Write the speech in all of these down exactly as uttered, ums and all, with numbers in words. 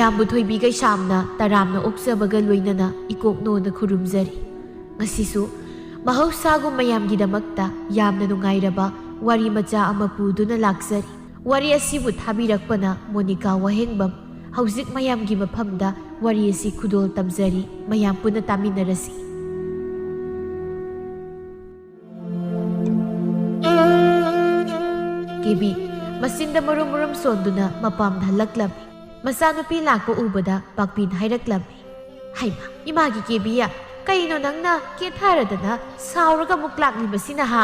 ꯃꯌꯥꯝꯕꯨ ꯊꯣꯏꯕꯤ ꯀꯩꯁꯥꯝꯅ ꯇꯔꯥꯝꯅ ꯑꯣꯛꯆꯕꯒ ꯂꯣꯏꯅꯅ ꯏꯀꯣꯛꯅꯣꯅ ꯈꯨꯔꯨꯝꯖꯔꯤ꯫ ꯉꯁꯤꯁꯨ ꯃꯍꯧꯁꯥꯒꯨꯝ ꯃꯌꯥꯝꯒꯤꯗꯃꯛꯇ ꯌꯥꯝꯅ ꯅꯨꯡꯉꯥꯏꯔꯕ ꯋꯥꯔꯤ ꯃꯆꯥ ꯑꯃ ꯄꯨꯗꯨꯅ ꯂꯥꯛꯆꯔꯤ꯫ ꯋꯥꯔꯤ ꯑꯁꯤꯕꯨ ꯊꯥꯕꯤꯔꯛꯄꯅ ꯃꯣꯅꯤꯀꯥ ꯋꯥꯍꯦꯡꯕꯝ꯫ ꯍꯧꯖꯤꯛ ꯃꯌꯥꯝꯒꯤ ꯃꯐꯝꯗ ꯋꯥꯔꯤ ꯑꯁꯤ ꯈꯨꯗꯣꯜ ꯇꯝꯖꯔꯤ꯫ ꯃꯌꯥꯝ ꯄꯨꯟꯅ ꯇꯥꯃꯤꯟꯅꯔꯁꯤ꯫ ꯀꯦꯕꯤ ꯃꯆꯤꯟꯗ ꯃꯔꯨꯝ ꯃꯔꯨꯝ ꯁꯣꯟꯗꯨꯅ ꯃꯄꯥꯝꯗ ꯍꯜꯂꯛꯂꯝꯃꯤ꯫ ꯃꯆꯥꯅꯨꯄꯤ ꯂꯥꯛꯄ ꯎꯕꯗ ꯄꯥꯛꯄꯤꯅ ꯍꯥꯏꯔꯛꯂꯝꯃꯤ꯫ ꯍꯩꯃꯥ, ꯏꯃꯥꯒꯤ ꯀꯦꯕꯤ, ꯀꯩꯅꯣ ꯅꯪꯅ ꯀꯦꯊꯔꯗꯅ ꯁꯥꯎꯔꯒ ꯑꯃꯨꯛ ꯂꯥꯛꯂꯤꯕꯁꯤꯅ ꯍꯥ?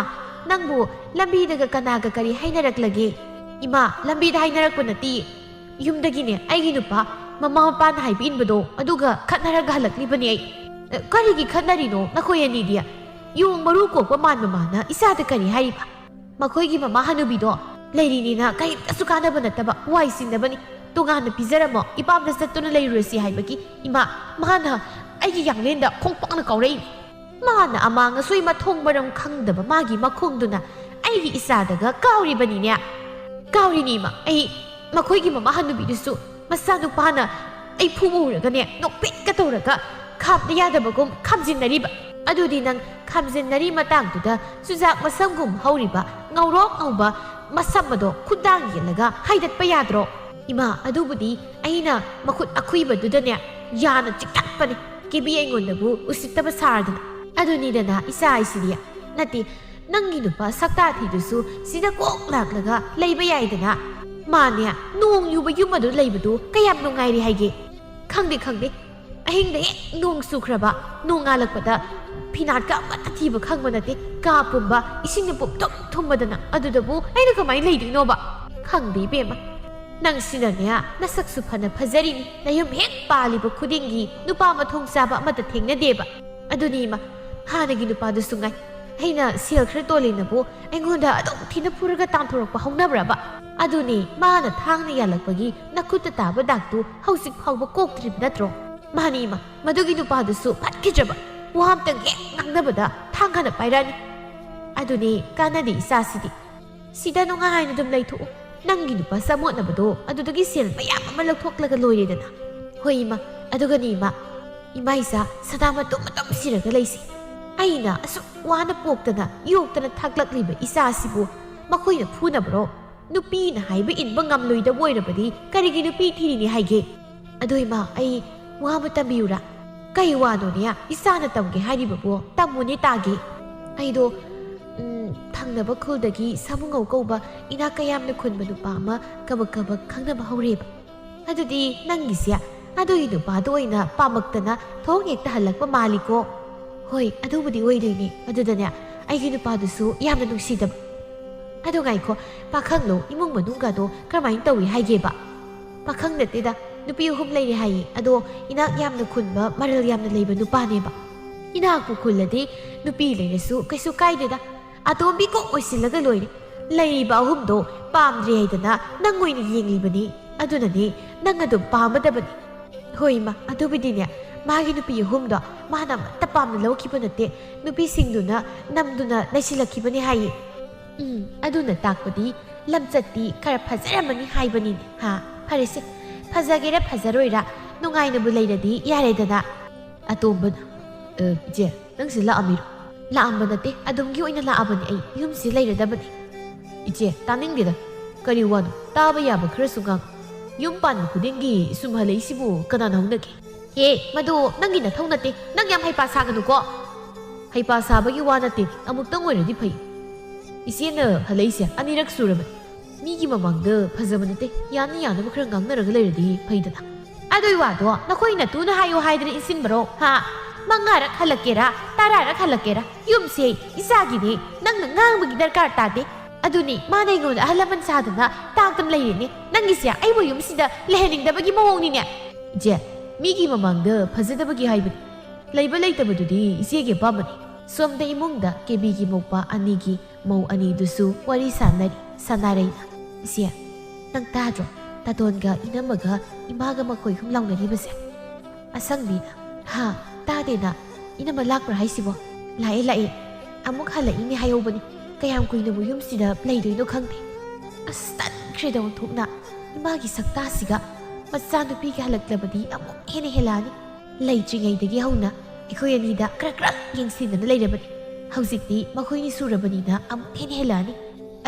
ꯅꯪꯕꯨ ꯂꯝꯕꯤꯗꯒ ꯀꯅꯥꯒ ꯀꯔꯤ ꯍꯥꯏꯅꯔꯛꯂꯒꯦ? ꯏꯃꯥ, ꯂꯝꯕꯤꯗ ꯍꯥꯏꯅꯔꯛꯄ ꯅꯠꯇꯦ꯫ ꯌꯨꯝꯗꯒꯤꯅꯦ ꯑꯩꯒꯤ ꯅꯨꯄꯥ ꯃꯃꯥ ꯃꯄꯥꯅ ꯍꯥꯏꯕ ꯏꯟꯕꯗꯣ ꯑꯗꯨꯒ ꯈꯠꯅꯔꯒ ꯍꯜꯂꯛꯂꯤꯕꯅꯦ ꯑꯩ꯫ ꯑ, ꯀꯔꯤꯒꯤ ꯈꯠꯅꯔꯤꯅꯣ ꯅꯈꯣꯏ ꯑꯅꯤꯗꯤ? ꯌꯣꯡ ꯃꯔꯨ ꯀꯣꯛꯄ ꯃꯥꯟꯕ ꯃꯥꯅ ꯏꯆꯥꯗ ꯀꯔꯤ ꯍꯥꯏꯔꯤꯕ? ꯃꯈꯣꯏꯒꯤ ꯃꯃꯥ ꯍꯅꯨꯕꯤꯗꯣ ꯂꯩꯔꯤꯅꯤꯅ ꯀꯔꯤꯝꯇꯁꯨ ꯀꯥꯟꯅꯕ ꯅꯠꯇꯕ, ꯋꯥꯏ ꯆꯤꯟꯅꯕꯅꯤ꯫ ꯇꯣꯉꯥꯟꯅ ꯄꯤꯖꯔꯝꯃꯣ, ꯏꯄꯥꯝꯗ ꯆꯠꯇꯨꯅ ꯂꯩꯔꯨꯔꯁꯤ ꯍꯥꯏꯕꯒꯤ ꯏꯃꯥ, ꯃꯥꯅ ꯑꯩꯒꯤ ꯌꯥꯡꯂꯦꯟꯗ ꯈꯣꯡꯄꯥꯛꯅ ꯀꯥꯎꯔꯛꯏ꯫ ꯃꯥꯅ ꯑꯃꯥꯡ ꯑꯁꯣꯏ ꯃꯊꯣꯡ ꯃꯔꯝ ꯈꯪꯗꯕ ꯃꯥꯒꯤ ꯃꯈꯣꯡꯗꯨꯅ ꯑꯩꯒꯤ ꯏꯆꯥꯗꯒ ꯀꯥꯎꯔꯤꯕꯅꯤꯅꯦ꯫ ꯀꯥꯎꯔꯤꯅꯤ ꯏꯃꯥ, ꯑꯩ ꯃꯈꯣꯏꯒꯤ ꯃꯃꯥ ꯍꯅꯨꯕꯤꯗꯨꯁꯨ ꯃꯆꯥꯅꯨꯄꯥꯅ ꯑꯩ ꯐꯨꯕ ꯎꯔꯒꯅꯦ, ꯅꯣꯛꯐꯦꯠꯀ ꯇꯧꯔꯒ ꯈꯥꯝꯕ ꯌꯥꯗꯕꯒꯨꯝ ꯈꯥꯝꯖꯤꯟꯅꯔꯤꯕ꯫ ꯑꯗꯨꯗꯤ ꯅꯪ ꯈꯥꯝꯖꯤꯟꯅꯔꯤ ꯃꯇꯥꯡꯗꯨꯗ ꯆꯨꯖꯥꯛ ꯃꯁꯝꯒꯨꯝ ꯍꯧꯔꯤꯕ ꯉꯧꯔꯣꯛ ꯉꯧꯕ ꯃꯁꯝ ꯑꯗꯣ ꯈꯨꯗꯥꯡ ꯌꯦꯠꯂꯒ ꯍꯥꯏꯗꯠꯄ ꯌꯥꯗ꯭ꯔꯣ? ꯏꯃꯥ, ꯑꯗꯨꯕꯨꯗꯤ ꯑꯩꯅ ꯃꯈꯨꯠ ꯑꯈꯨꯏꯕꯗꯨꯗꯅꯦ ꯌꯥꯅ ꯆꯤꯛꯊꯠꯄꯅꯤ꯫ ꯀꯦꯕꯤ ꯑꯩꯉꯣꯟꯗꯕꯨ ꯎꯁꯤꯠꯇꯕ ꯁꯥꯔꯗꯅ꯫ ꯑꯗꯨꯅꯤꯗꯅ ꯏꯆꯥ ꯍꯥꯏꯁꯤꯗꯤ꯫ ꯅꯠꯇꯦ, ꯅꯪꯒꯤ ꯅꯨꯄꯥ ꯁꯛꯇꯥ ꯊꯤꯗꯨꯁꯨ ꯁꯤꯗ ꯀꯣꯛ ꯂꯥꯛꯂꯒ ꯂꯩꯕ ꯌꯥꯏꯗꯅ꯫ ꯃꯥꯅꯦ, ꯅꯣꯡ ꯌꯨꯕ ꯌꯨꯝ ꯑꯗꯨ ꯂꯩꯕꯗꯨ ꯀꯌꯥꯝ ꯅꯨꯡꯉꯥꯏꯔꯤ ꯍꯥꯏꯒꯦ? ꯈꯪꯗꯦ, ꯈꯪꯗꯦ꯫ ꯑꯍꯤꯡꯗ ꯍꯦꯛ ꯅꯣꯡ ꯆꯨꯈ꯭ꯔꯕ, ꯅꯣꯡꯉꯥꯜꯂꯛꯄꯗ ꯐꯤꯅꯥꯠꯀ ꯑꯃꯠꯇ ꯊꯤꯕ ꯈꯪꯕ ꯅꯠꯇꯦ꯫ ꯀꯥ ꯄꯨꯝꯕ ꯏꯁꯤꯡꯅ ꯄꯨꯝꯊꯨꯝ ꯊꯨꯝꯕꯗꯅ꯫ ꯑꯗꯨꯗꯕꯨ ꯑꯩꯅ ꯀꯃꯥꯏꯅ ꯂꯩꯗꯣꯏꯅꯣꯕ? ꯈꯪꯗꯦ ꯏꯕꯦꯝꯃ꯫ ꯅꯪꯁꯤꯅꯅꯦ, ꯅꯁꯛꯁꯨ ꯐꯅ ꯐꯖꯔꯤꯅꯤ꯫ ꯅꯌꯨꯝ ꯍꯦꯛ ꯄꯥꯜꯂꯤꯕ ꯈꯨꯗꯤꯡꯒꯤ ꯅꯨꯄꯥ ꯃꯊꯣꯡ ꯆꯥꯕ ꯑꯃꯠꯇ ꯊꯦꯡꯅꯗꯦꯕ꯫ ꯑꯗꯨꯅꯤ ꯏꯃꯥ, ꯍꯥꯟꯅꯒꯤ ꯅꯨꯄꯥꯗꯨꯁꯨ ꯉꯥꯏ꯫ ꯑꯩꯅ ꯁꯦꯜ ꯈꯔ ꯇꯣꯜꯂꯤꯅꯕꯨ ꯑꯩꯉꯣꯟꯗ ꯑꯗꯨꯝ ꯊꯤꯅ ꯐꯨꯔꯒ ꯇꯥꯟꯊꯣꯔꯛꯄ ꯍꯧꯅꯕ꯭ꯔꯕ? ꯑꯗꯨꯅꯤ, ꯃꯥꯅ ꯊꯥꯡꯅ ꯌꯥꯜꯂꯛꯄꯒꯤ ꯅꯈꯨꯠꯇ ꯇꯥꯕ ꯗꯥꯛꯇꯨ ꯍꯧꯖꯤꯛ ꯐꯥꯎꯕ ꯀꯣꯛꯇ꯭ꯔꯤꯕ ꯅꯠꯇ꯭ꯔꯣ? ꯃꯥꯅꯤ ꯏꯃꯥ, ꯃꯗꯨꯒꯤ ꯅꯨꯄꯥꯗꯨꯁꯨ ꯐꯠꯈꯤꯗ꯭ꯔꯕ꯫ ꯋꯥ ꯑꯝꯇꯪ ꯍꯦꯛ ꯉꯥꯡꯅꯕꯗ ꯊꯥꯡ ꯍꯥꯟꯅ ꯄꯥꯏꯔꯛꯑꯅꯤ꯫ ꯑꯗꯨꯅꯤ, ꯀꯥꯟꯅꯗꯦ ꯏꯆꯥꯁꯤꯗꯤ꯫ ꯁꯤꯗ ꯅꯨꯡꯉꯥꯏꯅ ꯑꯗꯨꯝ ꯂꯩꯊꯣꯛꯎ꯫ ꯅꯪꯒꯤ ꯅꯨꯄꯥ ꯆꯃꯣꯠꯅꯕꯗꯣ ꯑꯗꯨꯗꯒꯤ ꯁꯦꯜ ꯃꯌꯥꯝ ꯑꯃ ꯂꯧꯊꯣꯛꯂꯒ ꯂꯣꯏꯔꯦꯗꯅ꯫ ꯍꯣꯏ ꯏꯃꯥ, ꯑꯗꯨꯒꯅꯤ ꯏꯃꯥ, ꯏꯃꯥ ꯏꯆꯥ ꯁꯅꯥ ꯃꯇꯨꯝ ꯃꯇꯨꯝ ꯁꯤꯔꯒ ꯂꯩꯁꯦ꯫ ꯑꯩꯅ ꯑꯁꯨꯛ ꯋꯥꯅ ꯄꯣꯛꯇꯅ ꯌꯣꯛꯇꯅ ꯊꯥꯛꯂꯛꯂꯤꯕ ꯏꯆꯥꯁꯤꯕꯨ ꯃꯈꯣꯏꯅ ꯐꯨꯅꯕ꯭ꯔꯣ? ꯅꯨꯄꯤꯅ ꯍꯥꯏꯕ ꯏꯟꯕ ꯉꯝꯂꯣꯏꯗꯕ ꯑꯣꯏꯔꯕꯗꯤ ꯀꯔꯤꯒꯤ ꯅꯨꯄꯤ ꯊꯤꯔꯤꯅꯤ ꯍꯥꯏꯒꯦ? ꯑꯗꯣ ꯏꯃꯥ, ꯑꯩ ꯋꯥ ꯑꯃ ꯇꯝꯕꯤꯌꯨꯔꯥ? ꯀꯩ ꯋꯥꯅꯣꯅꯦ? ꯏꯆꯥꯅ ꯇꯝꯒꯦ ꯍꯥꯏꯔꯤꯕꯕꯨ ꯇꯝꯃꯨꯅꯦ ꯇꯥꯒꯦ꯫ ꯑꯩꯗꯣ, ꯎꯝ, ꯊꯪꯅꯕ ꯈꯨꯜꯗꯒꯤ ꯁꯥꯃꯨꯉꯧ ꯀꯧꯕ ꯏꯅꯥꯛ ꯀꯌꯥꯝꯅ ꯈꯨꯟꯕ ꯅꯨꯄꯥ ꯑꯃ ꯀꯕꯛ ꯀꯕꯛ ꯈꯪꯅꯕ ꯍꯧꯔꯦꯕ꯫ ꯑꯗꯨꯗꯤ ꯅꯪꯒꯤꯁꯦ ꯑꯗꯨꯒꯤ ꯅꯨꯄꯥꯗꯣ ꯑꯣꯏꯅ ꯄꯥꯝꯃꯛꯇꯅ ꯊꯣꯡ ꯍꯦꯛꯇ ꯍꯜꯂꯛꯄ ꯃꯥꯜꯂꯤꯀꯣ꯫ ꯍꯣꯏ, ꯑꯗꯨꯕꯨꯗꯤ ꯑꯣꯏꯗꯣꯏꯅꯦ꯫ ꯑꯗꯨꯗꯅꯦ, ꯑꯩꯒꯤ ꯅꯨꯄꯥꯗꯨꯁꯨ ꯌꯥꯝꯅ ꯅꯨꯡꯁꯤꯗꯕ꯫ ꯑꯗꯣ ꯉꯥꯏꯈꯣ, ꯄꯥꯈꯪꯂꯣ ꯏꯃꯨꯡ ꯃꯅꯨꯡꯒꯗꯣ ꯀꯔꯝꯍꯥꯏꯅ ꯇꯧꯏ ꯍꯥꯏꯒꯦꯕ? ꯄꯥꯈꯪ ꯅꯠꯇꯦꯗ, ꯅꯨꯄꯤ ꯑꯍꯨꯝ ꯂꯩꯔꯦ ꯍꯥꯏꯌꯦ꯫ ꯑꯗꯣ ꯏꯅꯥꯛ ꯌꯥꯝꯅ ꯈꯨꯟꯕ, ꯃꯔꯜ ꯌꯥꯝꯅ ꯂꯩꯕ ꯅꯨꯄꯥꯅꯦꯕ꯫ ꯏꯅꯥꯛꯄꯨ ꯈꯨꯜꯂꯗꯤ ꯅꯨꯄꯤ ꯂꯩꯔꯁꯨ ꯀꯩꯁꯨ ꯀꯥꯏꯗꯦꯗ꯫ ꯑꯇꯣꯝꯕꯤ ꯀꯣꯛ ꯑꯣꯏꯁꯤꯜꯂꯒ ꯂꯣꯏꯔꯦ꯫ ꯂꯩꯔꯤꯕ ꯑꯍꯨꯝꯗꯣ ꯄꯥꯝꯗ꯭ꯔꯦ ꯍꯥꯏꯗꯅ ꯅꯪ ꯑꯣꯏꯅ ꯌꯦꯡꯂꯤꯕꯅꯤ꯫ ꯑꯗꯨꯅꯅꯦ, ꯅꯪ ꯑꯗꯨꯝ ꯄꯥꯝꯃꯗꯕꯅꯤ꯫ ꯍꯣꯏ ꯏꯃꯥ, ꯑꯗꯨꯕꯨꯗꯤꯅꯦ, ꯃꯥꯒꯤ ꯅꯨꯄꯤ ꯑꯍꯨꯝꯗꯣ ꯃꯥꯅ ꯑꯃꯠꯇ ꯄꯥꯝꯅ ꯂꯧꯈꯤꯕ ꯅꯠꯇꯦ꯫ ꯅꯨꯄꯤꯁꯤꯡꯗꯨꯅ ꯅꯝꯗꯨꯅ ꯂꯩꯁꯤꯜꯂꯛꯈꯤꯕꯅꯤ ꯍꯥꯏꯌꯦ꯫ ꯎꯝ, ꯑꯗꯨꯅ ꯇꯥꯛꯄꯗꯤ ꯂꯝꯆꯠꯇꯤ ꯈꯔ ꯐꯖꯔꯝꯃꯅꯤ ꯍꯥꯏꯕꯅꯤꯅꯦ꯫ ꯍꯥ, ꯐꯔꯦꯁꯦ, ꯐꯖꯒꯦꯔꯥ ꯐꯖꯔꯣꯏꯔꯥ, ꯅꯨꯡꯉꯥꯏꯅꯕꯨ ꯂꯩꯔꯗꯤ ꯌꯥꯔꯦꯗꯅ꯫ ꯑꯇꯣꯝꯕꯅ, "ꯑ, ꯏꯆꯦ, ꯅꯪꯁꯤ ꯂꯥꯛꯑꯝꯃꯤꯔꯣ?" "ꯂꯥꯛꯑꯝꯕ ꯅꯠꯇꯦ, ꯑꯗꯨꯝꯒꯤ ꯑꯣꯏꯅ ꯂꯥꯛꯑꯕꯅꯤ꯫ ꯑꯩ ꯌꯨꯝꯁꯤ ꯂꯩꯔꯗꯕꯅꯤ꯫" "ꯏꯆꯦ, ꯇꯥꯅꯤꯡꯗꯦꯗ꯫ ꯀꯔꯤ ꯋꯥꯅꯣ? ꯇꯥꯕ ꯌꯥꯕ ꯈꯔꯁꯨ ꯉꯥꯡ꯫ ꯌꯨꯝ ꯄꯥꯟꯕ ꯈꯨꯗꯤꯡꯒꯤ ꯁꯨꯝ ꯍꯜꯂꯛꯏꯁꯤꯕꯨ ꯀꯅꯥꯅ ꯍꯧꯅꯒꯦ?" "ꯍꯦ, ꯃꯗꯨ ꯅꯪꯒꯤ ꯅꯊꯧ ꯅꯠꯇꯦ꯫ ꯅꯪ ꯌꯥꯝ ꯍꯩꯄꯥ ꯁꯥꯒꯅꯨꯀꯣ꯫" "ꯍꯩꯄꯥ ꯁꯥꯕꯒꯤ ꯋꯥ ꯅꯠꯇꯦ, ꯑꯃꯨꯛꯇꯪ ꯑꯣꯏꯔꯗꯤ ꯐꯩ꯫ ꯏꯆꯦꯅ ꯍꯜꯂꯛꯏꯁꯦ ꯑꯅꯤꯔꯛ ꯁꯨꯔꯕꯅꯤ꯫ ꯃꯤꯒꯤ ꯃꯃꯥꯡꯗ ꯐꯖꯕ ꯅꯠꯇꯦ, ꯌꯥꯅ ꯌꯥꯅꯕ ꯈꯔ ꯉꯥꯡꯅꯔꯒ ꯂꯩꯔꯗꯤ ꯐꯩꯗꯅ꯫" "ꯑꯗꯨꯏ ꯋꯥꯗꯣ ꯅꯈꯣꯏ ꯅꯇꯨꯅ ꯍꯥꯏꯌꯣ ꯍꯥꯏꯗꯅ ꯏꯟꯁꯤꯟꯕꯔꯣ? ꯍꯥ? ꯃꯉꯥꯔꯛ ꯍꯜꯂꯛꯀꯦꯔꯥ, ꯇꯔꯥꯔꯛ ꯍꯜꯂꯛꯀꯦꯔꯥ, ꯌꯨꯝꯁꯦ ꯏꯆꯥꯒꯤꯅꯦ, ꯅꯪꯅ ꯉꯥꯡꯕꯒꯤ ꯗꯔꯀꯥꯔ ꯇꯥꯗꯦ꯫ ꯑꯗꯨꯅꯤ ꯃꯥꯅ ꯑꯩꯉꯣꯟꯗ ꯑꯍꯜ ꯂꯃꯟ ꯁꯥꯗꯅ ꯇꯥꯛꯇꯅ ꯂꯩꯔꯤꯅꯦ꯫ ꯅꯪꯒꯤꯁꯦ ꯑꯩꯕꯨ ꯌꯨꯝꯁꯤꯗ ꯂꯩꯍꯟꯅꯤꯡꯗꯕꯒꯤ ꯃꯑꯣꯡꯅꯤꯅꯦ꯫" "ꯏꯆꯦ, ꯃꯤꯒꯤ ꯃꯃꯥꯡꯗ ꯐꯖꯗꯕꯒꯤ ꯍꯥꯏꯕꯅꯤ꯫ ꯂꯩꯕ ꯂꯩꯇꯕꯗꯨꯗꯤ ꯏꯆꯦꯒꯤ ꯑꯄꯥꯝꯕꯅꯤ꯫" ꯁꯣꯝꯗ ꯏꯃꯨꯡꯗ ꯀꯦꯕꯤꯒꯤ ꯃꯧꯄꯥ ꯑꯅꯤꯒꯤ ꯃꯧ ꯑꯅꯤꯗꯨꯁꯨ ꯋꯥꯔꯤ ꯁꯥꯟꯅꯔꯤ꯫ ꯁꯅꯥꯔꯩꯅ, "ꯏꯆꯦ, ꯅꯪ ꯇꯥꯗ꯭ꯔꯣ? ꯇꯥꯇꯣꯟꯒ ꯏꯅꯝꯃꯒ ꯏꯃꯥꯒ ꯃꯈꯣꯏ ꯑꯍꯨꯝ ꯂꯥꯎꯅꯔꯤꯕꯁꯦ?" ꯑꯁꯪꯕꯤꯅ, "ꯍꯥ, ꯇꯥꯗꯦꯅ꯫ ꯏꯅꯝꯃ ꯂꯥꯛꯄ꯭ꯔꯥ ꯍꯥꯏꯁꯤꯕꯣ?" "ꯂꯥꯛꯑꯦ, ꯂꯥꯛꯑꯦ꯫ ꯑꯃꯨꯛ ꯍꯜꯂꯛꯏꯅꯦ ꯍꯥꯏꯍꯧꯕꯅꯤ꯫ ꯀꯌꯥꯝ ꯀꯨꯏꯅꯕꯨ ꯌꯨꯝꯁꯤꯗ ꯂꯩꯗꯣꯏꯅꯣ ꯈꯪꯗꯦ꯫" ꯑꯁ, ꯇꯟꯈ꯭ꯔꯦꯗ ꯑꯣꯟꯊꯣꯛꯅ꯫ ꯏꯃꯥꯒꯤ ꯁꯛꯇꯥꯁꯤꯒ꯫ ꯃꯆꯥꯅꯨꯄꯤꯒ ꯍꯜꯂꯛꯂꯕꯗꯤ ꯑꯃꯨꯛ ꯍꯦꯟꯅ ꯍꯦꯜꯂꯛꯑꯅꯤ꯫ ꯂꯩꯇ꯭ꯔꯤꯉꯩꯗꯒꯤ ꯍꯧꯅ ꯑꯩꯈꯣꯏ ꯑꯅꯤꯗ ꯀ꯭ꯔꯛ ꯀ꯭ꯔꯛ ꯌꯦꯡꯁꯤꯟꯗꯅ ꯂꯩꯔꯕꯅꯤ꯫ ꯍꯧꯖꯤꯛꯇꯤ ꯃꯈꯣꯏꯅꯤ ꯁꯨꯔꯕꯅꯤꯅ ꯑꯃꯨꯛ ꯍꯦꯟꯅ ꯍꯦꯜꯂꯛꯑꯅꯤ꯫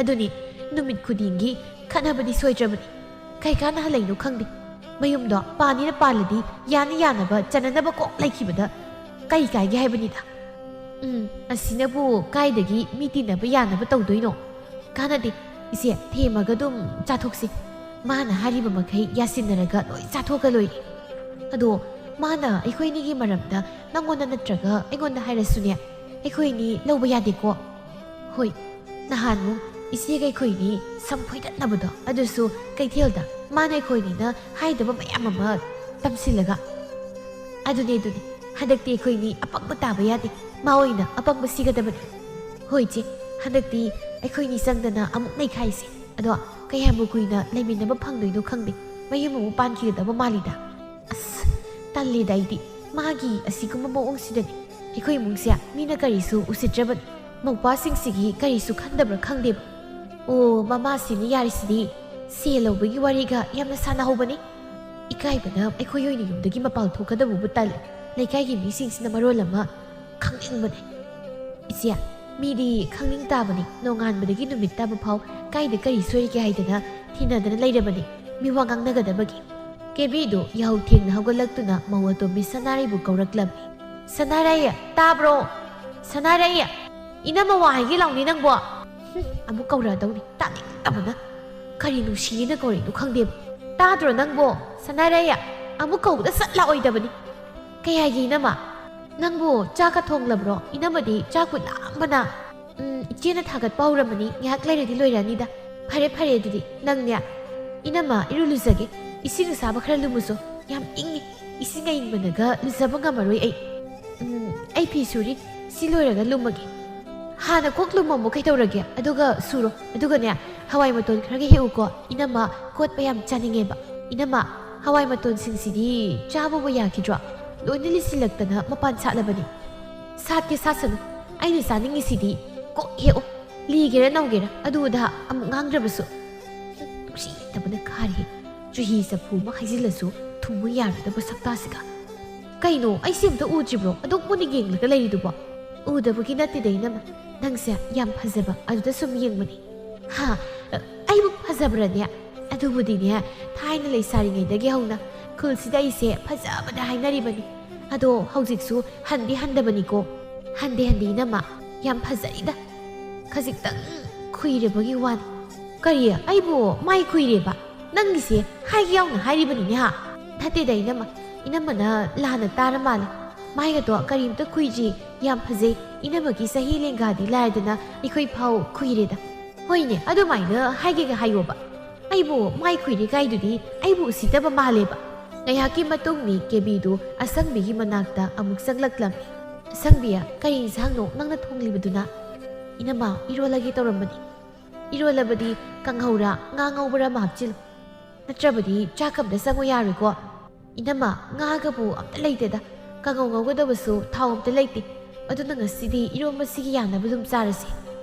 ꯑꯗꯨꯅꯤ, ꯅꯨꯃꯤꯠ ꯈꯨꯗꯤꯡꯒꯤ ꯈꯠꯅꯕꯗꯤ ꯁꯣꯏꯗ꯭ꯔꯕꯅꯤ꯫ ꯀꯩ ꯀꯥꯟꯅ ꯍꯜꯂꯛꯏꯅꯣ ꯈꯪꯗꯦ꯫ ꯃꯌꯨꯝꯗꯣ ꯄꯥꯅꯤꯅ ꯄꯥꯜꯂꯗꯤ ꯌꯥꯅ ꯌꯥꯅꯕ ꯆꯟꯅꯅꯕ ꯀꯣꯛ ꯂꯩꯈꯤꯕꯗ ꯀꯩ ꯀꯥꯏꯒꯦ ꯍꯥꯏꯕꯅꯤꯗ꯫ ꯎꯝ, ꯑꯁꯤꯅꯕꯨ ꯀꯥꯏꯗꯒꯤ ꯃꯤ ꯇꯤꯟꯅꯕ ꯌꯥꯅꯕ ꯇꯧꯗꯣꯏꯅꯣ? ꯀꯥꯟꯅꯗꯦ꯫ ꯏꯆꯦ, ꯊꯦꯝꯃꯒ ꯑꯗꯨꯝ ꯆꯥꯊꯣꯛꯁꯤ꯫ ꯃꯥꯅ ꯍꯥꯏꯔꯤꯕ ꯃꯈꯩ ꯌꯥꯁꯤꯟꯅꯔꯒ ꯂꯣꯏ ꯆꯥꯊꯣꯛꯑꯒ ꯂꯣꯏꯔꯦ꯫ ꯑꯗꯣ ꯃꯥꯅ ꯑꯩꯈꯣꯏꯅꯤꯒꯤ ꯃꯔꯝꯗ ꯅꯪꯉꯣꯟꯗ ꯅꯠꯇ꯭ꯔꯒ ꯑꯩꯉꯣꯟꯗ ꯍꯥꯏꯔꯁꯨꯅꯦ, ꯑꯩꯈꯣꯏꯅꯤ ꯂꯧꯕ ꯌꯥꯗꯦꯀꯣ꯫ ꯍꯣꯏ, ꯅꯍꯥꯟꯃꯨꯛ ꯏꯆꯦꯒ ꯑꯩꯈꯣꯏꯅꯤ ꯁꯝ ꯐꯣꯏꯗꯠꯅꯕꯗꯣ, ꯑꯗꯨꯁꯨ ꯀꯩꯊꯦꯜꯗ ꯃꯥꯅ ꯑꯩꯈꯣꯏꯅꯤꯅ ꯍꯥꯏꯗꯕ ꯃꯌꯥꯝ ꯑꯃ ꯇꯝꯁꯤꯜꯂꯒ꯫ ꯑꯗꯨꯅꯦ, ꯑꯗꯨꯅꯦ꯫ ꯍꯟꯗꯛꯇꯤ ꯑꯩꯈꯣꯏꯅꯤ ꯑꯄꯪꯕ ꯇꯥꯕ ꯌꯥꯗꯦ꯫ ꯃꯥ ꯑꯣꯏꯅ ꯑꯄꯪꯕ ꯁꯤꯒꯗꯕꯅꯤ꯫ ꯍꯣꯏ, ꯏꯆꯦ, ꯍꯟꯗꯛꯇꯤ ꯑꯩꯈꯣꯏꯅꯤ ꯆꯪꯗꯅ ꯑꯃꯨꯛ ꯅꯩꯈꯥꯏꯁꯦ꯫ ꯑꯗꯣ ꯀꯌꯥꯝꯕꯨ ꯀꯨꯏꯅ ꯂꯩꯃꯤꯟꯅꯕ ꯐꯪꯗꯣꯏꯅꯣ ꯈꯪꯗꯦ꯫ ꯃꯌꯨꯝ ꯑꯃꯨꯛ ꯄꯥꯟꯈꯤꯒꯗꯕ ꯃꯥꯜꯂꯤꯗ꯫ ꯑꯁ, ꯇꯜꯂꯤꯗ ꯑꯩꯗꯤ꯫ ꯃꯥꯒꯤ ꯑꯁꯤꯒꯨꯝꯕ ꯃꯑꯣꯡꯁꯤꯗꯅꯦ ꯑꯩꯈꯣꯏ ꯏꯃꯨꯡꯁꯦ ꯃꯤꯅ ꯀꯔꯤꯁꯨ ꯎꯁꯤꯠꯇ꯭ꯔꯕꯅꯤ꯫ ꯃꯧꯄꯥꯁꯤꯡꯁꯤꯒꯤ ꯀꯔꯤꯁꯨ ꯈꯟꯗꯕ꯭ꯔꯥ ꯈꯪꯗꯦꯕ꯫ ꯑꯣ, ꯃꯃꯥꯁꯤꯅ ꯌꯥꯔꯤꯁꯤꯗꯤ ꯁꯦꯜ ꯂꯧꯕꯒꯤ ꯋꯥꯔꯤꯒ ꯌꯥꯝꯅ ꯁꯥꯟꯅꯍꯧꯕꯅꯤ꯫ ꯏꯀꯥꯏꯕꯅ ꯑꯩꯈꯣꯏ ꯑꯣꯏꯅ ꯌꯨꯝꯗꯒꯤ ꯃꯄꯥꯟ ꯊꯣꯛꯀꯗꯕꯕꯨ ꯇꯜꯂꯤ꯫ ꯂꯩꯀꯥꯏꯒꯤ ꯃꯤꯁꯤꯡꯁꯤꯅ ꯃꯔꯣꯜ ꯑꯃ ꯈꯪꯅꯤꯡꯕꯅꯤ꯫ ꯏꯆꯦ, ꯃꯤꯗꯤ ꯈꯪꯅꯤꯡ ꯇꯥꯕꯅꯤ, ꯅꯣꯡꯉꯥꯟꯕꯗꯒꯤ ꯅꯨꯃꯤꯠ ꯇꯥꯕ ꯐꯥꯎ ꯀꯥꯏꯗ ꯀꯔꯤ ꯁꯣꯏꯔꯤꯒꯦ ꯍꯥꯏꯗꯅ ꯊꯤꯅꯗꯅ ꯂꯩꯔꯕꯅꯤ, ꯃꯤꯋꯥ ꯉꯥꯡꯅꯒꯗꯕꯒꯤ꯫ ꯀꯦꯕꯤꯗꯨ ꯌꯥꯍꯧ ꯊꯦꯡꯅ ꯍꯧꯒꯠꯂꯛꯇꯨꯅ ꯃꯧ ꯑꯇꯣꯝꯕꯤ ꯁꯅꯥꯔꯩꯕꯨ ꯀꯧꯔꯛꯂꯝꯃꯤ꯫ "ꯁꯅꯥꯔꯩ, ꯇꯥꯕ꯭ꯔꯣ? ꯁꯅꯥꯔꯩ! ꯏꯅꯝꯃ ꯋꯥ ꯍꯥꯏꯒꯦ ꯂꯥꯎꯅꯤ ꯅꯪꯕꯣ!" ꯍꯨꯝ, ꯑꯃꯨꯛ ꯀꯧꯔꯛꯑꯗꯧꯅꯤ, ꯇꯥꯅꯤꯡꯗꯕꯅ꯫ ꯀꯔꯤ ꯅꯨꯡꯁꯤꯅ ꯀꯧꯔꯛꯏꯅꯣ ꯈꯪꯗꯦꯕ꯫ "ꯇꯥꯗ꯭ꯔꯣ ꯅꯪꯕꯣ? ꯁꯅꯥꯔꯩ, ꯑꯃꯨꯛ ꯀꯧꯕꯗ ꯁꯠ ꯂꯥꯛꯑꯣꯏꯗꯕꯅꯤ꯫ ꯀꯩ ꯍꯥꯏꯒꯦ ꯏꯅꯝꯃ? ꯅꯪꯕꯨ ꯆꯥꯛꯀ ꯊꯣꯡꯂꯕ꯭ꯔꯣ? ꯏꯅꯝꯃꯗꯤ ꯆꯥꯛꯄꯨ ꯂꯥꯝꯕꯅ꯫" "ꯎꯝ, ꯏꯆꯦꯅ ꯊꯥꯒꯠꯄ ꯍꯧꯔꯝꯃꯅꯤ, ꯉꯥꯏꯍꯥꯛ ꯂꯩꯔꯗꯤ ꯂꯣꯏꯔꯛꯑꯅꯤꯗ꯫" "ꯐꯔꯦ, ꯐꯔꯦ, ꯑꯗꯨꯗꯤ ꯅꯪꯅꯦ, ꯏꯅꯝꯃ, ꯏꯔꯨ ꯂꯨꯖꯒꯦ꯫ ꯏꯁꯤꯡ ꯑꯁꯥꯕ ꯈꯔ ꯂꯨꯝꯃꯨꯁꯣ꯫ ꯌꯥꯝ ꯏꯪꯉꯤ꯫ ꯏꯁꯤꯡ ꯑꯏꯪꯕꯅꯒ ꯂꯨꯖꯕ ꯉꯝꯃꯔꯣꯏ ꯑꯩ꯫ ꯎꯝ, ꯑꯩ ꯐꯤ ꯁꯨꯔꯤ꯫ ꯁꯤ ꯂꯣꯏꯔꯒ ꯂꯨꯝꯃꯒꯦ꯫" "ꯍꯥꯟꯅ ꯀꯣꯛ ꯂꯨꯝꯃꯝꯃꯣ ꯀꯩꯗꯧꯔꯒꯦ? ꯑꯗꯨꯒ ꯁꯨꯔꯣ꯫ ꯑꯗꯨꯒꯅꯦ, ꯍꯋꯥꯏ ꯃꯇꯣꯟ ꯈꯔꯒ ꯍꯦꯛꯎꯀꯣ꯫ ꯏꯅꯝꯃ ꯀꯣꯠꯄ ꯌꯥꯝ ꯆꯥꯅꯤꯡꯉꯦꯕ꯫ ꯏꯅꯝꯃ, ꯍꯋꯥꯏ ꯃꯇꯣꯟꯁꯤꯡꯁꯤꯗꯤ ꯆꯥꯕꯕꯨ ꯌꯥꯈꯤꯗ꯭ꯔꯣ? ꯂꯣꯏꯅ ꯂꯤꯁꯤꯜꯂꯛꯇꯅ ꯃꯄꯥꯟ ꯁꯥꯠꯂꯕꯅꯤ꯫" "ꯁꯥꯠꯀꯦ ꯁꯥꯠꯁꯅꯨ, ꯑꯩꯅ ꯆꯥꯅꯤꯡꯉꯤꯁꯤꯗꯤ ꯀꯣꯛ ꯍꯦꯛꯑꯣ꯫ ꯂꯤꯒꯦꯔꯥ ꯅꯧꯒꯦꯔꯥ ꯑꯗꯨ ꯑꯗꯥ ꯑꯃꯨꯛ ꯉꯥꯡꯗ꯭ꯔꯕꯁꯨ꯫ ꯇꯕꯅ ꯈꯥꯔꯤ꯫ ꯆꯨꯍꯤ ꯆꯐꯨ ꯑꯃ ꯍꯩꯖꯤꯜꯂꯁꯨ ꯊꯨꯝꯃꯨ ꯌꯥꯔꯣꯏꯗꯕ ꯁꯛꯇꯥꯁꯤꯒ꯫ ꯀꯩꯅꯣ, ꯑꯩꯁꯦ ꯑꯝꯇ ꯎꯗ꯭ꯔꯤꯕ꯭ꯔꯣ? ꯑꯗꯨꯝ ꯃꯨꯟꯅ ꯌꯦꯡꯂꯒ ꯂꯩꯔꯤꯗꯨꯕꯣ? ꯎꯗꯕꯒꯤ ꯅꯠꯇꯦꯗ, ꯏꯅꯝꯃ꯫ ꯅꯪꯁꯦ ꯌꯥꯝ ꯐꯖꯕ, ꯑꯗꯨꯗ ꯁꯨꯝ ꯌꯦꯡꯕꯅꯤ꯫ ꯍꯥ? ꯑꯩꯕꯨ ꯐꯖꯕ꯭ꯔꯅꯦ? ꯑꯗꯨꯕꯨꯗꯤꯅꯦ, ꯊꯥꯏꯅ ꯂꯩꯁꯥꯔꯤꯉꯩꯗꯒꯤ ꯍꯧꯅ ꯈꯨꯜꯁꯤꯗ ꯑꯩꯁꯦ ꯐꯖꯕꯗ ꯍꯥꯏꯅꯔꯤꯕꯅꯤ꯫ ꯑꯗꯣ ꯍꯧꯖꯤꯛꯁꯨ ꯍꯟꯗꯤ ꯍꯟꯗꯕꯅꯤꯀꯣ꯫ ꯍꯟꯗꯦ, ꯍꯟꯗꯦ, ꯏꯅꯝꯃ꯫ ꯌꯥꯝ ꯐꯖꯩꯗ꯫ ꯈꯖꯤꯛꯇꯪ ꯈꯨꯏꯔꯕꯒꯤ ꯋꯥꯅꯤ꯫ ꯀꯔꯤ? ꯑꯩꯕꯨ ꯃꯥꯏ ꯈꯨꯏꯔꯦꯕ? ꯅꯪꯒꯤꯁꯦ ꯍꯥꯏꯒꯦ ꯌꯥꯎꯅ ꯍꯥꯏꯔꯤꯕꯅꯤꯅꯦ, ꯍꯥ? ꯅꯠꯇꯦꯗ, ꯏꯅꯝꯃ꯫ ꯏꯅꯝꯃꯅ ꯂꯥꯟꯅ ꯇꯥꯔ ꯃꯥꯜꯂꯦ꯫ ꯃꯥꯏꯒꯗꯣ ꯀꯔꯤꯝꯇ ꯈꯨꯏꯗ꯭ꯔꯤ꯫ ꯌꯥꯝ ꯐꯖꯩ꯫ ꯏꯅꯝꯃꯒꯤ ꯆꯍꯤ ꯂꯦꯡꯒꯥꯗꯤ ꯂꯥꯏꯔꯗꯅ ꯑꯩꯈꯣꯏ ꯐꯥꯎ ꯈꯨꯏꯔꯦꯗ꯫ ꯍꯣꯏꯅꯦ, ꯑꯗꯨꯃꯥꯏꯅ ꯍꯥꯏꯒꯦꯒ ꯍꯥꯏꯌꯣꯕ꯫ ꯑꯩꯕꯨ ꯃꯥꯏ ꯈꯨꯏꯔꯦ ꯀꯥꯏꯗꯨꯗꯤ ꯑꯩꯕꯨ ꯎꯁꯤꯠꯇꯕ ꯃꯥꯜꯂꯦꯕ꯫ ꯉꯥꯏꯍꯥꯛꯀꯤ ꯃꯇꯨꯡꯅꯤ ꯀꯦꯕꯤꯗꯨ ꯑꯁꯪꯕꯤꯒꯤ ꯃꯅꯥꯛꯇ ꯑꯃꯨꯛ ꯆꯪꯂꯛꯂꯝꯃꯤ꯫ "ꯑꯁꯪꯕꯤ, ꯀꯔꯤ ꯏꯟꯁꯥꯡꯅꯣ ꯅꯪꯅ ꯊꯣꯡꯂꯤꯕꯗꯨꯅ?" "ꯏꯅꯝꯃ, ꯏꯔꯣꯜꯂꯒꯦ ꯇꯧꯔꯝꯕꯅꯤ꯫" "ꯏꯔꯣꯜꯂꯕꯗꯤ ꯀꯥꯡꯍꯧꯔꯥ ꯉꯥ ꯉꯧꯕꯔꯥ ꯑꯃ ꯍꯥꯞꯆꯤꯜꯂꯨ꯫ ꯅꯠꯇ꯭ꯔꯕꯗꯤ ꯆꯥꯛ ꯑꯝꯇ ꯆꯪꯉꯨ ꯌꯥꯔꯣꯏꯀꯣ꯫" "ꯏꯅꯝꯃ, ꯉꯥꯒꯕꯨ ꯑꯝꯇ ꯂꯩꯇꯦꯗ꯫ ꯀꯥꯡꯍꯧ ꯉꯧꯒꯗꯕꯁꯨ ꯊꯥꯎ ꯑꯝꯇ ꯂꯩꯇꯦ꯫ ꯑꯗꯨꯅ ꯉꯁꯤꯗꯤ ꯏꯔꯣꯝꯕꯁꯤꯒꯤ ꯌꯥꯅꯕ ꯑꯗꯨꯝ ꯆꯥꯔꯁꯤ꯫"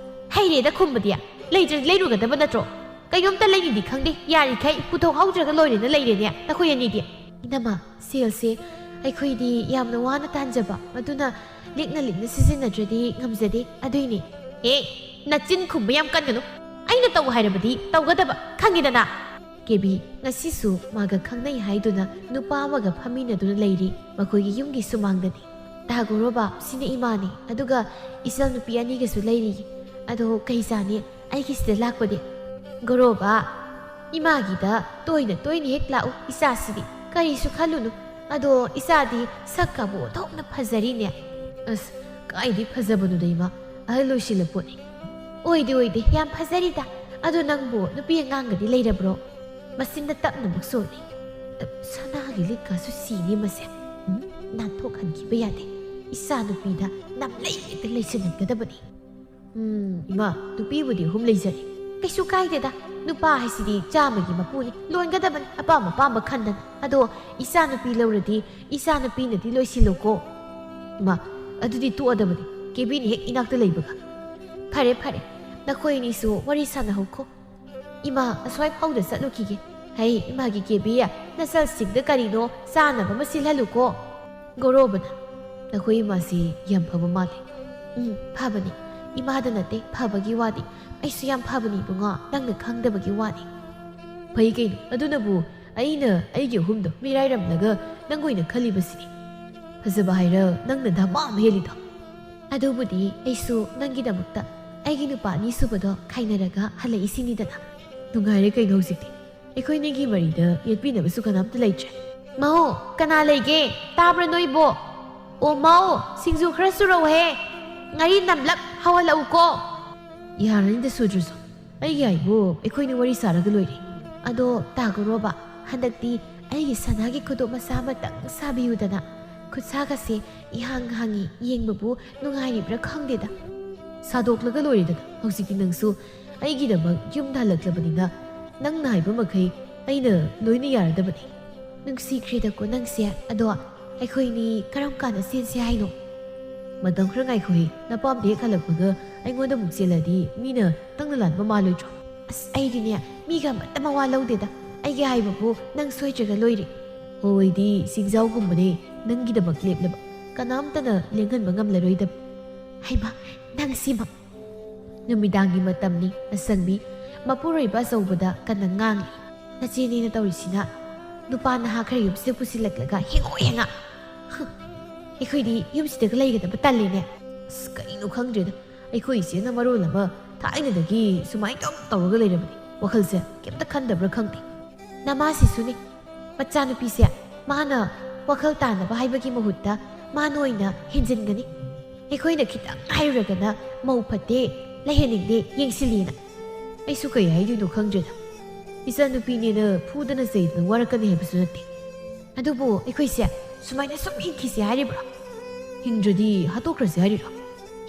"ꯍꯩꯔꯦꯗ ꯈꯨꯝꯕꯗꯤ꯫ ꯂꯩꯇ꯭ꯔꯗꯤ ꯂꯩꯔꯨꯒꯗꯕ ꯅꯠꯇ꯭ꯔꯣ? ꯀꯩꯅꯣꯝꯇ ꯂꯩꯅꯤꯗꯤ ꯈꯪꯗꯦ, ꯌꯥꯔꯤꯈꯩ ꯄꯨꯊꯣꯛꯍꯧꯗ꯭ꯔꯒ ꯂꯣꯏꯔꯦꯅ ꯂꯩꯔꯦꯅꯦ ꯅꯈꯣꯏ ꯑꯅꯤꯗꯤ꯫" "ꯏꯅꯝꯃ, ꯁꯦꯜꯁꯦ ꯑꯩꯈꯣꯏꯗꯤ ꯌꯥꯝꯅ ꯋꯥꯅ ꯇꯥꯟꯖꯕ, ꯑꯗꯨꯅ ꯂꯤꯛꯅ ꯂꯤꯛꯅ ꯁꯤꯖꯤꯟꯅꯗ꯭ꯔꯗꯤ ꯉꯝꯖꯗꯦ, ꯑꯗꯨꯏꯅꯦ꯫" "ꯑꯦ, ꯅꯆꯤꯟ ꯈꯨꯝꯕ ꯌꯥꯝ ꯀꯟꯒꯅꯨ꯫ ꯑꯩꯅ ꯇꯧ ꯍꯥꯏꯔꯕꯗꯤ ꯇꯧꯒꯗꯕ, ꯈꯪꯉꯤꯗꯅ?" ꯀꯦꯕꯤ ꯉꯁꯤꯁꯨ ꯃꯥꯒ ꯈꯪꯅꯩ ꯍꯥꯏꯗꯨꯅ ꯅꯨꯄꯥ ꯑꯃꯒ ꯐꯝꯃꯤꯟꯅꯗꯨꯅ ꯂꯩꯔꯤ꯫ ꯃꯈꯣꯏꯒꯤ ꯌꯨꯝꯒꯤ ꯁꯨꯃꯥꯡꯗꯅꯤ꯫ "ꯇꯥ ꯒꯣꯔꯣꯕꯥ, ꯁꯤꯅ ꯏꯃꯥꯅꯤ, ꯑꯗꯨꯒ ꯏꯆꯜ ꯅꯨꯄꯤ ꯑꯅꯤꯒꯁꯨ ꯂꯩꯔꯤ꯫ ꯑꯗꯣ ꯀꯩ ꯆꯥꯅꯤ ꯑꯩꯒꯤꯁꯤꯗ ꯂꯥꯛꯄꯗꯤ?" "ꯒꯣꯔꯣꯕꯥ, ꯏꯃꯥꯒꯤꯗ ꯇꯣꯏꯅ ꯇꯣꯏꯅ ꯍꯦꯛ ꯂꯥꯛꯎ, ꯏꯆꯥꯁꯤꯗꯤ꯫ ꯀꯔꯤꯁꯨ ꯈꯜꯂꯨꯅꯨ꯫ ꯑꯗꯣ ꯏꯆꯥꯗꯤ ꯁꯛꯀꯕꯨ ꯑꯣꯟꯊꯣꯛꯅ ꯐꯖꯔꯤꯅꯦ꯫" "ꯑꯁ, ꯀꯥꯏꯗꯤ ꯐꯖꯕꯅꯣꯗ ꯏꯃꯥ, ꯑꯍꯜ ꯑꯣꯏꯁꯤꯜꯂ ꯄꯣꯠꯅꯤ꯫" "ꯑꯣꯏꯗꯦ, ꯑꯣꯏꯗꯦ, ꯌꯥꯝ ꯐꯖꯔꯤꯗ꯫ ꯑꯗꯣ ꯅꯪꯕꯨ ꯅꯨꯄꯤ ꯑꯉꯥꯡꯒꯗꯤ ꯂꯩꯔꯕ꯭ꯔꯣ? ꯃꯆꯤꯟꯗ ꯇꯞꯅꯃꯛ ꯁꯣꯜꯂꯤ꯫ ꯁꯅꯥꯒꯤ ꯂꯤꯛꯀꯁꯨ ꯁꯤꯅꯤ ꯃꯁꯦ꯫ ꯎꯝ, ꯅꯥꯟꯊꯣꯛꯍꯟꯈꯤꯕ ꯌꯥꯗꯦ꯫ ꯏꯆꯥ ꯅꯨꯄꯤꯗ ꯅꯝꯂꯩ ꯍꯦꯛꯇ ꯂꯩꯁꯤꯟꯍꯟꯒꯗꯕꯅꯤ꯫" "ꯎꯝ, ꯏꯃꯥ, ꯅꯨꯄꯤꯕꯨꯗꯤ ꯑꯍꯨꯝ ꯂꯩꯖꯔꯦ꯫" "ꯀꯩꯁꯨ ꯀꯥꯏꯗꯦꯗ, ꯅꯨꯄꯥ ꯍꯥꯏꯁꯤꯗꯤ ꯆꯥꯝꯃꯒꯤ ꯃꯄꯨꯅꯤ, ꯂꯣꯟꯒꯗꯕꯅꯤ ꯑꯄꯥꯝ ꯑꯄꯥꯝꯕ ꯈꯟꯗꯅ꯫ ꯑꯗꯣ ꯏꯆꯥ ꯅꯨꯄꯤ ꯂꯧꯔꯗꯤ ꯏꯆꯥ ꯅꯨꯄꯤꯅꯗꯤ ꯂꯣꯏꯁꯤꯜꯂꯨꯀꯣ꯫" "ꯏꯃꯥ, ꯑꯗꯨꯗꯤ ꯇꯣꯛꯑꯗꯕꯅꯤ, ꯀꯦꯕꯤꯅ ꯍꯦꯛ ꯏꯅꯥꯛꯇ ꯂꯩꯕꯒ꯫" "ꯐꯔꯦ, ꯐꯔꯦ, ꯅꯈꯣꯏ ꯑꯅꯤꯁꯨ ꯋꯥꯔꯤ ꯁꯥꯟꯅꯍꯧꯈꯣ꯫ "ꯏꯃꯥ, ꯑꯁ꯭ꯋꯥꯏ ꯐꯥꯎꯗ ꯆꯠꯂꯨꯈꯤꯒꯦ꯫ ꯍꯩ, ꯏꯃꯥꯒꯤ ꯀꯦꯕꯤ, ꯅꯆꯜꯁꯤꯡꯗ ꯀꯔꯤꯅꯣ ꯆꯥꯅꯕ ꯑꯃ ꯁꯤꯜꯍꯜꯂꯨꯀꯣ꯫" "ꯒꯣꯔꯣꯕꯅ, ꯅꯈꯣꯏ ꯏꯃꯥꯁꯤ ꯌꯥꯝ ꯐꯕ ꯃꯥꯜꯂꯤ꯫" "ꯎꯝ, ꯐꯕꯅꯤ꯫ ꯏꯃꯥꯗ ꯅꯠꯇꯦ ꯐꯕꯒꯤ ꯋꯥꯗꯤ꯫ ꯑꯩꯁꯨ ꯌꯥꯝ ꯐꯕꯅꯤ ꯏꯕꯨꯡꯉꯣ, ꯅꯪꯅ ꯈꯪꯗꯕꯒꯤ ꯋꯥꯅꯤ꯫" "ꯐꯩ ꯀꯩꯅꯣ, ꯑꯗꯨꯅꯕꯨ ꯑꯩꯅ ꯑꯩꯒꯤ ꯑꯍꯨꯝꯗꯣ ꯃꯤꯔꯥꯏꯔꯝꯂꯒ ꯅꯪ ꯑꯣꯏꯅ ꯈꯜꯂꯤꯕꯁꯤꯅꯤ꯫ ꯐꯖꯕ ꯍꯥꯏꯔ ꯅꯪꯅ ꯙꯃꯥ ꯑꯃ ꯍꯦꯜꯂꯤꯗꯣ꯫" "ꯑꯗꯨꯕꯨꯗꯤ ꯑꯩꯁꯨ ꯅꯪꯒꯤꯗꯃꯛꯇ ꯑꯩꯒꯤ ꯅꯨꯄꯥ ꯑꯅꯤꯁꯨꯕꯗꯣ ꯈꯥꯏꯅꯔꯒ ꯍꯜꯂꯛꯏꯁꯤꯅꯤꯗꯅ꯫" "ꯅꯨꯡꯉꯥꯏꯔꯦ ꯀꯩꯅꯣ ꯍꯧꯖꯤꯛꯇꯤ꯫ ꯑꯩꯈꯣꯏ ꯑꯅꯤꯒꯤ ꯃꯔꯤꯗ ꯌꯦꯠꯄꯤꯅꯕꯁꯨ ꯀꯅꯥꯝꯇ ꯂꯩꯇ꯭ꯔꯦ꯫" "ꯃꯧ, ꯀꯅꯥ ꯂꯩꯒꯦ? ꯇꯥꯕ꯭ꯔꯥ ꯅꯣꯏꯕꯣ? ꯑꯣ ꯃꯧ, ꯁꯤꯡꯖꯨ ꯈꯔ ꯁꯨꯔꯧꯍꯦ꯫ ꯉꯥꯔꯤ ꯅꯝꯂꯞ ꯍꯧꯍꯜꯂꯛꯎꯀꯣ꯫" "ꯌꯥꯔꯅꯤꯗ ꯁꯨꯗ꯭ꯔꯁꯨ꯫ ꯑꯩꯒꯤ ꯍꯥꯏꯕꯨ ꯑꯩꯈꯣꯏꯅ ꯋꯥꯔꯤ ꯁꯥꯔꯒ ꯂꯣꯏꯔꯦ꯫" "ꯑꯗꯣ ꯇꯥꯒꯣꯔꯣꯕ, ꯍꯟꯗꯛꯇꯤ ꯑꯩꯒꯤ ꯁꯅꯥꯒꯤ ꯈꯨꯗꯣꯞ ꯃꯆꯥ ꯑꯃꯇꯪ ꯁꯥꯕꯤꯌꯨꯗꯅ꯫ ꯈꯨꯠꯁꯥꯒꯁꯦ ꯏꯍꯥꯡ ꯍꯥꯡꯉꯤ, ꯌꯦꯡꯕꯕꯨ ꯅꯨꯡꯉꯥꯏꯔꯤꯕ꯭ꯔꯥ ꯈꯪꯗꯦꯗ꯫" "ꯁꯥꯗꯣꯛꯂꯒ ꯂꯣꯏꯔꯦꯗꯅ, ꯍꯧꯖꯤꯛꯇꯤ ꯅꯪꯁꯨ ꯑꯩꯒꯤꯗꯃꯛ ꯌꯨꯝꯗ ꯍꯜꯂꯛꯂꯕꯅꯤꯅ ꯅꯪꯅ ꯍꯥꯏꯕ ꯃꯈꯩ ꯑꯩꯅ ꯂꯣꯏꯅ ꯌꯥꯔꯗꯕꯅꯤ꯫" "ꯅꯨꯡꯁꯤꯈ꯭ꯔꯦꯗꯀꯣ ꯅꯪꯁꯦ꯫ ꯑꯗꯣ ꯑꯩꯈꯣꯏꯅꯤ ꯀꯔꯝ ꯀꯥꯟꯗ ꯆꯦꯟꯁꯦ ꯍꯥꯏꯅꯣ?" "ꯃꯇꯝ ꯈꯔ ꯉꯥꯏꯈꯣꯍꯦ, ꯅꯄꯥꯝꯗ ꯍꯦꯛ ꯍꯜꯂꯛꯄꯒ ꯑꯩꯉꯣꯟꯗ ꯑꯃꯨꯛ ꯆꯦꯜꯂꯗꯤ ꯃꯤꯅ ꯅꯪꯅ ꯂꯥꯟꯕ ꯃꯥꯜꯂꯣꯏꯗ꯭ꯔꯣ?" "ꯑꯁ, ꯑꯩꯗꯤꯅꯦ, ꯃꯤꯒ ꯑꯃꯠꯇ ꯃꯋꯥ ꯂꯧꯗꯦꯗ꯫ ꯑꯩꯒꯤ ꯍꯥꯏꯕꯕꯨ ꯅꯪ ꯁꯣꯏꯗ꯭ꯔꯒ ꯂꯣꯏꯔꯦ꯫" "ꯍꯣ, ꯑꯩꯗꯤ ꯁꯤꯡꯖꯥꯎꯒꯨꯝꯕꯅꯦ, ꯅꯪꯒꯤꯗꯃꯛ ꯂꯦꯞꯂꯕ꯫ ꯀꯅꯥꯝꯇꯅ ꯂꯦꯡꯍꯟꯕ ꯉꯝꯂꯔꯣꯏꯗꯕ꯫" "ꯍꯩꯃꯥ, ꯅꯪ ꯁꯤꯃꯛ!" ꯅꯨꯃꯤꯗꯥꯡꯒꯤ ꯃꯇꯝꯅꯤ, ꯑꯁꯪꯕꯤ꯫ ꯃꯄꯨꯔꯣꯏꯕ ꯑꯆꯧꯕꯗ ꯀꯟꯅ ꯉꯥꯡꯂꯤ꯫ "ꯅꯆꯦꯅꯦꯅ ꯇꯧꯔꯤꯁꯤꯅ ꯅꯨꯄꯥ ꯅꯍꯥ ꯈꯔ ꯌꯨꯝꯁꯤꯗ ꯄꯨꯁꯤꯜꯂꯛꯂꯒ ꯍꯦꯡꯉꯣ ꯍꯦꯡꯉꯥ꯫ ꯍꯨꯝ, ꯑꯩꯈꯣꯏꯗꯤ ꯌꯨꯝꯁꯤꯗꯒ ꯂꯩꯒꯗꯕ ꯇꯜꯂꯤꯅꯦ꯫" "ꯑꯁ, ꯀꯩꯅꯣ ꯈꯪꯗ꯭ꯔꯦꯗ꯫ ꯑꯩꯈꯣꯏ ꯏꯆꯦꯅ ꯃꯔꯣꯜ ꯑꯃ ꯊꯥꯏꯅꯗꯒꯤ ꯁꯨꯃꯥꯏꯅ ꯑꯗꯨꯝ ꯇꯧꯔꯒ ꯂꯩꯔꯕꯅꯤ꯫ ꯋꯥꯈꯜꯁꯦ ꯀꯩꯝꯇ ꯈꯟꯗꯕ꯭ꯔꯥ ꯈꯪꯗꯦ꯫" "ꯅꯃꯥꯁꯤꯁꯨꯅꯦ꯫ ꯃꯆꯥꯅꯨꯄꯤꯁꯦ ꯃꯥꯅ ꯋꯥꯈꯜ ꯇꯥꯅꯕ ꯍꯥꯏꯕꯒꯤ ꯃꯍꯨꯠꯇ ꯃꯥꯅ ꯑꯣꯏꯅ ꯍꯦꯟꯖꯤꯟꯒꯅꯤ꯫ ꯑꯩꯈꯣꯏꯅ ꯈꯤꯇꯪ ꯍꯥꯏꯔꯨꯔꯒꯅ ꯃꯧ ꯐꯠꯇꯦ, ꯂꯩꯍꯟꯅꯤꯡꯗꯦ, ꯌꯦꯡꯁꯤꯜꯂꯤꯅ꯫" "ꯑꯩꯁꯨ ꯀꯩ ꯍꯥꯏꯗꯣꯏꯅꯣ ꯈꯪꯗ꯭ꯔꯦꯗ꯫ ꯏꯆꯥꯅꯨꯄꯤꯅꯦꯅ ꯐꯨꯗꯅ ꯆꯩꯗꯅ ꯋꯥꯔꯛꯀꯅꯤ ꯍꯥꯏꯕꯁꯨ ꯅꯠꯇꯦ꯫" "ꯑꯗꯨꯕꯨ ꯑꯩꯈꯣꯏꯁꯦ ꯁꯨꯃꯥꯏꯅ ꯁꯨꯝ ꯍꯤꯡꯈꯤꯁꯦ ꯍꯥꯏꯔꯤꯕ꯭ꯔꯣ?" "ꯍꯤꯡꯗ꯭ꯔꯗꯤ ꯍꯥꯠꯇꯣꯛꯈ꯭ꯔꯁꯦ ꯍꯥꯏꯔꯤꯔꯣ?"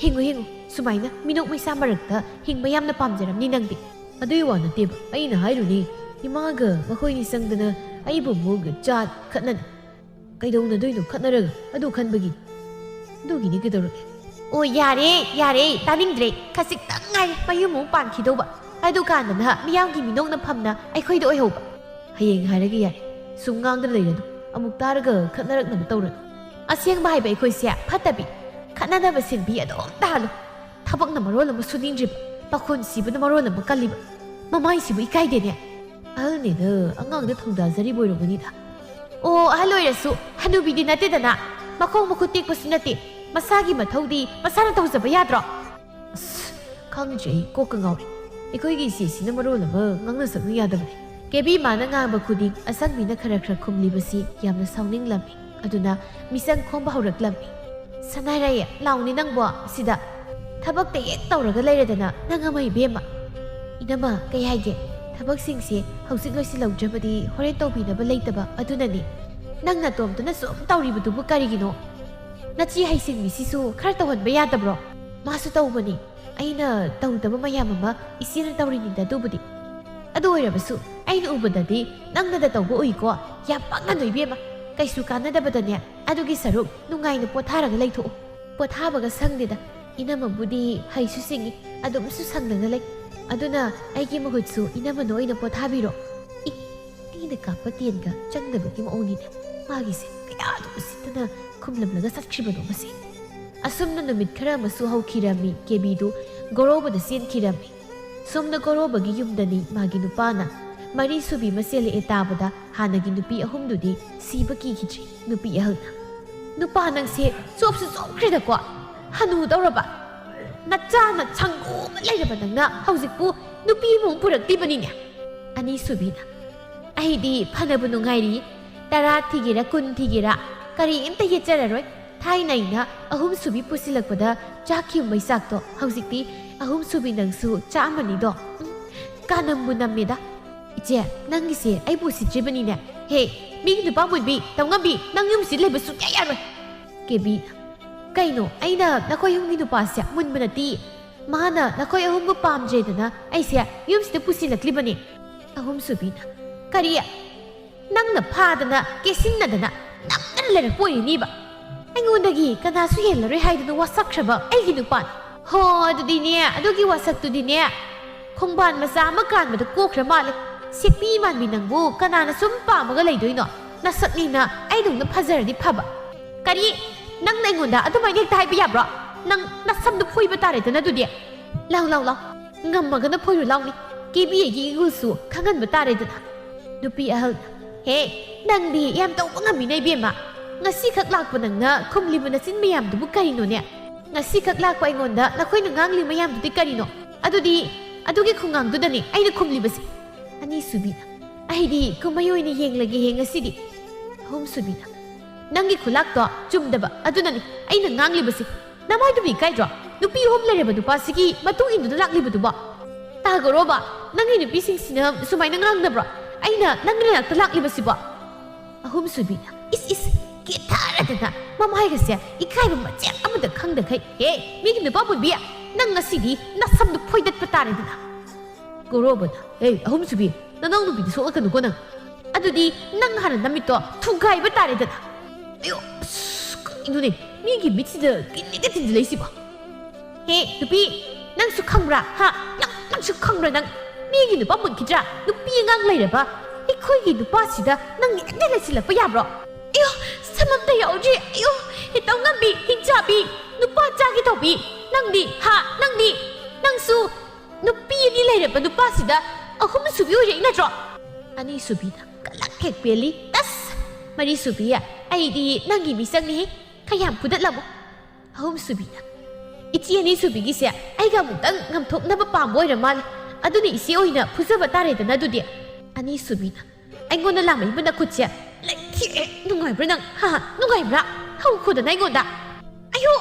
"ꯍꯤꯡꯉꯨ, ꯍꯤꯡꯉꯨ꯫ ꯁꯨꯃꯥꯏꯅ ꯃꯤꯅꯣꯛ ꯃꯩꯁꯥ ꯃꯔꯛꯇ ꯍꯤꯡꯕ ꯌꯥꯝꯅ ꯄꯥꯝꯖꯔꯝꯅꯤ ꯅꯪꯗꯤ꯫" "ꯑꯗꯨꯒꯤ ꯋꯥ ꯅꯠꯇꯦꯕ꯫ ꯑꯩꯅ ꯍꯥꯏꯔꯨꯅꯤ, ꯏꯃꯥꯒ ꯃꯈꯣꯏꯅꯤ ꯆꯪꯗꯅ ꯑꯩꯕꯨ ꯑꯃꯨꯛ ꯆꯥꯠ ꯈꯠꯅꯅ꯫ ꯀꯩꯗꯧꯅꯗꯣꯏꯅꯣ ꯈꯠꯅꯔꯒ? ꯑꯗꯨ ꯈꯟꯕꯒꯤ꯫ ꯑꯗꯨꯒꯤꯅꯤ ꯀꯩꯗꯧꯔꯒꯦ?" "ꯑꯣ, ꯌꯥꯔꯦ, ꯌꯥꯔꯦ, ꯇꯥꯅꯤꯡꯗ꯭ꯔꯦ꯫ ꯈꯖꯤꯛꯇꯪ ꯉꯥꯏꯔꯦ ꯃꯌꯨꯝ ꯑꯃꯨꯛ ꯄꯥꯟꯈꯤꯗꯧꯕ꯫ ꯑꯗꯨꯀꯥꯟꯗꯅ ꯃꯤꯌꯥꯝꯒꯤ ꯃꯤꯅꯣꯛꯅꯐꯝꯅ ꯑꯩꯈꯣꯏꯗ ꯑꯣꯏꯍꯧꯕ꯫ ꯍꯌꯦꯡ ꯍꯥꯏꯔꯒ ꯌꯥꯏ꯫ ꯁꯨꯝ ꯉꯥꯡꯗꯅ ꯂꯩꯔꯅꯨ꯫ ꯑꯃꯨꯛ ꯇꯥꯔꯒ ꯈꯠꯅꯔꯛꯅꯕ ꯇꯧꯔꯅꯨ꯫ ꯑꯁꯦꯡꯕ ꯍꯥꯏꯕ ꯑꯩꯈꯣꯏꯁꯦ ꯐꯠꯇꯕꯤ, ꯈꯠꯅꯅꯕ ꯁꯤꯟꯕꯤ ꯑꯗꯨꯝ ꯇꯥꯍꯜꯂꯨ꯫ ꯊꯕꯛꯅ ꯃꯔꯣꯜ ꯑꯃ ꯁꯨꯅꯤꯡꯗ꯭ꯔꯤꯕ, ꯄꯥꯈꯣꯟ ꯁꯤꯕꯅ ꯃꯔꯣꯜ ꯑꯃ ꯀꯜꯂꯤꯕ꯫ ꯃꯃꯥꯏꯁꯤꯕꯨ ꯏꯀꯥꯏꯗꯦꯅꯦ꯫ ꯑꯍꯜꯅꯤꯗ, ꯑꯉꯥꯡꯗ ꯊꯧꯗꯥꯖꯔꯤꯕ ꯑꯣꯏꯔꯝꯒꯅꯤꯗ꯫ ꯑꯣ, ꯑꯍꯜ ꯑꯣꯏꯔꯁꯨ ꯍꯅꯨꯕꯤꯗꯤ ꯅꯠꯇꯦꯗꯅ꯫ ꯃꯈꯣꯡ ꯃꯈꯨꯠ ꯇꯦꯛꯄꯁꯨ ꯅꯠꯇꯦ꯫ ꯃꯁꯥꯒꯤ ꯃꯊꯧꯗꯤ ꯃꯁꯥꯅ ꯇꯧꯖꯕ ꯌꯥꯗ꯭ꯔꯣ? ꯑꯁ, ꯈꯪꯗ꯭ꯔꯦ ꯑꯩ, ꯀꯣꯛꯀ ꯉꯥꯎꯔꯦ꯫ ꯑꯩꯈꯣꯏꯒꯤ ꯏꯆꯦꯁꯤꯅ ꯃꯔꯣꯜ ꯑꯃ ꯉꯥꯡꯅ ꯁꯛꯅ ꯌꯥꯗꯕꯅꯦ꯫ ꯀꯦꯕꯤ ꯃꯥꯅ ꯉꯥꯡꯕ ꯈꯨꯗꯤꯡ ꯑꯁꯪꯕꯤꯅ ꯈꯔ ꯈꯔ ꯈꯨꯝꯂꯤꯕꯁꯤ ꯌꯥꯝꯅ ꯁꯥꯎꯅꯤꯡꯂꯝꯃꯤ꯫ ꯑꯗꯨꯅ ꯃꯤꯆꯪ ꯈꯣꯝꯕ ꯍꯧꯔꯛꯂꯝꯃꯤ꯫ "ꯁꯅꯥꯔꯩ, ꯂꯥꯎꯅꯤ ꯅꯪꯕꯣ ꯁꯤꯗ꯫ ꯊꯕꯛꯇ ꯍꯦꯛ ꯇꯧꯔꯒ ꯂꯩꯔꯗꯅ ꯅꯪ ꯑꯃ ꯏꯕꯦꯝꯃ꯫ ꯏꯅꯝꯃ, ꯀꯩ ꯍꯥꯏꯒꯦ? ꯊꯕꯛꯁꯤꯡꯁꯦ ꯍꯧꯖꯤꯛ ꯂꯣꯏꯁꯤꯜꯍꯧꯗ꯭ꯔꯕꯗꯤ ꯍꯣꯔꯦꯟ ꯇꯧꯕꯤꯅꯕ ꯂꯩꯇꯕ ꯑꯗꯨꯅꯅꯤ꯫ ꯅꯪ ꯅꯇꯣꯝꯇꯅ ꯁꯨꯝ ꯇꯧꯔꯤꯕꯗꯨꯕꯨ ꯀꯔꯤꯒꯤꯅꯣ? ꯅꯆꯦ ꯍꯩꯁꯤꯡꯕꯤꯁꯤꯁꯨ ꯈꯔ ꯇꯧꯍꯟꯕ ꯌꯥꯗꯕ꯭ꯔꯣ? ꯃꯥꯁꯨ ꯇꯧꯕꯅꯤ꯫ ꯑꯩꯅ ꯇꯧꯗꯕ ꯃꯌꯥꯝ ꯑꯃ ꯏꯆꯦꯅ ꯇꯧꯔꯤꯅꯤꯗ ꯑꯗꯨꯕꯨꯗꯤ꯫ ꯑꯗꯨ ꯑꯣꯏꯔꯕꯁꯨ ꯑꯩꯅ ꯎꯕꯗꯗꯤ ꯅꯪꯅꯗ ꯇꯧꯕ ꯎꯏꯀꯣ꯫ ꯌꯥꯝ ꯄꯪꯒꯅꯨ ꯏꯕꯦꯝꯃ꯫ ꯀꯩꯁꯨ ꯀꯥꯟꯅꯗꯕꯗꯅꯦ꯫ ꯑꯗꯨꯒꯤ ꯁꯔꯨꯛ ꯅꯨꯡꯉꯥꯏꯅ ꯄꯣꯊꯥꯔꯒ ꯂꯩꯊꯣꯛꯎ꯫ ꯄꯣꯊꯥꯕꯒ ꯁꯪꯗꯦꯗ꯫ ꯏꯅꯝꯃꯕꯨꯗꯤ ꯍꯩꯁꯨ ꯁꯤꯡꯉꯤ, ꯑꯗꯨꯝꯁꯨ ꯁꯪꯗꯅ ꯂꯩ꯫ ꯑꯗꯨꯅ ꯑꯩꯒꯤ ꯃꯍꯨꯠꯁꯨ ꯏꯅꯝꯃꯅ ꯑꯣꯏꯅ ꯄꯣꯊꯥꯕꯤꯔꯣ꯫ ꯏ, ꯑꯩꯅ ꯀꯥꯞꯄ ꯇꯦꯟꯒ ꯆꯪꯗꯕꯒꯤ ꯃꯑꯣꯡꯅꯤꯅꯦ꯫ ꯃꯥꯒꯤꯁꯦ ꯀꯌꯥꯗ ꯎꯁꯤꯠꯇꯅ ꯈꯨꯝꯂꯝꯂꯒ ꯆꯠꯈ꯭ꯔꯤꯕꯅꯣ ꯃꯁꯤ꯫ ꯑꯁꯨꯝꯅ ꯅꯨꯃꯤꯠ ꯈꯔ ꯑꯃꯁꯨ ꯍꯧꯈꯤꯔꯝꯃꯤ꯫ ꯀꯦꯕꯤꯗꯨ ꯒꯣꯔꯣꯕꯗ ꯆꯦꯟꯈꯤꯔꯝꯃꯤ꯫ ꯁꯣꯝꯗ ꯒꯣꯔꯣꯕꯒꯤ ꯌꯨꯝꯗꯅꯤ ꯃꯥꯒꯤ ꯅꯨꯄꯥꯅ꯫ ꯃꯔꯤ ꯁꯨꯕꯤ ꯑꯃ ꯆꯦꯜꯂꯛꯑꯦ ꯇꯥꯕꯗ ꯍꯥꯟꯅꯒꯤ ꯅꯨꯄꯤ ꯑꯍꯨꯝꯗꯨꯗꯤ ꯁꯤꯕ ꯀꯤꯈꯤꯗ꯭ꯔꯤ꯫ ꯅꯨꯄꯤ ꯑꯍꯜꯅ, "ꯅꯨꯄꯥ ꯅꯪꯁꯦ ꯆꯣꯞꯁꯨ ꯆꯣꯞꯈ꯭ꯔꯦꯗꯀꯣ꯫ ꯍꯅꯨꯗꯧꯔꯕ ꯅꯆꯥꯅ ꯁꯪꯒꯣꯝ ꯑꯃ ꯂꯩꯔꯕ ꯅꯪꯅ ꯍꯧꯖꯤꯛꯄꯨ ꯅꯨꯄꯤ ꯑꯃꯃꯨꯛ ꯄꯨꯔꯛꯂꯤꯕꯅꯤꯅꯦ?" ꯑꯅꯤꯁꯨꯕꯤꯅ, "ꯑꯩꯗꯤ ꯐꯅꯕꯨ ꯅꯨꯡꯉꯥꯏꯔꯤ꯫ ꯇꯔꯥ ꯊꯤꯒꯦꯔꯥ ꯀꯨꯟ ꯊꯤꯒꯦꯔꯥ ꯀꯔꯤꯝꯇ ꯌꯦꯠꯆꯔꯔꯣꯏ꯫ ꯊꯥꯏꯅ ꯑꯩꯅ ꯑꯍꯨꯝꯁꯨꯕꯤ ꯄꯨꯁꯤꯜꯂꯛꯄꯗ ꯆꯥꯈꯤꯕ ꯃꯩꯆꯥꯛꯇꯣ ꯍꯧꯖꯤꯛꯇꯤ ꯑꯍꯨꯝꯁꯨꯕꯤ ꯅꯪꯁꯨ ꯆꯥꯛꯑꯝꯃꯅꯤꯗꯣ꯫ ꯎꯝ, ꯀꯥꯅꯝꯕꯨ ꯅꯝꯃꯦꯗ꯫ ꯏꯆꯦ, ꯅꯪꯒꯤꯁꯦ ꯑꯩꯕꯨ ꯎꯁꯤꯠꯇ꯭ꯔꯤꯕꯅꯤꯅꯦ꯫ ꯍꯦ, ꯃꯤꯒꯤ ꯅꯨꯄꯥ ꯃꯨꯟꯕꯤ, ꯇꯧꯉꯝꯕꯤ, ꯅꯪ ꯌꯨꯝꯁꯤꯗ ꯂꯩꯕ ꯁꯨꯡꯌꯥ ꯌꯥꯔꯣꯏ꯫" ꯀꯦꯕꯤꯅ, "ꯀꯩꯅꯣ, ꯑꯩꯅ ꯅꯈꯣꯏ ꯑꯍꯨꯝꯒꯤ ꯅꯨꯄꯥꯁꯦ ꯃꯨꯟꯕ ꯅꯠꯇꯦ꯫ ꯃꯥꯅ ꯅꯈꯣꯏ ꯑꯍꯨꯝꯕꯨ ꯄꯥꯝꯗ꯭ꯔꯦꯗꯅ ꯑꯩꯁꯦ ꯌꯨꯝꯁꯤꯗ ꯄꯨꯁꯤꯜꯂꯛꯂꯤꯕꯅꯤ꯫" ꯑꯍꯨꯝꯁꯨꯕꯤꯅ, "ꯀꯔꯤ? ꯅꯪꯅ ꯐꯥꯗꯅ, ꯀꯦꯁꯤꯟꯅꯗꯅ, ꯅꯝꯗꯅ ꯂꯩꯔꯛꯄ ꯑꯣꯏꯔꯤꯅꯤꯕ꯫ ꯑꯩꯉꯣꯟꯗꯒꯤ ꯀꯅꯥꯁꯨ ꯍꯦꯜꯂꯔꯣꯏ ꯍꯥꯏꯗꯨꯅ ꯋꯥꯁꯛꯈ꯭ꯔꯕ ꯑꯩꯒꯤ ꯅꯨꯄꯥꯅ꯫ ꯍꯣ, ꯑꯗꯨꯗꯤꯅꯦ, ꯑꯗꯨꯒꯤ ꯋꯥꯁꯛꯇꯨꯗꯤꯅꯦ, ꯈꯣꯡꯕꯥꯟ ꯃꯆꯥ ꯑꯃ ꯀꯥꯟꯕꯗ ꯀꯣꯛꯈ꯭ꯔ ꯃꯥꯜꯂꯦ꯫ ꯁꯦꯛꯄꯤ ꯃꯥꯟꯕꯤ ꯅꯪꯕꯨ ꯀꯅꯥꯅ ꯁꯨꯝ ꯄꯥꯝꯃꯒ ꯂꯩꯗꯣꯏꯅꯣ? ꯅꯁꯛꯅꯤꯅ ꯑꯩꯗꯧꯅ ꯐꯖꯔꯗꯤ ꯐꯕ꯫ ꯀꯔꯤ? ꯅꯪꯅ ꯑꯩꯉꯣꯟꯗ ꯑꯗꯨꯃꯥꯏꯅ ꯍꯦꯛꯇ ꯍꯥꯏꯕ ꯌꯥꯕ꯭ꯔꯣ? ꯅꯪ ꯅꯁꯝꯗꯨ ꯐꯣꯏꯕ ꯇꯥꯔꯦꯗꯅ ꯑꯗꯨꯗꯤ꯫ ꯂꯥꯎ, ꯂꯥꯎ, ꯂꯥꯎ꯫ ꯉꯝꯃꯒꯅ ꯐꯣꯏꯔꯨ ꯂꯥꯎꯅꯤ꯫ ꯀꯦꯕꯤ ꯑꯩꯒꯤ ꯏꯒꯨꯜꯁꯨ ꯈꯪꯍꯟꯕ ꯇꯥꯔꯦꯗꯅ꯫ ꯅꯨꯄꯤ ꯑꯍꯜ, ꯍꯦ, ꯅꯪꯗꯤ ꯌꯥꯝ ꯇꯧꯕ ꯉꯝꯃꯤꯅ ꯏꯕꯦꯝꯃ꯫ ꯉꯁꯤꯈꯛ ꯂꯥꯛꯄ ꯅꯪꯅ ꯈꯨꯝꯂꯤꯕ ꯅꯆꯤꯟ ꯃꯌꯥꯝꯗꯨꯕꯨ ꯀꯔꯤꯅꯣꯅꯦ? ꯉꯁꯤꯈꯛ ꯂꯥꯛꯄ ꯑꯩꯉꯣꯟꯗ ꯅꯈꯣꯏꯅ ꯉꯥꯡꯂꯤ ꯃꯌꯥꯝꯗꯨꯗꯤ ꯀꯔꯤꯅꯣ? ꯑꯗꯨꯗꯤ, ꯑꯗꯨꯒꯤ ꯈꯨꯡꯒꯥꯡꯗꯨꯗꯅꯤ ꯑꯩꯅ ꯈꯨꯝꯂꯤꯕꯁꯤ꯫ ꯑꯅꯤꯁꯨꯕꯤꯅ, ꯑꯩꯗꯤ ꯀꯨꯝꯍꯩ ꯑꯣꯏꯅ ꯌꯦꯡꯂꯒꯦꯍꯦ ꯉꯁꯤꯗꯤ꯫ ꯑꯍꯨꯝꯁꯨꯕꯤꯅ, ꯅꯪꯒꯤ ꯈꯨꯂꯥꯛꯇꯣ ꯆꯨꯝꯗꯕ ꯑꯗꯨꯅꯅꯤ ꯑꯩꯅ ꯉꯥꯡꯂꯤꯕꯁꯤ꯫ ꯅꯃꯥꯏꯗꯨꯕꯨ ꯏꯀꯥꯏꯗ꯭ꯔꯣ? ꯅꯨꯄꯤ ꯑꯍꯨꯝ ꯂꯩꯔꯕ ꯅꯨꯄꯥꯁꯤꯒꯤ ꯃꯇꯨꯡ ꯏꯟꯗꯨꯅ ꯂꯥꯛꯂꯤꯕꯗꯨꯕꯣ? ꯇꯥꯒꯔꯣꯕ, ꯅꯪꯒꯤ ꯅꯨꯄꯤꯁꯤꯡꯁꯤꯅ ꯁꯨꯃꯥꯏꯅ ꯉꯥꯡꯅꯕ꯭ꯔꯣ? ꯑꯩꯅ ꯅꯪꯒꯤ ꯅꯥꯛꯇ ꯂꯥꯛꯂꯤꯕꯁꯤꯕꯣ? ꯑꯍꯨꯝꯁꯨꯕꯤꯅ, ꯏꯁ, ꯏꯁ, ꯀꯦꯊꯔꯗꯅ ꯃꯃꯥꯏꯒꯁꯦ ꯏꯀꯥꯏꯕ ꯃꯆꯦꯠ ꯑꯃꯗ ꯈꯪꯗꯈꯩ, ꯍꯦ, ꯃꯤꯒꯤ ꯅꯨꯄꯥ ꯄꯨꯟꯕꯤ, ꯅꯪ ꯉꯁꯤꯗꯤ ꯅꯁꯝꯗꯨ ꯐꯣꯏꯗꯠꯄ ꯇꯥꯔꯦꯗꯅ꯫ ꯒꯣꯔꯣꯕꯅ, ꯍꯦ, ꯑꯍꯨꯝꯁꯨꯕꯤ, ꯅꯅꯥꯎ ꯅꯨꯄꯤꯗꯤ ꯁꯣꯛꯂꯛꯀꯅꯨꯀꯣ ꯅꯪ꯫ ꯑꯗꯨꯗꯤ ꯅꯪ ꯍꯥꯟꯅ ꯅꯃꯤꯠꯇꯣ ꯊꯨꯒꯥꯏꯕ ꯇꯥꯔꯦꯗꯅ꯫ ꯑꯌꯣ, ꯑꯁ, ꯀꯔꯤꯅꯣꯅꯦ? ꯃꯤꯒꯤ ꯃꯤꯠꯁꯤꯗ ꯀꯤꯟꯅꯤꯒ ꯊꯤꯟꯖꯤꯜꯂꯛꯏꯁꯤꯕꯣ? ꯍꯦ, ꯅꯨꯄꯤ, ꯅꯪꯁꯨ ꯈꯪꯕ꯭ꯔꯥ? ꯍꯥ? ꯅꯪ, ꯅꯪꯁꯨ ꯈꯪꯕ꯭ꯔꯥ ꯅꯪ? ꯃꯤꯒꯤ ꯅꯨꯄꯥ ꯃꯨꯟꯈꯤꯗ꯭ꯔꯥ? ꯅꯨꯄꯤ ꯑꯉꯥꯡ ꯂꯩꯔꯕ ꯑꯩꯈꯣꯏꯒꯤ ꯅꯨꯄꯥꯁꯤꯗ ꯅꯪ ꯍꯦꯛꯇ ꯂꯩꯁꯤꯜꯂꯛꯄ ꯌꯥꯕ꯭ꯔꯣ? ꯑꯌꯣ, ꯁꯝ ꯑꯝꯇ ꯌꯥꯎꯗ꯭ꯔꯤ꯫ ꯑꯌꯣ, ꯍꯦꯇꯧ ꯉꯝꯕꯤ, ꯍꯤꯡꯆꯥꯕꯤ, ꯅꯨꯄꯥ ꯆꯥꯒꯦ ꯇꯧꯕꯤ꯫ ꯅꯪꯗꯤ, ꯍꯥ? ꯅꯪꯗꯤ? ꯅꯪꯁꯨ ꯅꯨꯄꯤ ꯑꯅꯤ ꯂꯩꯔꯕ ꯅꯨꯄꯥꯁꯤꯗ ꯑꯍꯨꯝꯁꯨꯕꯤ ꯑꯣꯏꯔꯛꯏ ꯅꯠꯇ꯭ꯔꯣ? ꯑꯅꯤꯁꯨꯕꯤꯅ ꯀꯂꯛ ꯍꯦꯛ ꯄꯦꯜꯂꯤ꯫ ꯑꯁ! ꯃꯔꯤꯁꯨꯕꯤ, ꯑꯩꯗꯤ ꯅꯪꯒꯤ ꯃꯤꯆꯪꯅꯤꯍꯦ꯫ ꯈꯔ ꯌꯥꯝ ꯐꯨꯗꯠꯂꯝꯃꯨ꯫ ꯑꯍꯨꯝꯁꯨꯕꯤꯅ, ꯏꯆꯦ ꯑꯅꯤꯁꯨꯕꯤꯒꯤꯁꯦ ꯑꯩꯒ ꯑꯃꯨꯛꯇꯪ ꯉꯝꯊꯣꯛꯅꯕ ꯄꯥꯝꯕ ꯑꯣꯏꯔ ꯃꯥꯜꯂꯦ꯫ ꯑꯗꯨꯅ ꯏꯆꯦ ꯑꯣꯏꯅ ꯐꯨꯖꯕ ꯇꯥꯔꯦꯗꯅ ꯑꯗꯨꯗꯤ꯫ ꯑꯅꯤꯁꯨꯕꯤꯅ, ꯑꯩꯉꯣꯟꯗ ꯂꯥꯝꯃꯛꯏꯕ ꯅꯈꯨꯠꯁꯦ ꯂꯩꯊꯦꯛꯑꯦ꯫ ꯅꯨꯡꯉꯥꯏꯕ꯭ꯔꯥ ꯅꯪ? ꯍꯥ? ꯅꯨꯡꯉꯥꯏꯕ꯭ꯔꯥ? ꯍꯧꯈꯣꯗꯅ ꯑꯩꯉꯣꯟꯗ꯫ ꯑꯌꯣ!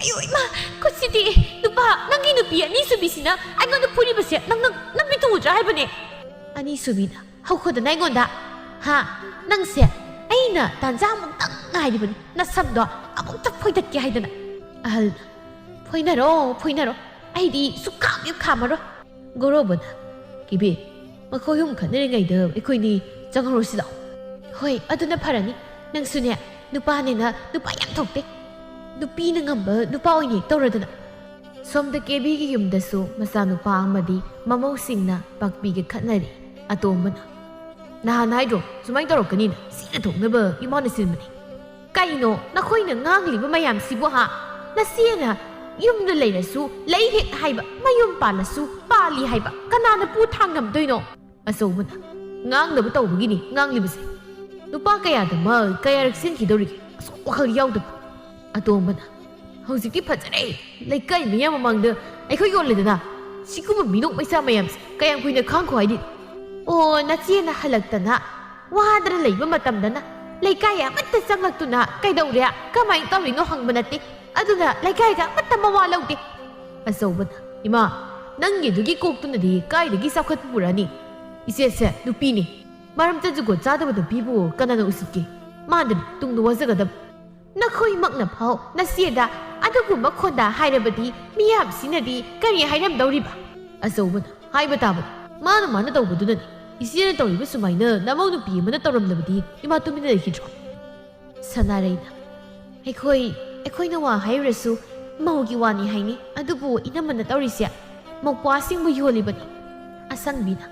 ꯑꯌꯣ ꯏꯃꯥ! ꯈꯨꯠꯁꯤꯗꯤ! ꯅꯨꯄꯥ, ꯅꯪꯒꯤ ꯅꯨꯄꯤ ꯑꯅꯤꯁꯨꯕꯤꯁꯤꯅ ꯑꯩꯉꯣꯟꯗ ꯐꯨꯔꯤꯕꯁꯦ ꯅꯪ, ꯅꯪ, ꯅꯪ ꯃꯤꯠꯇ ꯎꯗ꯭ꯔꯥ ꯍꯥꯏꯕꯅꯦ? ꯑꯅꯤꯁꯨꯕꯤꯅ, ꯍꯧꯈꯣꯗꯅ ꯑꯩꯉꯣꯟꯗ꯫ ꯍꯥ? ꯅꯪꯁꯦ ꯑꯩꯅ ꯇꯥꯟꯖꯥ ꯑꯃꯨꯛꯇꯪ ꯉꯥꯏꯔꯤꯕꯅꯤ ꯅꯁꯝꯗꯣ ꯑꯃꯨꯛꯇ ꯐꯣꯏꯗꯠꯀꯦ ꯍꯥꯏꯗꯅ꯫ ꯑꯍꯜꯅ, ꯐꯣꯏꯅꯔꯣ, ꯐꯣꯏꯅꯔꯣ꯫ ꯑꯩꯗꯤ ꯁꯨꯛꯈꯥꯝ ꯍꯦꯛ ꯈꯥꯝꯃꯔꯣꯏ꯫ ꯒꯣꯔꯣꯕꯅ, ꯀꯤꯕꯤ, ꯃꯈꯣꯏ ꯑꯍꯨꯝ ꯈꯠꯅꯔꯤꯉꯩꯗ ꯑꯩꯈꯣꯏꯅꯤ ꯆꯪꯍꯧꯔꯁꯤ ꯂꯥꯛꯑꯣ꯫ ꯍꯣꯏ, ꯑꯗꯨꯅ ꯐꯔꯅꯤ꯫ ꯅꯪꯁꯨꯅꯦ, ꯅꯨꯄꯥꯅꯦꯅ ꯅꯨꯄꯥ ꯌꯥꯝ ꯊꯣꯛꯇꯦ꯫ ꯅꯨꯄꯤꯅ ꯉꯝꯕ ꯅꯨꯄꯥ ꯑꯣꯏꯅ ꯍꯦꯛ ꯇꯧꯔꯗꯅ꯫ ꯁꯣꯝꯗ ꯀꯦꯕꯤꯒꯤ ꯌꯨꯝꯗꯁꯨ ꯃꯆꯥꯅꯨꯄꯥ ꯑꯃꯗꯤ ꯃꯃꯧꯁꯤꯡꯅ ꯄꯥꯛꯄꯤꯒ ꯈꯠꯅꯔꯤ꯫ ꯑꯇꯣꯝꯕꯅ, "ꯅꯍꯥꯟ ꯍꯥꯏꯗ꯭ꯔꯣ ꯁꯨꯃꯥꯏꯅ ꯇꯧꯔꯛꯀꯅꯤꯅ? ꯁꯤꯅ ꯊꯣꯛꯅꯕ ꯏꯃꯥꯅ ꯁꯤꯟꯕꯅꯤ꯫ ꯀꯩꯅꯣ ꯅꯈꯣꯏꯅ ꯉꯥꯡꯂꯤꯕ ꯃꯌꯥꯝꯁꯤꯕꯨ ꯍꯥ? ꯅꯆꯦꯅ ꯌꯨꯝꯗ ꯂꯩꯔꯁꯨ ꯂꯩ ꯍꯦꯛ ꯍꯥꯏꯕ, ꯃꯌꯨꯝ ꯄꯥꯜꯂꯁꯨ ꯄꯥꯜꯂꯤ ꯍꯥꯏꯕ, ꯀꯅꯥꯅ ꯄꯨ ꯊꯥꯡꯉꯝꯗꯣꯏꯅꯣ?" ꯑꯆꯧꯕꯅ, "ꯉꯥꯡꯅꯕ ꯇꯧꯕꯒꯤꯅꯤ ꯉꯥꯡꯂꯤꯕꯁꯦ꯫ ꯅꯨꯄꯥ ꯀꯌꯥꯗ ꯃꯥ ꯀꯌꯥꯔꯛ ꯆꯦꯟꯈꯤꯗꯧꯔꯤꯒꯦ? ꯑꯁꯨꯛ ꯋꯥꯈꯜ ꯌꯥꯎꯗꯕ?" ꯑꯇꯣꯝꯕꯅ, "ꯍꯧꯖꯤꯛꯇꯤ ꯐꯖꯔꯦ꯫ ꯂꯩꯀꯥꯏ ꯃꯤꯌꯥꯝ ꯃꯃꯥꯡꯗ ꯑꯩꯈꯣꯏ ꯌꯣꯜꯂꯦꯗꯅ꯫ ꯁꯤꯒꯨꯝꯕ ꯃꯤꯅꯣꯛ ꯃꯩꯁꯥ ꯃꯌꯥꯝꯁꯦ ꯀꯌꯥꯝ ꯀꯨꯏꯅ ꯈꯥꯡꯈꯣ ꯍꯥꯏꯗꯤ?" "ꯑꯣ, ꯅꯆꯦꯅ ꯍꯜꯂꯛꯇꯅ ꯋꯥꯗꯅ ꯂꯩꯕ ꯃꯇꯝꯗꯅ ꯂꯩꯀꯥꯏ ꯑꯃꯠꯇ ꯆꯪꯂꯛꯇꯨꯅ ꯀꯩꯗꯧꯔꯦ, ꯀꯃꯥꯏꯅ ꯇꯧꯔꯤꯅꯣ ꯍꯪꯕ ꯅꯠꯇꯦ꯫ ꯑꯗꯨꯅ ꯂꯩꯀꯥꯏꯗ ꯑꯃꯠꯇ ꯃꯋꯥ ꯂꯧꯗꯦ꯫" ꯑꯆꯧꯕꯅ, "ꯏꯃꯥ, ꯅꯪꯒꯤ ꯑꯗꯨꯒꯤ ꯀꯣꯛꯇꯨꯅꯗꯤ ꯀꯥꯏꯗꯒꯤ ꯆꯥꯎꯈꯠꯄ ꯄꯨꯔꯛꯑꯅꯤ? ꯏꯆꯦꯁꯦ ꯅꯨꯄꯤꯅꯤ꯫ ꯃꯔꯝ ꯆꯠ ꯖꯨꯒꯣꯠ ꯆꯥꯗꯕ ꯅꯨꯄꯤꯕꯨ ꯀꯅꯥꯅ ꯎꯁꯤꯠꯀꯦ? ꯃꯥꯗꯅꯤ ꯇꯨꯡꯗ ꯋꯥꯖꯒꯗꯕ꯫ ꯅꯈꯣꯏꯃꯛꯅ ꯐꯥꯎ ꯅꯆꯦꯗ ꯑꯗꯨꯒꯨꯝꯕ ꯈꯣꯟꯗꯥ ꯍꯥꯏꯔꯕꯗꯤ ꯃꯤꯌꯥꯝꯁꯤꯅꯗꯤ ꯀꯔꯤ ꯍꯥꯏꯔꯝꯗꯧꯔꯤꯕ?" ꯑꯆꯧꯕꯅ, "ꯍꯥꯏꯕ ꯇꯥꯕꯅꯤ꯫ ꯃꯥꯅ ꯃꯥꯅ ꯇꯧꯕꯗꯨꯅꯅꯤ꯫ ꯏꯆꯦꯅ ꯇꯧꯔꯤꯕ ꯁꯨꯃꯥꯏꯅ ꯅꯃꯧ ꯅꯨꯄꯤ ꯑꯃꯅ ꯇꯧꯔꯝꯂꯕꯗꯤ ꯏꯃꯥ ꯇꯨꯃꯤꯟꯅ ꯂꯩꯈꯤꯗ꯭ꯔꯣ?" ꯁꯅꯥꯔꯩꯅ, "ꯑꯩꯈꯣꯏ, ꯑꯩꯈꯣꯏꯅ ꯋꯥ ꯍꯥꯏꯔꯨꯔꯁꯨ ꯃꯧꯒꯤ ꯋꯥꯅꯤ ꯍꯥꯏꯅꯤ꯫ ꯑꯗꯨꯕꯨ ꯏꯅꯝꯃꯅ ꯇꯧꯔꯤꯁꯦ ꯃꯧꯄ꯭ꯋꯥꯁꯤꯡꯕꯨ ꯌꯣꯜꯂꯤꯕꯅꯤ꯫" ꯑꯁꯪꯕꯤꯅ,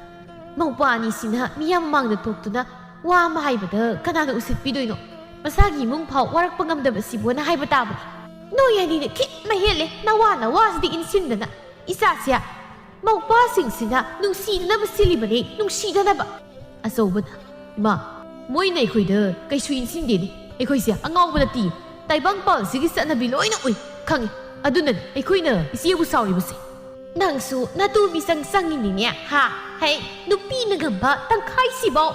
"ꯃꯧꯄ꯭ꯋꯥ ꯑꯅꯤꯁꯤꯅ ꯃꯤꯌꯥꯝ ꯃꯃꯥꯡꯗ ꯊꯣꯛꯇꯨꯅ ꯋꯥ ꯑꯃ ꯍꯥꯏꯕꯗ ꯀꯅꯥꯅ ꯎꯁꯤꯠꯄꯤꯗꯣꯏꯅꯣ? ꯃꯁꯥꯒꯤ ꯏꯃꯨꯡ ꯐꯥꯎ ꯋꯥꯔꯛꯄ ꯉꯝꯗꯕꯁꯤꯕꯨꯅ ꯍꯥꯏꯕ ꯇꯥꯕꯅꯤ꯫ ꯅꯣꯏ ꯑꯅꯤꯅ ꯈꯤꯠ ꯃꯍꯦꯜꯂꯦ꯫ ꯅꯋꯥ ꯅꯋꯥꯁꯤꯗꯤ ꯏꯟꯁꯤꯟꯗꯅ ꯏꯆꯥꯁꯦ ꯃꯧꯄ꯭ꯋꯥꯁꯤꯡꯁꯤꯅ ꯅꯨꯡꯁꯤꯅꯅꯕ ꯁꯤꯜꯂꯤꯕꯅꯤ, ꯅꯨꯡꯁꯤꯅꯅꯕ꯫" ꯑꯆꯧꯕꯅ, "ꯏꯃꯥ, ꯃꯣꯏꯅ ꯑꯩꯈꯣꯏꯗ ꯀꯩꯁꯨ ꯏꯟꯁꯤꯟꯗꯦꯅꯦ꯫ ꯑꯩꯈꯣꯏꯁꯦ ꯑꯉꯥꯎꯕ ꯅꯠꯇꯤꯌꯦ꯫ ꯇꯥꯏꯕꯪꯄꯥꯜꯁꯤꯒꯤ ꯆꯠꯅꯕꯤ ꯂꯣꯏꯅ ꯎꯏ, ꯈꯪꯉꯤ꯫ ꯑꯗꯨꯅꯅꯦ ꯑꯩꯈꯣꯏꯅ ꯏꯆꯦꯕꯨ ꯁꯥꯎꯔꯤꯕꯁꯦ꯫" "ꯅꯪꯁꯨ ꯅꯇꯨ ꯃꯤꯆꯪ ꯆꯪꯉꯤꯅꯤꯅꯦ, ꯍꯥ? ꯍꯩ, ꯅꯨꯄꯤꯅ ꯉꯝꯕ ꯇꯪꯈꯥꯏꯁꯤꯐꯥꯎ꯫"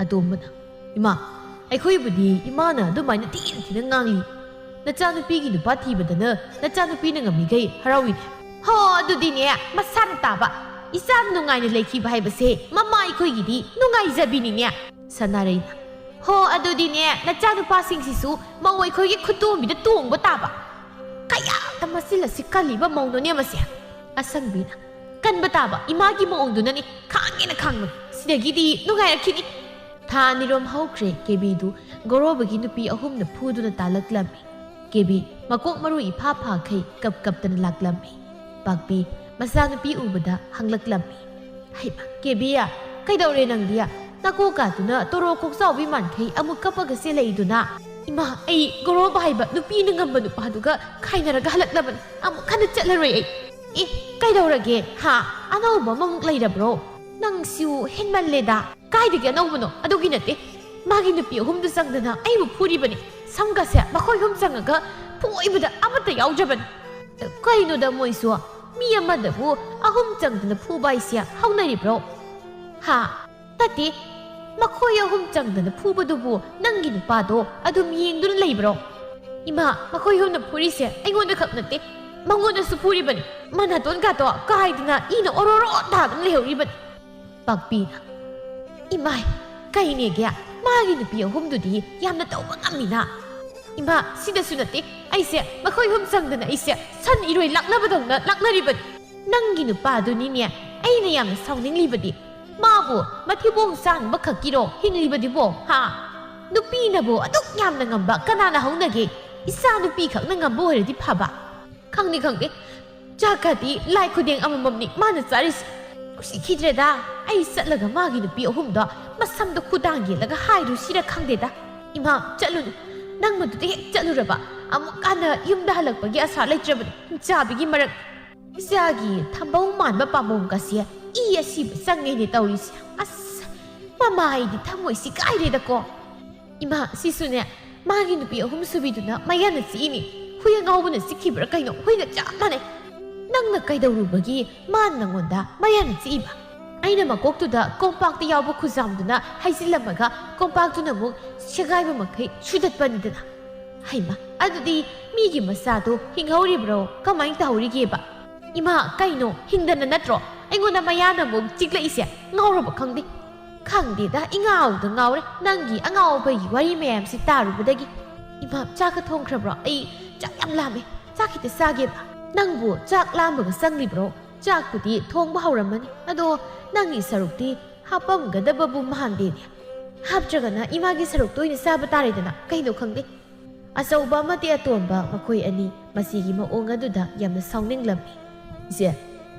ꯑꯇꯣꯝꯕꯅ, "ꯏꯃꯥ, ꯑꯩꯈꯣꯏꯕꯨꯗꯤ ꯏꯃꯥꯅ ꯑꯗꯨꯃꯥꯏꯅ ꯊꯤꯅ ꯊꯤꯅ ꯉꯥꯡꯂꯤ꯫ ꯅꯆꯥꯅꯨꯄꯤꯒꯤ ꯅꯨꯄꯥ ꯊꯤꯕꯗꯅ ꯅꯆꯥꯅꯨꯄꯤꯅ ꯉꯝꯃꯤꯈꯩ ꯍꯔꯥꯎꯏꯅꯦ꯫" "ꯍꯣ, ꯑꯗꯨꯗꯤꯅꯦ, ꯃꯁꯥꯅ ꯇꯥꯕ꯫ ꯏꯆꯥ ꯅꯨꯡꯉꯥꯏꯅ ꯂꯩꯈꯤꯕ ꯍꯥꯏꯕꯁꯦ ꯃꯃꯥ ꯑꯩꯈꯣꯏꯒꯤꯗꯤ ꯅꯨꯡꯉꯥꯏꯖꯕꯤꯅꯤꯅꯦ꯫" ꯁꯅꯥꯔꯩꯅ, "ꯍꯣ, ꯑꯗꯨꯗꯤꯅꯦ, ꯅꯆꯥꯅꯨꯄꯥꯁꯤꯡꯁꯤꯁꯨ ꯃꯧ ꯑꯩꯈꯣꯏꯒꯤ ꯈꯨꯇꯣꯝꯕꯤꯗ ꯇꯣꯡꯕ ꯇꯥꯕ꯫ ꯀꯌꯥꯗ ꯃꯆꯤꯜ ꯑꯁꯤ ꯀꯜꯂꯤꯕ ꯃꯧꯅꯣꯅꯦ ꯃꯁꯦ꯫" ꯑꯁꯪꯕꯤꯅ, "ꯀꯟꯕ ꯇꯥꯕ, ꯏꯃꯥꯒꯤ ꯃꯑꯣꯡꯗꯨꯅꯅꯤ, ꯈꯥꯡꯒꯦꯅ ꯈꯥꯡꯕꯅꯤ꯫ ꯁꯤꯗꯒꯤꯗꯤ ꯅꯨꯡꯉꯥꯏꯔꯛꯈꯤꯅꯤ꯫" ꯊꯥ ꯑꯅꯤꯔꯣꯝ ꯍꯧꯈ꯭ꯔꯦ꯫ ꯀꯦꯕꯤꯗꯨ ꯒꯣꯔꯣꯕꯒꯤ ꯅꯨꯄꯤ ꯑꯍꯨꯝꯅ ꯐꯨꯗꯨꯅ ꯇꯥꯜꯂꯛꯂꯝꯃꯤ꯫ ꯀꯦꯕꯤ ꯃꯀꯣꯛ ꯃꯔꯨ ꯏꯐꯥ ꯐꯥꯈꯩ ꯀꯞ ꯀꯞꯇꯅ ꯂꯥꯛꯂꯝꯃꯤ꯫ ꯄꯥꯛꯄꯤ ꯃꯆꯥꯅꯨꯄꯤ ꯎꯕꯗ ꯍꯪꯂꯛꯂꯝꯃꯤ꯫ "ꯍꯩꯃꯥ, ꯀꯦꯕꯤ, ꯀꯩꯗꯧꯔꯦ ꯅꯪꯗꯤ? ꯅꯀꯣꯛ ꯀꯥꯗꯨꯅ ꯇꯣꯔꯣ ꯀꯣꯛꯆꯥꯎꯕꯤ ꯃꯥꯟꯈꯩ ꯑꯃꯨꯛ ꯀꯞꯄꯒ ꯆꯦꯜꯂꯛꯏꯗꯨꯅ?" "ꯏꯃꯥ, ꯑꯩ ꯒꯣꯔꯣꯕ ꯍꯥꯏꯕ ꯅꯨꯄꯤꯅ ꯉꯝꯕ ꯅꯨꯄꯥꯗꯨꯒ ꯈꯥꯏꯅꯔꯒ ꯍꯜꯂꯛꯂꯕꯅꯤ꯫ ꯑꯃꯨꯛ ꯍꯟꯅ ꯆꯠꯂꯔꯣꯏ ꯑꯩ꯫" "ꯑꯦ, ꯀꯩꯗꯧꯔꯒꯦ? ꯍꯥ? ꯑꯅꯧꯕ ꯑꯃꯃꯨꯛ ꯂꯩꯔꯕ꯭ꯔꯣ? ꯅꯪꯁꯤꯕꯨ ꯍꯦꯟꯃꯜꯂꯦꯗ!" "ꯀꯥꯏꯗꯒꯤ ꯑꯅꯧꯕꯅꯣ? ꯑꯗꯨꯒꯤ ꯅꯠꯇꯦ꯫ ꯃꯥꯒꯤ ꯅꯨꯄꯤ ꯑꯍꯨꯝꯗꯨ ꯆꯪꯗꯅ ꯑꯩꯕꯨ ꯐꯨꯔꯤꯕꯅꯤ꯫ ꯁꯝꯒꯁꯦ ꯃꯈꯣꯏ ꯑꯍꯨꯝ ꯆꯪꯉꯒ ꯐꯨꯏꯕꯗ ꯑꯃꯠꯇ ꯌꯥꯎꯗ꯭ꯔꯕꯅꯤ꯫" "ꯀꯩꯅꯣꯗ ꯃꯣꯏꯁꯨ? ꯃꯤ ꯑꯃꯗꯕꯨ ꯑꯍꯨꯝ ꯆꯪꯗꯅ ꯐꯨꯕ ꯍꯥꯏꯁꯦ ꯍꯧꯅꯔꯤꯕ꯭ꯔꯣ?" "ꯍꯥ? ꯅꯠꯇꯦ, ꯃꯈꯣꯏ ꯑꯍꯨꯝ ꯆꯪꯗꯅ ꯐꯨꯕꯗꯨꯕꯨ ꯅꯪꯒꯤ ꯅꯨꯄꯥꯗꯣ ꯑꯗꯨꯝ ꯌꯦꯡꯗꯨꯅ ꯂꯩꯕ꯭ꯔꯣ?" "ꯏꯃꯥ, ꯃꯈꯣꯏ ꯑꯍꯨꯝꯅ ꯐꯨꯔꯤꯁꯦ ꯑꯩꯉꯣꯟꯗ ꯈꯛ ꯅꯠꯇꯦ, ꯃꯉꯣꯟꯗꯁꯨ ꯐꯨꯔꯤꯕꯅꯤ꯫ ꯃꯅꯥꯇꯣꯟꯒꯥꯗꯣ ꯀꯥꯏꯗꯅ ꯏꯅ ꯑꯣꯔꯣꯔꯣ ꯇꯥꯗꯨꯅ ꯂꯩꯍꯧꯔꯤꯕꯅꯤ꯫" ꯄꯥꯛꯄꯤꯅ, "ꯏꯃꯥꯏ, ꯀꯩꯅꯦꯒꯦ? ꯃꯥꯒꯤ ꯅꯨꯄꯤ ꯑꯍꯨꯝꯗꯨꯗꯤ ꯌꯥꯝꯅ ꯇꯧꯕ ꯉꯝꯃꯤꯅ꯫" "ꯏꯃꯥ, ꯁꯤꯗꯁꯨ ꯅꯠꯇꯦ, ꯑꯩꯁꯦ ꯃꯈꯣꯏ ꯑꯍꯨꯝ ꯆꯪꯗꯅ ꯑꯩꯁꯦ ꯁꯟ ꯏꯔꯣꯏ ꯂꯥꯛꯅꯕꯗꯧꯅ ꯂꯥꯛꯅꯔꯤꯕꯅꯤ꯫ ꯅꯪꯒꯤ ꯅꯨꯄꯥꯗꯨꯅꯤꯅꯦ ꯑꯩꯅ ꯌꯥꯝꯅ ꯁꯥꯎꯅꯤꯡꯂꯤꯕꯗꯤ꯫ ꯃꯥꯕꯨ ꯃꯊꯤꯕꯣꯡ ꯆꯥꯅꯕ ꯈꯛꯀꯤꯔꯣ ꯍꯤꯡꯂꯤꯕꯗꯨꯕꯣ, ꯍꯥ? ꯅꯨꯄꯤꯅꯕꯨ ꯑꯗꯨꯛ ꯌꯥꯝꯅ ꯉꯝꯕ ꯀꯅꯥꯅ ꯍꯧꯅꯒꯦ? ꯏꯆꯥ ꯅꯨꯄꯤ ꯈꯛꯅ ꯉꯝꯕ ꯑꯣꯏꯔꯗꯤ ꯐꯕ꯫ ꯈꯪꯗꯦ, ꯈꯪꯗꯦ, ꯆꯥꯛꯀꯗꯤ ꯂꯥꯏ ꯈꯨꯗꯦꯡ ꯑꯃꯃꯝꯅꯤ ꯃꯥꯅ ꯆꯥꯔꯤꯁꯦ꯫ ꯅꯨꯡꯁꯤꯈꯤꯗ꯭ꯔꯦꯗ꯫ ꯑꯩ ꯆꯠꯂꯒ ꯃꯥꯒꯤ ꯅꯨꯄꯤ ꯑꯍꯨꯝꯗꯣ ꯃꯁꯝꯗꯣ ꯈꯨꯗꯥꯡ ꯌꯦꯜꯂꯒ ꯍꯥꯏꯔꯨꯁꯤꯔ ꯈꯪꯗꯦꯗ꯫ ꯏꯃꯥ, ꯆꯠꯂꯨꯅꯨ꯫ ꯅꯪ ꯃꯗꯨꯗ ꯍꯦꯛ ꯆꯠꯂꯨꯔꯕ, ꯑꯃꯨꯛ ꯍꯟꯅ ꯌꯨꯝꯗ ꯍꯜꯂꯛꯄꯒꯤ ꯑꯁꯥ ꯂꯩꯇ꯭ꯔꯕꯅꯤ꯫ ꯍꯤꯡꯆꯥꯕꯤꯒꯤ ꯃꯔꯛ꯫ ꯏꯆꯥꯒꯤ ꯊꯝꯕꯧ ꯃꯥꯟꯕ ꯄꯥꯝꯕꯣꯝꯒꯁꯦ ꯏ ꯑꯁꯤꯕ ꯆꯪꯉꯦꯅꯦ ꯇꯧꯔꯤꯁꯦ꯫ ꯑꯁ, ꯃꯃꯥ ꯑꯩꯗꯤ ꯊꯃꯣꯏꯁꯤ ꯀꯥꯏꯔꯦꯗꯀꯣ꯫" "ꯏꯃꯥ, ꯁꯤꯁꯨꯅꯦ, ꯃꯥꯒꯤ ꯅꯨꯄꯤ ꯑꯍꯨꯝ ꯁꯨꯕꯤꯗꯨꯅ ꯃꯌꯥꯅ ꯆꯤꯛꯏꯅꯤ꯫ ꯍꯨꯏ ꯑꯉꯥꯎꯕꯅ ꯆꯤꯛꯈꯤꯕ꯭ꯔꯥ ꯀꯩꯅꯣ? ꯍꯨꯏꯒ ꯆꯞ ꯃꯥꯟꯅꯩ꯫ ꯅꯪꯅ ꯀꯩꯗꯧꯔꯨꯕꯒꯤ ꯃꯥꯅ ꯅꯪꯉꯣꯟꯗ ꯃꯌꯥꯅ ꯆꯤꯛꯏꯕ?" ꯑꯩꯅ ꯃꯀꯣꯛꯇꯨꯗ ꯀꯣꯝꯄꯥꯛꯇ ꯌꯥꯎꯕ ꯈꯨꯖꯥꯝꯗꯨꯅ ꯍꯩꯖꯤꯜꯂꯝꯃꯒ ꯀꯣꯝꯄꯥꯛꯇꯨꯅ ꯑꯃꯨꯛ ꯁꯦꯒꯥꯏꯕ ꯃꯈꯩ ꯁꯨꯗꯠꯄꯅꯤꯗꯅ꯫ "ꯍꯩꯃ, ꯑꯗꯨꯗꯤ ꯃꯤꯒꯤ ꯃꯆꯥꯗꯣ ꯍꯤꯡꯍꯧꯔꯤꯕ꯭ꯔꯣ? ꯀꯃꯥꯏꯅ ꯇꯧꯍꯧꯔꯤꯒꯦꯕ?" "ꯏꯃꯥ, ꯀꯩꯅꯣ, ꯍꯤꯡꯗꯅ ꯅꯠꯇ꯭ꯔꯣ ꯑꯩꯉꯣꯟꯗ ꯃꯌꯥꯅ ꯑꯃꯨꯛ ꯆꯤꯛꯂꯛꯏꯁꯦ? ꯉꯥꯎꯔꯕ ꯈꯪꯗꯦ꯫" "ꯈꯪꯗꯦꯗ, ꯏꯉꯥꯎꯗ ꯉꯥꯎꯔꯦ ꯅꯪꯒꯤ ꯑꯉꯥꯎꯕꯒꯤ ꯋꯥꯔꯤ ꯃꯌꯥꯝꯁꯤ ꯇꯥꯔꯨꯕꯗꯒꯤ꯫ ꯏꯃꯥ, ꯆꯥꯛꯀ ꯊꯣꯡꯈ꯭ꯔꯕ꯭ꯔꯣ? ꯑꯩ ꯆꯥꯛ ꯌꯥꯝ ꯂꯥꯝꯃꯦ, ꯆꯥꯛ ꯈꯤꯇ ꯆꯥꯒꯦꯕ꯫" "ꯅꯪꯕꯨ ꯆꯥꯛ ꯂꯥꯝꯕꯒ ꯆꯪꯂꯤꯕ꯭ꯔꯣ? ꯆꯥꯛꯄꯨꯗꯤ ꯊꯣꯡꯕ ꯍꯧꯔꯝꯃꯅꯤ, ꯑꯗꯣ ꯅꯪꯒꯤ ꯁꯔꯨꯛꯇꯤ ꯍꯥꯞꯄꯝꯒꯗꯕꯕꯨ ꯃꯥꯟꯗꯦꯅꯦ꯫" "ꯍꯥꯞꯇ꯭ꯔꯒꯅ ꯏꯃꯥꯒꯤ ꯁꯔꯨꯛꯇ ꯑꯣꯏꯅ ꯆꯥꯕ ꯇꯥꯔꯦꯗꯅ, ꯀꯩꯅꯣ ꯈꯪꯗꯦ꯫" ꯑꯆꯧꯕ ꯑꯃꯗꯤ ꯑꯇꯣꯝꯕ ꯃꯈꯣꯏ ꯑꯅꯤ ꯃꯁꯤꯒꯤ ꯃꯑꯣꯡ ꯑꯗꯨꯗ ꯌꯥꯝꯅ ꯁꯥꯎꯅꯤꯡꯂꯝꯃꯤ꯫ "ꯏꯆꯦ,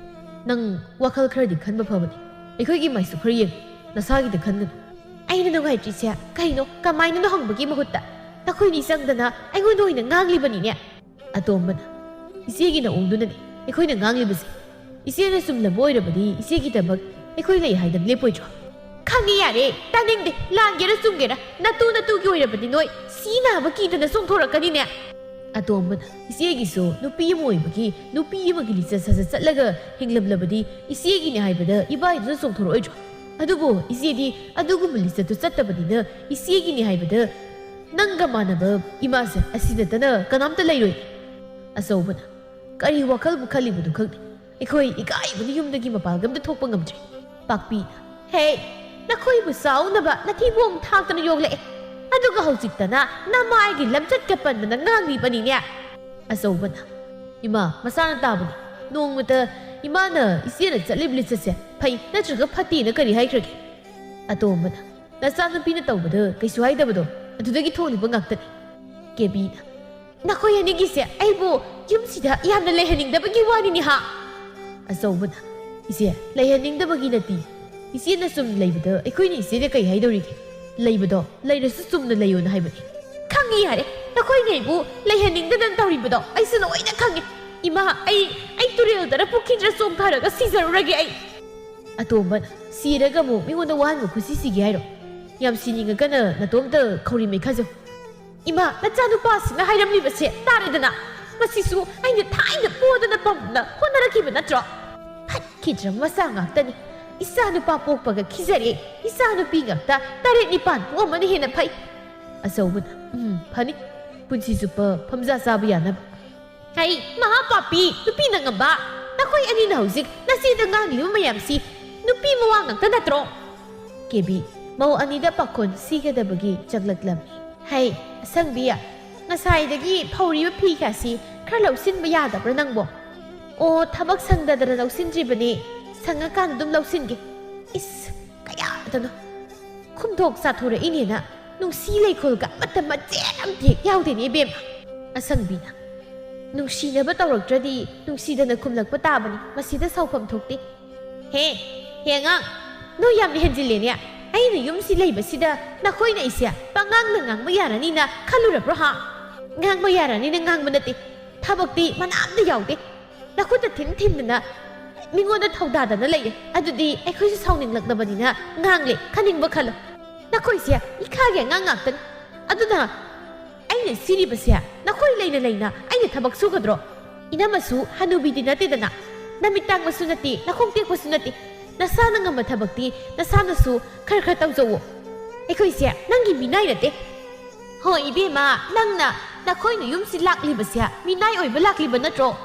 ꯅꯪ ꯋꯥꯈꯜ ꯈꯔꯗꯤ ꯈꯟꯕ ꯐꯕꯅꯤ꯫ ꯑꯩꯈꯣꯏꯒꯤ ꯃꯥꯏꯁꯨ ꯈꯔ ꯌꯦꯡꯉꯨ, ꯅꯁꯥꯒꯤꯗ ꯈꯟꯒꯅꯨ꯫" "ꯑꯩꯅ ꯅꯨꯡꯉꯥꯏꯇ꯭ꯔꯤꯁꯦ ꯀꯩꯅꯣ? ꯀꯃꯥꯏꯅꯅꯣ?" ꯍꯪꯕꯒꯤ ꯃꯍꯨꯠꯇ ꯅꯈꯣꯏꯅꯤ ꯆꯪꯗꯅ ꯑꯩꯉꯣꯟꯗ ꯑꯣꯏꯅ ꯉꯥꯡꯂꯤꯕꯅꯤꯅꯦ꯫ ꯑꯇꯣꯝꯕꯅ, "ꯏꯆꯦꯒꯤ ꯅꯑꯣꯡꯗꯨꯅꯅꯦ ꯑꯩꯈꯣꯏꯅ ꯉꯥꯡꯂꯤꯕꯁꯦ꯫ ꯏꯆꯦꯅ ꯆꯨꯝꯂꯕ ꯑꯣꯏꯔꯕꯗꯤ ꯏꯆꯦꯒꯤꯗꯃꯛ ꯑꯩꯈꯣꯏ ꯂꯩ ꯍꯥꯏꯗꯅ ꯂꯦꯞꯄꯣꯏꯗ꯭ꯔꯣ?" "ꯈꯪꯉꯤ, ꯌꯥꯔꯦ, ꯇꯥꯅꯤꯡꯗꯦ꯫ ꯂꯥꯟꯒꯦꯔꯥ ꯆꯨꯝꯒꯦꯔꯥ, ꯅꯇꯨ ꯅꯇꯨꯒꯤ ꯑꯣꯏꯔꯕꯗꯤ ꯅꯣꯏ ꯁꯤ ꯅꯥꯕ ꯀꯤꯗꯅ ꯆꯣꯡꯊꯣꯔꯛꯀꯅꯤꯅꯦ꯫" ꯑꯇꯣꯝꯕꯅ, "ꯏꯆꯦꯒꯤꯁꯨ ꯅꯨꯄꯤ ꯑꯃ ꯑꯣꯏꯕꯒꯤ ꯅꯨꯄꯤ ꯑꯃꯒꯤ ꯂꯤꯆꯠ ꯁꯥꯖꯠ ꯆꯠꯂꯒ ꯍꯤꯡꯂꯝꯂꯕꯗꯤ ꯏꯆꯦꯒꯤꯅꯦ ꯍꯥꯏꯕꯗ ꯏꯕꯥꯏꯗꯨꯅ ꯆꯣꯡꯊꯣꯔꯛꯑꯣꯏꯗ꯭ꯔꯣ? ꯑꯗꯨꯕꯨ ꯏꯆꯦꯗꯤ ꯑꯗꯨꯒꯨꯝꯕ ꯂꯤꯆꯠꯇꯨ ꯆꯠꯇꯕꯅꯤꯅ ꯏꯆꯦꯒꯤꯅꯦ ꯍꯥꯏꯕꯗ ꯅꯪꯒ ꯃꯥꯟꯅꯕ ꯏꯃꯥꯁꯦ ꯑꯁꯤ ꯅꯠꯇꯅ ꯀꯅꯥꯝꯇ ꯂꯩꯔꯣꯏ꯫" ꯑꯆꯧꯕꯅ, "ꯀꯔꯤ ꯋꯥꯈꯜꯕꯨ ꯈꯜꯂꯤꯕꯅꯣ ꯈꯪꯗꯦ꯫ ꯑꯩꯈꯣꯏ ꯏꯀꯥꯏꯕꯅ ꯌꯨꯝꯗꯒꯤ ꯃꯄꯥꯟꯒ ꯑꯝꯇ ꯊꯣꯛꯄ ꯉꯝꯗ꯭ꯔꯦ꯫" ꯄꯥꯛꯄꯤꯅ, "ꯍꯦ, ꯅꯈꯣꯏꯕꯨ ꯆꯥꯎꯅꯕ ꯅꯊꯤꯕꯣꯡ ꯊꯥꯛꯇꯅ ꯌꯣꯛꯂꯛꯑꯦ, ꯑꯗꯨꯒ ꯍꯧꯖꯤꯛꯇꯅ ꯅꯃꯥꯏꯒꯤ ꯂꯝꯆꯠꯀ ꯄꯟꯕꯅ ꯉꯥꯡꯂꯤꯕꯅꯤꯅꯦ꯫" ꯑꯆꯧꯕꯅ, "ꯏꯃꯥ, ꯃꯁꯥꯅ ꯇꯥꯕꯅꯤ꯫ ꯅꯣꯡꯃꯇ ꯏꯃꯥꯅ ꯏꯆꯦꯅ ꯆꯠꯂꯤꯕ ꯂꯤꯆꯠꯁꯦ ꯐꯩ ꯅꯠꯇ꯭ꯔꯒ ꯐꯠꯇꯦꯅ ꯀꯔꯤ ꯍꯥꯏꯈ꯭ꯔꯒꯦ?" ꯑꯇꯣꯝꯕꯅ, "ꯅꯆꯥꯅꯨꯄꯤꯅ ꯇꯧꯕꯗ ꯀꯩꯁꯨ ꯍꯥꯏꯗꯕꯗꯣ ꯑꯗꯨꯗꯒꯤ ꯊꯣꯛꯂꯤꯕ ꯉꯥꯛꯇꯅꯤ꯫" ꯀꯦꯕꯤꯅ, "ꯅꯈꯣꯏ ꯑꯅꯤꯒꯤꯁꯦ ꯑꯩꯕꯨ ꯌꯨꯝꯁꯤꯗ ꯌꯥꯝꯅ ꯂꯩꯍꯟꯅꯤꯡꯗꯕꯒꯤ ꯋꯥꯅꯤꯅꯦ ꯍꯥ?" ꯑꯆꯧꯕꯅ, "ꯏꯆꯦ, ꯂꯩꯍꯟꯅꯤꯡꯗꯕꯒꯤ ꯅꯠꯇꯦ꯫ ꯏꯆꯦꯅ ꯆꯨꯝꯅ ꯂꯩꯕꯗ ꯑꯩꯈꯣꯏꯅ ꯏꯆꯦꯗ ꯀꯩ ꯍꯥꯏꯗꯧꯔꯤꯒꯦ? ꯂꯩꯕꯗꯣ ꯂꯩꯔꯁꯨ ꯆꯨꯝꯅ ꯂꯩꯌꯣꯅ ꯍꯥꯏꯕꯅꯤ꯫" "ꯈꯪꯉꯤ, ꯌꯥꯔꯦ, ꯅꯈꯣꯏꯅ ꯑꯩꯕꯨ ꯂꯩꯍꯟꯅꯤꯡꯗꯗꯅ ꯇꯧꯔꯤꯕꯗꯣ ꯑꯩꯁꯨ ꯂꯣꯏꯅ ꯈꯪꯉꯤ꯫ ꯏꯃꯥ, ꯑꯩ, ꯑꯩ ꯇꯨꯔꯦꯜꯗꯔ ꯄꯨꯈ꯭ꯔꯤꯗꯔ ꯆꯣꯡꯊꯔꯒ ꯁꯤꯖꯔꯨꯔꯒꯦ ꯑꯩ꯫" ꯑꯇꯣꯝꯕꯅ, "ꯁꯤꯔꯒ ꯑꯃꯨꯛ ꯃꯤꯉꯣꯟꯗ ꯋꯥꯍꯟꯕ ꯈꯨꯠꯁꯤ ꯁꯤꯒꯦ ꯍꯥꯏꯔꯣ? ꯌꯥꯝ ꯁꯤꯅꯤꯡꯉꯒꯅ ꯅꯇꯣꯝꯇ ꯈꯧꯔꯤ ꯃꯩ ꯈꯥꯖꯧ꯫" "ꯏꯃꯥ, ꯅꯆꯥꯅꯨꯄꯥꯁꯤꯅ ꯍꯥꯏꯔꯝꯂꯤꯕꯁꯦ ꯇꯥꯔꯦꯗꯅ꯫ ꯃꯁꯤꯁꯨ ꯑꯩꯅ ꯊꯥꯏꯅ ꯄꯣꯗꯅ ꯄꯝꯗꯅ ꯍꯣꯠꯅꯔꯛꯈꯤꯕ ꯅꯠꯇ꯭ꯔꯣ? ꯐꯠꯈꯤꯗ꯭ꯔꯕ ꯃꯆꯥ ꯉꯥꯛꯇꯅꯤ꯫ ꯏꯆꯥꯅꯨꯄꯥ ꯄꯣꯛꯄꯒ ꯈꯤꯖꯔꯦ꯫ ꯏꯆꯥꯅꯨꯄꯤ ꯉꯥꯛꯇ ꯇꯔꯦꯠ ꯅꯤꯄꯥꯟ ꯄꯣꯛꯑꯝꯕꯅ ꯍꯦꯟꯅ ꯐꯩ꯫" ꯑꯆꯧꯕꯅ, "ꯎꯝ, ꯐꯅꯤ꯫ ꯄꯨꯟꯁꯤ ꯆꯨꯞꯄ ꯐꯝꯖꯥ ꯆꯥꯕ ꯌꯥꯅꯕ꯫" "ꯍꯩ, ꯃꯍꯥ ꯄꯥꯄꯤ, ꯅꯨꯄꯤꯅ ꯉꯝꯕ꯫ ꯅꯈꯣꯏ ꯑꯅꯤꯅ ꯍꯧꯖꯤꯛ ꯅꯆꯦꯗ ꯉꯥꯡꯂꯤꯕ ꯃꯌꯥꯝꯁꯤ ꯅꯨꯄꯤ ꯃꯋꯥ ꯉꯥꯛꯇ ꯅꯠꯇ꯭ꯔꯣ?" ꯀꯦꯕꯤ, ꯃꯧ ꯑꯅꯤꯗ ꯄꯥꯈꯣꯟ ꯁꯤꯒꯗꯕꯒꯤ ꯆꯪꯂꯛꯂꯝꯃꯤ꯫ "ꯍꯩ, ꯑꯁꯪꯕꯤ, ꯉꯁꯥꯏꯗꯒꯤ ꯐꯧꯔꯤꯕ ꯐꯤ ꯀꯌꯥꯁꯤ ꯈꯔ ꯂꯧꯁꯤꯟꯕ ꯌꯥꯗꯕ꯭ꯔꯥ ꯅꯪꯕꯣ?" "ꯑꯣ, ꯊꯕꯛ ꯁꯪꯗꯗꯅ ꯂꯧꯁꯤꯟꯗ꯭ꯔꯤꯕꯅꯤ꯫ ꯁꯪꯉꯀꯥꯟꯗ ꯑꯗꯨꯝ ꯂꯧꯁꯤꯟꯒꯦ꯫" "ꯏꯁ, ꯀꯌꯥꯗꯅꯣ ꯈꯨꯝꯊꯣꯛ ꯆꯥꯊꯣꯔꯛꯏꯅꯦꯅ꯫ ꯅꯨꯡꯁꯤ ꯂꯩꯈꯣꯜꯒ ꯑꯃꯠꯇ ꯃꯆꯦꯠ ꯑꯃꯠꯇ ꯍꯦꯛ ꯌꯥꯎꯗꯦꯅꯦ ꯏꯕꯦꯝꯃ꯫ ꯑꯁꯪꯕꯤꯅ, "ꯅꯨꯡꯁꯤꯅꯕ ꯇꯧꯔꯛꯇ꯭ꯔꯗꯤ ꯅꯨꯡꯁꯤꯗꯅ ꯈꯨꯝꯂꯛꯄ ꯇꯥꯕꯅꯤ, ꯃꯁꯤꯗ ꯁꯥꯎꯐꯝ ꯊꯣꯛꯇꯦ꯫ ꯍꯦ, ꯍꯦ ꯑꯉꯥꯡ, ꯅꯣꯏ ꯌꯥꯝꯅ ꯍꯦꯟꯖꯤꯜꯂꯦꯅꯦ꯫ ꯑꯩꯅ ꯌꯨꯝꯁꯤ ꯂꯩꯕꯁꯤꯗ ꯅꯈꯣꯏꯅ ꯑꯩꯁꯦ ꯄꯉꯥꯡꯗ ꯉꯥꯡꯕ ꯌꯥꯔꯅꯤꯅ ꯈꯜꯂꯨꯔꯕ꯭ꯔꯣ ꯍꯥ? ꯉꯥꯡꯕ ꯌꯥꯔꯅꯤꯅ ꯉꯥꯡꯕ ꯅꯠꯇꯦ, ꯊꯕꯛꯇꯤ ꯃꯅꯥ ꯑꯝꯇ ꯌꯥꯎꯗꯦ꯫ ꯅꯈꯨꯠꯇ ꯊꯤꯟ ꯊꯤꯟꯗꯅ ꯃꯤꯉꯣꯟꯗ ꯊꯧꯗꯥꯗꯅ ꯂꯩꯔꯦ꯫ ꯑꯗꯨꯗꯤ ꯑꯩꯈꯣꯏꯁꯨ ꯁꯥꯎꯅꯤꯡꯂꯛꯂꯕꯅꯤꯅ ꯉꯥꯡꯂꯦ, ꯈꯟꯅꯤꯡꯕ ꯈꯜꯂꯣ꯫ ꯅꯈꯣꯏꯁꯦ ꯏꯈꯥꯒꯤ ꯑꯉꯥꯡ ꯉꯥꯛꯇꯅꯤ꯫ ꯑꯗꯨꯅ ꯑꯩꯅ ꯁꯤꯔꯤꯕꯁꯦ ꯅꯈꯣꯏ ꯂꯩꯅ ꯂꯩꯅ ꯑꯩꯅ ꯊꯕꯛ ꯁꯨꯒꯗ꯭ꯔꯣ? ꯏꯅꯝꯃꯁꯨ ꯍꯅꯨꯕꯤꯗꯤ ꯅꯠꯇꯦꯗꯅ, ꯅꯃꯤꯠ ꯇꯥꯡꯕꯁꯨ ꯅꯠꯇꯦ, ꯅꯈꯣꯡ ꯇꯦꯛꯄꯁꯨ ꯅꯠꯇꯦ꯫ ꯅꯁꯥꯅ ꯉꯝꯕ ꯊꯕꯛꯇꯤ ꯅꯁꯥꯅꯁꯨ ꯈꯔ ꯈꯔ ꯇꯧꯖꯧꯋꯣ꯫ ꯑꯩꯈꯣꯏꯁꯦ ꯅꯪꯒꯤ ꯃꯤꯅꯥꯏ ꯅꯠꯇꯦ꯫ ꯍꯣꯏ ꯏꯕꯦꯝꯃ, ꯅꯪꯅ ꯅꯈꯣꯏꯅ ꯌꯨꯝꯁꯤ ꯂꯥꯛꯂꯤꯕꯁꯦ ꯃꯤꯅꯥꯏ ꯑꯣꯏꯕ ꯂꯥꯛꯂꯤꯕ ꯅꯠꯇ꯭ꯔꯣ?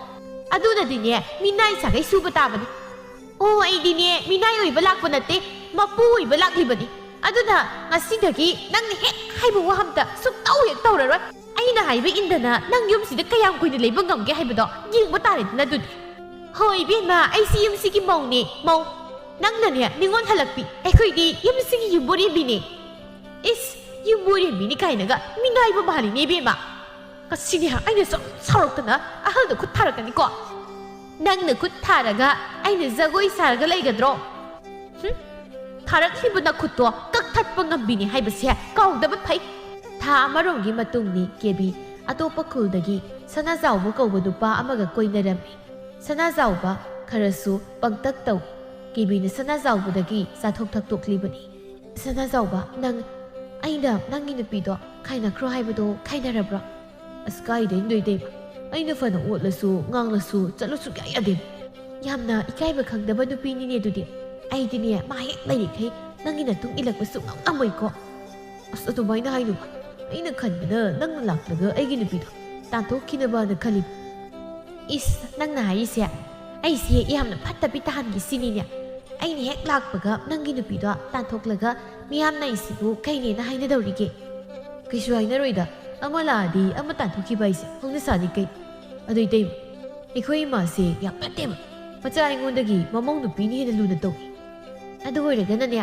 ꯑꯗꯨꯅꯗꯤꯅꯦ ꯃꯤꯅꯥꯏ ꯁꯥꯒꯩ ꯁꯨꯕ ꯇꯥꯕꯅꯤ꯫ ꯑꯣ, ꯑꯩꯗꯤꯅꯦ ꯃꯤꯅꯥꯏ ꯑꯣꯏꯕ ꯂꯥꯛꯄ ꯅꯠꯇꯦ, ꯃꯄꯨ ꯑꯣꯏꯕ ꯂꯥꯛꯂꯤꯕꯅꯤ꯫ ꯑꯗꯨꯅ ꯉꯁꯤꯗꯒꯤ ꯅꯪꯅ ꯍꯦꯛ ꯍꯥꯏꯕ ꯋꯥ ꯑꯝꯇ ꯁꯨꯛꯇꯧ ꯍꯦꯛ ꯇꯧꯔꯔꯣꯏ꯫ ꯑꯩꯅ ꯍꯥꯏꯕ ꯏꯟꯗꯅ ꯅꯪ ꯌꯨꯝꯁꯤꯗ ꯀꯌꯥꯝ ꯀꯨꯏꯅ ꯂꯩꯕ ꯉꯝꯒꯦ ꯍꯥꯏꯕꯗꯣ ꯌꯦꯡꯕ ꯇꯥꯔꯦꯗꯅ ꯑꯗꯨꯗꯤ꯫ ꯍꯣꯏ ꯏꯕꯦꯝꯃ, ꯑꯩꯁꯤ ꯌꯨꯝꯁꯤꯒꯤ ꯃꯧꯅꯦ, ꯃꯧ꯫ ꯅꯪꯅꯅꯦ ꯃꯤꯉꯣꯟ ꯍꯜꯂꯛꯄꯤ, ꯑꯩꯈꯣꯏꯗꯤ ꯌꯨꯝꯁꯤꯒꯤ ꯌꯨꯝꯕꯨꯔꯦꯝꯕꯤꯅꯦ꯫ ꯏꯁ, ꯌꯨꯝꯕꯨꯔꯦꯝꯕꯤꯅꯤ ꯀꯥꯏꯅꯒ ꯃꯤꯅꯥꯏꯕ ꯃꯥꯜꯂꯤꯅꯦ ꯏꯕꯦꯝꯃ꯫ ꯉꯁꯤꯅꯦ ꯑꯩꯅ ꯁꯨꯝ ꯁꯥꯎꯔꯛꯇꯅ ꯑꯍꯜꯗ ꯈꯨꯠ ꯊꯥꯔꯛꯀꯅꯤꯀꯣ꯫ ꯅꯪꯅ ꯈꯨꯠ ꯊꯥꯔꯒ ꯑꯩꯅ ꯖꯒꯣꯏ ꯁꯥꯔꯒ ꯂꯩꯒꯗ꯭ꯔꯣ? ꯍꯨꯝ? ꯊꯥꯔꯛꯂꯤꯕ ꯅꯈꯨꯠꯇꯣ ꯀꯛꯊꯠꯄ ꯉꯝꯕꯤꯅꯤ ꯍꯥꯏꯕꯁꯦ ꯀꯥꯎꯗꯕ ꯐꯩ꯫ ꯊꯥ ꯑꯃꯔꯣꯝꯒꯤ ꯃꯇꯨꯡꯅꯤ ꯀꯦꯕꯤ ꯑꯇꯣꯞꯄ ꯈꯨꯜꯗꯒꯤ ꯁꯅꯥꯖꯥꯎꯕ ꯀꯧꯕ ꯅꯨꯄꯥ ꯑꯃꯒ ꯀꯣꯏꯅꯔꯝꯃꯤ꯫ ꯁꯅꯥꯖꯥꯎꯕ ꯈꯔꯁꯨ ꯄꯪꯇꯛ ꯇꯧꯏ꯫ ꯀꯦꯕꯤꯅ ꯁꯅꯥꯖꯥꯎꯕꯗꯒꯤ ꯆꯥꯊꯣꯛ ꯊꯛꯇꯣꯛꯂꯤꯕꯅꯤ꯫ "ꯁꯅꯥꯖꯥꯎꯕ, ꯅꯪ, ꯑꯩꯅ ꯅꯪꯒꯤ ꯅꯨꯄꯤꯗꯣ ꯈꯥꯏꯅꯈ꯭ꯔꯣ ꯍꯥꯏꯕꯗꯣ ꯈꯥꯏꯅꯔꯕ꯭ꯔꯣ?" "ꯑꯁ, ꯀꯥꯏꯗꯩꯅꯣ ꯏꯇꯩꯃ? ꯑꯩꯅ ꯐꯅ ꯑꯣꯠꯂꯁꯨ, ꯉꯥꯡꯂꯁꯨ, ꯆꯠꯂꯨ ꯁꯨꯛꯌꯥ ꯌꯥꯗꯦ꯫ ꯌꯥꯝꯅ ꯏꯀꯥꯏꯕ ꯈꯪꯗꯕ ꯅꯨꯄꯤꯅꯤꯅꯦ ꯑꯗꯨꯗꯤ꯫ ꯑꯩꯗꯤꯅꯦ, ꯃꯥ ꯍꯦꯛ ꯂꯩꯔꯤꯈꯩ ꯅꯪꯒꯤ ꯅꯇꯨꯡ ꯏꯜꯂꯛꯄ ꯁꯨꯛꯉꯝ ꯉꯝꯃꯣꯏꯀꯣ꯫ ꯑꯁ, ꯑꯗꯨꯃꯥꯏꯅ ꯍꯥꯏꯅꯨ꯫ ꯑꯩꯅ ꯈꯟꯕꯗ ꯅꯪꯅ ꯂꯥꯛꯂꯒ ꯑꯩꯒꯤ ꯅꯨꯄꯤꯗꯣ ꯇꯥꯟꯊꯣꯛꯈꯤꯅꯕꯅ ꯈꯜꯂꯤ꯫" "ꯏꯁ, ꯅꯪꯅ ꯍꯥꯏꯔꯤꯁꯦ ꯑꯩꯁꯦ ꯌꯥꯝꯅ ꯐꯠꯇꯕꯤ ꯇꯥꯍꯟꯒꯦ ꯁꯤꯅꯤꯅꯦ? ꯑꯩꯅ ꯍꯦꯛ ꯂꯥꯛꯄꯒ ꯅꯪꯒꯤ ꯅꯨꯄꯤꯗꯣ ꯇꯥꯟꯊꯣꯛꯂꯒ ꯃꯤꯌꯥꯝꯅ ꯑꯩꯁꯤꯕꯨ ꯀꯩꯅꯦꯅ ꯍꯥꯏꯅꯗꯧꯔꯤꯒꯦ?" "ꯀꯩꯁꯨ ꯍꯥꯏꯅꯔꯣꯏꯗ, ꯑꯃ ꯂꯥꯛꯑꯗꯤ ꯑꯃ ꯇꯥꯟꯊꯣꯛꯈꯤꯕ ꯍꯥꯏꯁꯦ ꯍꯧꯅꯁꯥꯅꯤ ꯀꯩ꯫ ꯑꯗꯨ ꯏꯇꯩꯃ, ꯑꯩꯈꯣꯏ ꯏꯃꯥꯁꯦ ꯌꯥꯝ ꯐꯠꯇꯦꯕ꯫ ꯃꯆꯥ ꯑꯩꯉꯣꯟꯗꯒꯤ ꯃꯃꯧ ꯅꯨꯄꯤꯅ ꯍꯦꯟꯅ ꯂꯨꯅ ꯇꯧꯏ꯫ ꯑꯗꯨ ꯑꯣꯏꯔꯒꯅꯅꯦ,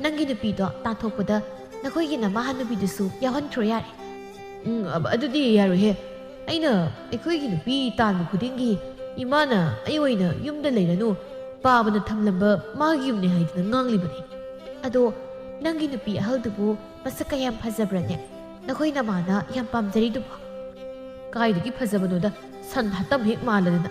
ꯅꯪꯒꯤ ꯅꯨꯄꯤꯗꯣ ꯇꯥꯟꯊꯣꯛꯄꯗ ꯅꯈꯣꯏꯒꯤ ꯅꯃꯥ ꯍꯅꯨꯕꯤꯗꯨꯁꯨ ꯌꯥꯎꯍꯟꯈ꯭ꯔꯣ ꯌꯥꯔꯦ꯫ ꯎꯝ, ꯑꯕ-, ꯑꯗꯨꯗꯤ ꯌꯥꯔꯣꯏꯍꯦ꯫ ꯑꯩꯅ ꯑꯩꯈꯣꯏꯒꯤ ꯅꯨꯄꯤ ꯇꯥꯟꯕ ꯈꯨꯗꯤꯡꯒꯤ ꯏꯃꯥꯅ ꯑꯩ ꯑꯣꯏꯅ ꯌꯨꯝꯗ ꯂꯩꯔꯅꯨ, ꯄꯥꯕꯅ ꯊꯝꯂꯝꯕ ꯃꯥꯒꯤ ꯌꯨꯝꯅꯦ ꯍꯥꯏꯗꯅ ꯉꯥꯡꯂꯤꯕꯅꯤ꯫ ꯑꯗꯣ ꯅꯪꯒꯤ ꯅꯨꯄꯤ ꯑꯍꯜꯗꯨꯕꯨ ꯃꯁꯛ ꯀꯌꯥꯝ ꯐꯖꯕ꯭ꯔꯅꯦ? ꯅꯈꯣꯏ ꯅꯃꯥꯅ ꯌꯥꯝ ꯄꯥꯝꯖꯔꯤꯗꯨꯕꯣ? ꯀꯥꯏꯗꯒꯤ ꯐꯖꯕꯅꯣꯗ, ꯁꯟ ꯍꯥꯠꯇꯝ ꯍꯦꯛ ꯃꯥꯜꯂꯗꯅ꯫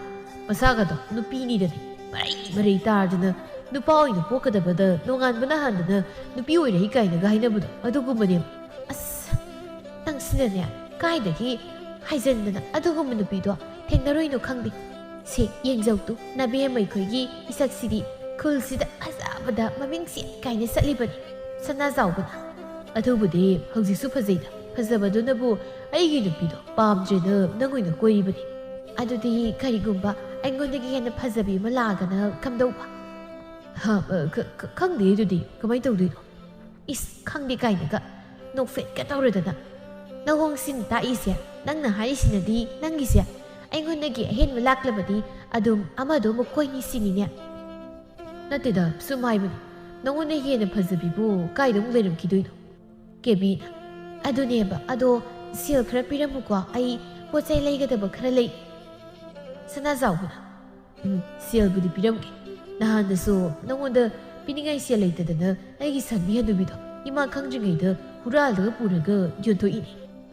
ꯃꯁꯥꯒꯗꯣ ꯅꯨꯄꯤꯅꯤꯗꯅ ꯃꯔꯩ ꯃꯔꯩ ꯇꯥꯔꯗꯅ, ꯅꯨꯄꯥ ꯑꯣꯏꯅ ꯄꯣꯛꯀꯗꯕꯗ ꯅꯣꯡꯉꯥꯟꯕꯅ ꯍꯥꯟꯗꯅ ꯅꯨꯄꯤ ꯑꯣꯏꯔꯛꯏ ꯀꯥꯏꯅꯒ ꯍꯥꯏꯅꯕꯗꯣ ꯑꯗꯨꯒꯨꯝꯕꯅꯦꯕ꯫ ꯑꯁ, ꯅꯪꯁꯤꯅꯅꯦ, ꯀꯥꯏꯗꯒꯤ ꯍꯥꯏꯖꯟꯗꯅ ꯑꯗꯨꯒꯨꯝꯕ ꯅꯨꯄꯤꯗꯣ ꯊꯦꯡꯅꯔꯣꯏꯅꯣ ꯈꯪꯗꯦ꯫ ꯁꯦ, ꯌꯦꯡꯖꯧꯇꯨ, ꯅꯕꯦꯝꯃ ꯑꯩꯈꯣꯏꯒꯤ ꯏꯁꯛꯁꯤꯗꯤ ꯈꯨꯜꯁꯤꯗ ꯐꯖꯕꯗ ꯃꯃꯤꯡ ꯆꯦꯠ ꯀꯥꯏꯅ ꯆꯠꯂꯤꯕꯅꯤ, ꯁꯅꯥꯖꯥꯎꯕꯅ꯫ ꯑꯗꯨꯕꯨꯗꯤ ꯍꯧꯖꯤꯛꯁꯨ ꯐꯖꯩꯗ, ꯐꯖꯕꯗꯨꯅꯕꯨ ꯑꯩꯒꯤ ꯅꯨꯄꯤꯗꯣ ꯄꯥꯝꯗ꯭ꯔꯦꯅ ꯅꯪ ꯑꯣꯏꯅ ꯀꯣꯏꯔꯤꯕꯅꯤ꯫ ꯑꯗꯨꯗꯤ ꯀꯔꯤꯒꯨꯝꯕ ꯑꯩꯉꯣꯟꯗꯒꯤ ꯍꯦꯟꯅ ꯐꯖꯕꯤ ꯑꯃ ꯂꯥꯛꯑꯒꯅ ꯀꯝꯗꯧꯕ? ꯍꯥ, ꯑ, ꯈ-, ꯈ-, ꯈꯪꯗꯦ, ꯑꯗꯨꯗꯤ ꯀꯃꯥꯏꯅ ꯇꯧꯗꯣꯏꯅꯣ? ꯏꯁ, ꯈꯪꯗꯦ ꯀꯥꯏꯅꯒ ꯅꯣꯛꯐꯦꯠꯀ ꯇꯧꯔꯗꯅ꯫ ꯅꯋꯣꯡꯁꯤꯅ ꯇꯥꯛꯏꯁꯦ, ꯅꯪꯅ ꯍꯥꯏꯔꯤꯁꯤꯅꯗꯤ ꯅꯪꯒꯤꯁꯦ ꯑꯩꯉꯣꯟꯗꯒꯤ ꯑꯍꯦꯟꯕ ꯂꯥꯛꯂꯕꯗꯤ ꯑꯗꯨꯝ ꯑꯃꯗꯣ ꯑꯃꯨꯛ ꯀꯣꯏꯅꯤ ꯁꯤꯅꯤꯅꯦ꯫ ꯅꯠꯇꯦꯗ, ꯁꯨꯝ ꯍꯥꯏꯕꯅꯤ꯫ ꯅꯉꯣꯟꯗ ꯍꯦꯟꯅ ꯐꯖꯕꯤꯕꯨ ꯀꯥꯏꯗ ꯑꯃꯨꯛ ꯂꯩꯔꯝꯈꯤꯗꯣꯏꯅꯣ? ꯀꯦꯕꯤꯅ꯫ ꯑꯗꯨꯅꯦꯕ, ꯑꯗꯣ ꯁꯦꯜ ꯈꯔ ꯄꯤꯔꯝꯃꯨꯀꯣ, ꯑꯩ ꯄꯣꯠ ꯆꯩ ꯂꯩꯒꯗꯕ ꯈꯔ ꯂꯩ꯫ ꯁꯅꯥꯖꯥꯎꯕꯅ꯫ ꯎꯝ, ꯁꯦꯜꯕꯨꯗꯤ ꯄꯤꯔꯝꯒꯦ꯫ ꯅꯍꯥꯟꯗꯁꯨ ꯅꯉꯣꯟꯗ ꯄꯤꯅꯤꯡꯉꯥꯏ ꯁꯦꯜ ꯂꯩꯇꯗꯅ ꯑꯩꯒꯤ ꯁꯟꯕꯤ ꯍꯅꯨꯕꯤꯗꯣ ꯏꯃꯥ ꯈꯪꯗ꯭ꯔꯤꯉꯩꯗ ꯍꯨꯔꯥꯜꯂꯒ ꯄꯨꯔꯒ ꯌꯣꯟꯊꯣꯛꯏꯅꯦ꯫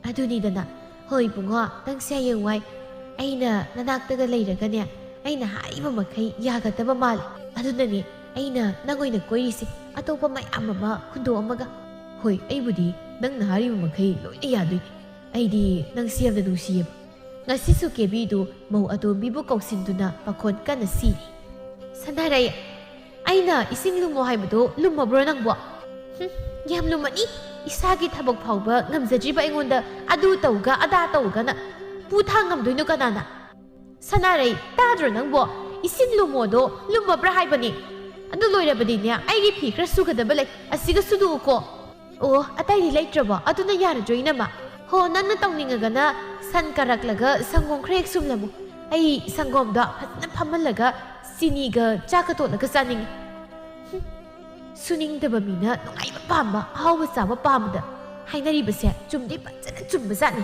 ꯑꯗꯨꯅꯤꯗꯅ, ꯍꯣꯏ ꯏꯕꯨꯡꯉꯣ, ꯅꯪꯁꯦ ꯍꯌꯦꯡꯋꯥꯏ ꯑꯩꯅ ꯅꯅꯥꯛꯇꯒ ꯂꯩꯔꯒꯅꯦ, ꯑꯩꯅ ꯍꯥꯏꯔꯤꯕ ꯃꯈꯩ ꯌꯥꯒꯗꯕ ꯃꯥꯜꯂꯦ꯫ ꯑꯗꯨꯅꯅꯦ ꯑꯩꯅ ꯅꯪ ꯑꯣꯏꯅ ꯀꯣꯏꯔꯤꯁꯦ, ꯑꯇꯣꯞꯄ ꯃꯌꯥꯝ ꯑꯃ ꯍꯨꯟꯗꯣꯛꯑꯝꯃꯒ꯫ ꯍꯣꯏ, ꯑꯩꯕꯨꯗꯤ ꯅꯪꯅ ꯍꯥꯏꯔꯤꯕ ꯃꯈꯩ ꯂꯣꯏꯅ ꯌꯥꯗꯣꯏꯅꯦ꯫ ꯑꯩꯗꯤ ꯅꯪꯁꯦ ꯌꯥꯝꯅ ꯅꯨꯡꯁꯤꯌꯦꯕ꯫ ꯉꯁꯤꯁꯨ ꯀꯦꯕꯤꯗꯨ ꯃꯧ ꯑꯇꯣꯝꯕꯤꯕꯨ ꯀꯧꯁꯤꯟꯗꯨꯅ ꯄꯥꯈꯣꯟ ꯀꯟꯅ ꯁꯤꯔꯤ꯫ ꯁꯅꯥꯔꯩ, ꯑꯩꯅ ꯏꯁꯤꯡ ꯂꯨꯝꯃꯣ ꯍꯥꯏꯕꯗꯣ ꯂꯨꯝꯃꯕ꯭ꯔꯣ ꯅꯪꯕꯣ? ꯍꯨꯝ, ꯌꯥꯝ ꯂꯨꯝꯃꯅꯤ꯫ ꯏꯁꯥꯒꯤ ꯊꯕꯛ ꯐꯥꯎꯕ ꯉꯝꯖꯗ꯭ꯔꯤꯕ ꯑꯩꯉꯣꯟꯗ ꯑꯗꯨ ꯇꯧꯒ ꯑꯗꯥ ꯇꯧꯒꯅ ꯄꯨ ꯊꯥꯡ ꯉꯝꯗꯣꯏꯅꯣ ꯀꯅꯥꯅ? ꯁꯅꯥꯔꯩ, ꯇꯥꯗ꯭ꯔꯣ ꯅꯪꯕꯣ? ꯏꯁꯤꯡ ꯂꯨꯝꯃꯣꯗꯣ ꯂꯨꯝꯃꯕ꯭ꯔꯥ ꯍꯥꯏꯕꯅꯤ꯫ ꯑꯗꯨ ꯂꯣꯏꯔꯕꯗꯤꯅꯦ, ꯑꯩꯒꯤ ꯐꯤ ꯈꯔ ꯁꯨꯒꯗꯕ ꯂꯩ, ꯑꯁꯤꯒ ꯁꯨꯗꯣꯛꯎꯀꯣ꯫ ꯑꯣ, ꯑꯇꯩꯗꯤ ꯂꯩꯇ꯭ꯔꯕꯣ? ꯑꯗꯨꯅ ꯌꯥꯔꯗ꯭ꯔꯣ, ꯏꯅꯝꯃ? ꯍꯣ, ꯅꯪꯅ ꯇꯧꯅꯤꯡꯉꯒꯅ ꯁꯟ ꯀꯥꯔꯛꯂꯒ ꯁꯪꯒꯣꯝ ꯈꯔ ꯍꯦꯛ ꯁꯨꯝꯂꯝꯃꯨ꯫ ꯑꯩ ꯁꯪꯒꯣꯝꯗꯣ ꯐꯖꯅ ꯐꯝꯍꯜꯂꯒ ꯆꯤꯅꯤꯒ ꯆꯥꯛꯀ ꯇꯣꯠꯂꯒ ꯆꯥꯅꯤꯡꯉꯤ꯫ ꯍꯨꯝ꯫ ꯁꯨꯅꯤꯡꯗꯕ ꯃꯤꯅ ꯅꯨꯡꯉꯥꯏꯕ ꯄꯥꯝꯕ, ꯑꯍꯥꯎꯕ ꯆꯥꯕ ꯄꯥꯝꯕꯗ ꯍꯥꯏꯅꯔꯤꯕꯁꯦ ꯆꯨꯝꯗꯤ ꯐꯖꯅ ꯆꯨꯝꯕꯖꯥꯠꯅꯤ꯫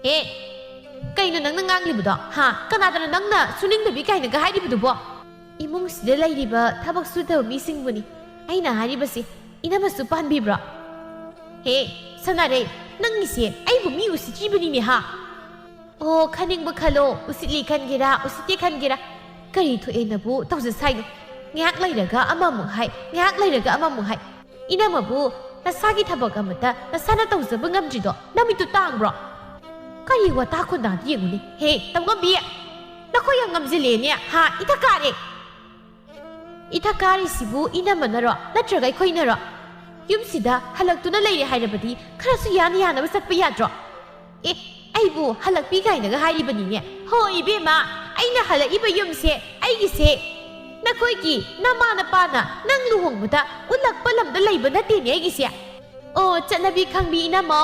ꯑꯦ, ꯀꯩꯅꯣ ꯅꯪꯅ ꯉꯥꯡꯂꯤꯕꯗꯣ? ꯍꯥ? ꯀꯅꯥꯗꯅꯣ ꯅꯪꯅ ꯁꯨꯅꯤꯡꯗꯕꯤ ꯀꯥꯏꯅꯒ ꯍꯥꯏꯔꯤꯕꯗꯨꯕꯣ? ꯏꯃꯨꯡꯁꯤꯗ ꯂꯩꯔꯤꯕ ꯊꯕꯛ ꯁꯨꯗꯕ ꯃꯤꯁꯤꯡꯕꯨꯅꯤ ꯑꯩꯅ ꯍꯥꯏꯔꯤꯕꯁꯤ꯫ ꯏꯅꯝꯃꯁꯨ ꯄꯥꯟꯕꯤꯕ꯭ꯔꯣ? ꯍꯦ, ꯁꯅꯥꯔꯩ, ꯅꯪꯒꯤꯁꯦ ꯑꯩꯕꯨ ꯃꯤ ꯎꯁꯤꯠꯇ꯭ꯔꯤꯕꯅꯤꯅꯦ, ꯍꯥ? ꯑꯣ, ꯈꯟꯅꯤꯡꯕ ꯈꯜꯂꯣ, ꯎꯁꯤꯠꯂꯤ ꯈꯟꯒꯦꯔꯥ, ꯎꯁꯤꯠꯇꯦ ꯈꯟꯒꯦꯔꯥ, ꯀꯔꯤ ꯊꯣꯛꯑꯦꯅꯕꯨ ꯇꯧꯖꯁꯥꯏꯅꯣ? ꯉꯥꯏꯍꯥꯛ ꯂꯩꯔꯒ ꯑꯃꯃꯨꯛ ꯍꯥꯏ, ꯉꯥꯏꯍꯥꯛ ꯂꯩꯔꯒ ꯑꯃꯃꯨꯛ ꯍꯥꯏ꯫ ꯏꯅꯝꯃꯕꯨ ꯅꯁꯥꯒꯤ ꯊꯕꯛ ꯑꯃꯠꯇ ꯅꯁꯥꯅ ꯇꯧꯖꯕ ꯉꯝꯗ꯭ꯔꯤꯗꯣ ꯅꯃꯤꯠꯇꯨ ꯇꯥꯡꯕ꯭ꯔꯣ? ꯀꯔꯤ ꯋꯥꯇꯥ ꯈꯣꯟꯗꯥꯗꯣ ꯌꯦꯡꯉꯨꯅꯦ꯫ ꯍꯦ, ꯇꯧꯉꯝꯕꯤ, ꯅꯈꯣꯏ ꯌꯥꯝ ꯉꯝꯖꯤꯜꯂꯦꯅꯦ, ꯍꯥ? ꯏꯊꯛ ꯀꯥꯔꯦ꯫ ꯏꯊꯛ ꯀꯥꯔꯤꯁꯤꯕꯨ ꯏꯅꯝꯃꯅꯔꯣ, ꯅꯠꯇ꯭ꯔꯒ ꯑꯩꯈꯣꯏꯅꯔꯣ? ꯌꯨꯝꯁꯤꯗ ꯍꯜꯂꯛꯇꯨꯅ ꯂꯩꯔꯦ ꯍꯥꯏꯔꯕꯗꯤ ꯈꯔꯁꯨ ꯌꯥꯅ ꯌꯥꯅꯕ ꯆꯠꯄ ꯌꯥꯗ꯭ꯔꯣ? ꯑꯦ, ꯑꯩꯕꯨ ꯍꯜꯂꯛꯄꯤ ꯀꯥꯏꯅꯒ ꯍꯥꯏꯔꯤꯕꯅꯤꯅꯦ꯫ ꯍꯣ ꯏꯕꯦꯝꯃ, ꯑꯩꯅ ꯍꯜꯂꯛꯏꯕ ꯌꯨꯝꯁꯦ ꯑꯩꯒꯤꯁꯦ꯫ ꯅꯈꯣꯏꯒꯤ ꯅꯃꯥ ꯅꯄꯥꯅ ꯅꯪ ꯂꯨꯍꯣꯡꯕꯗ ꯎꯠꯂꯛꯄ ꯂꯝꯗ ꯂꯩꯕ ꯅꯠꯇꯦꯅꯦ ꯑꯩꯒꯤꯁꯦ꯫ ꯑꯣ, ꯆꯠꯅꯕꯤ ꯈꯪꯕꯤ ꯏꯅꯝꯃ,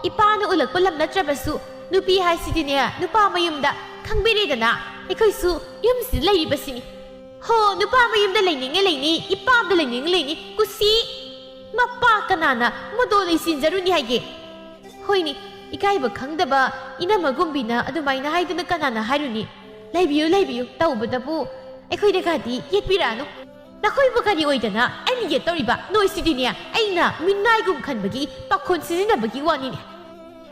ꯏꯄꯥꯅ ꯎꯠꯂꯛꯄ ꯂꯝ ꯅꯠꯇ꯭ꯔꯕꯁꯨ ꯅꯨꯄꯤ ꯍꯥꯏꯁꯤꯗꯤꯅꯦ, ꯅꯨꯄꯥ ꯃꯌꯨꯝꯗ ꯈꯪꯕꯤꯔꯦꯗꯅ꯫ ꯑꯩꯈꯣꯏꯁꯨ ꯌꯨꯝꯁꯤꯗ ꯂꯩꯔꯤꯕꯁꯤꯅꯤ꯫ ꯍꯣ, ꯅꯨꯄꯥ ꯃꯌꯨꯝꯗ ꯂꯩꯅꯤꯡꯉꯦ ꯂꯩꯅꯤ, ꯏꯄꯥꯝꯗ ꯂꯩꯅꯤꯡꯉꯦ ꯂꯩꯅꯤ, ꯀꯨꯁꯤ꯫ ꯃꯄꯥ ꯀꯅꯥꯅ ꯃꯗꯣ ꯂꯩꯁꯤꯟꯖꯔꯨꯅꯤ ꯍꯥꯏꯒꯦ? ꯍꯣꯏꯅꯦ, ꯏꯀꯥꯏꯕ ꯈꯪꯗꯕ ꯏꯅꯝꯃꯒꯨꯝꯕꯤꯅ ꯑꯗꯨꯃꯥꯏꯅ ꯍꯥꯏꯗꯨꯅ ꯀꯅꯥꯅ ꯍꯥꯏꯔꯨꯅꯤ? ꯂꯩꯕꯤꯌꯨ, ꯂꯩꯕꯤꯌꯨ, ꯇꯧꯕꯗꯕꯨ ꯑꯩꯈꯣꯏꯗꯒꯗꯤ ꯌꯦꯠꯄꯤꯔꯛꯑꯅꯨ꯫ ꯅꯈꯣꯏꯕꯨ ꯀꯔꯤ ꯑꯣꯏꯗꯅ ꯑꯩꯅ ꯌꯦꯠꯇꯧꯔꯤꯕ? ꯅꯣꯏꯁꯤꯗꯤꯅꯦ, ꯑꯩꯅ ꯃꯤꯅꯥꯏꯒꯨꯝ ꯈꯟꯕꯒꯤ ꯄꯥꯈꯣꯟ ꯁꯤꯖꯤꯟꯅꯕꯒꯤ ꯋꯥꯅꯤꯅꯦ꯫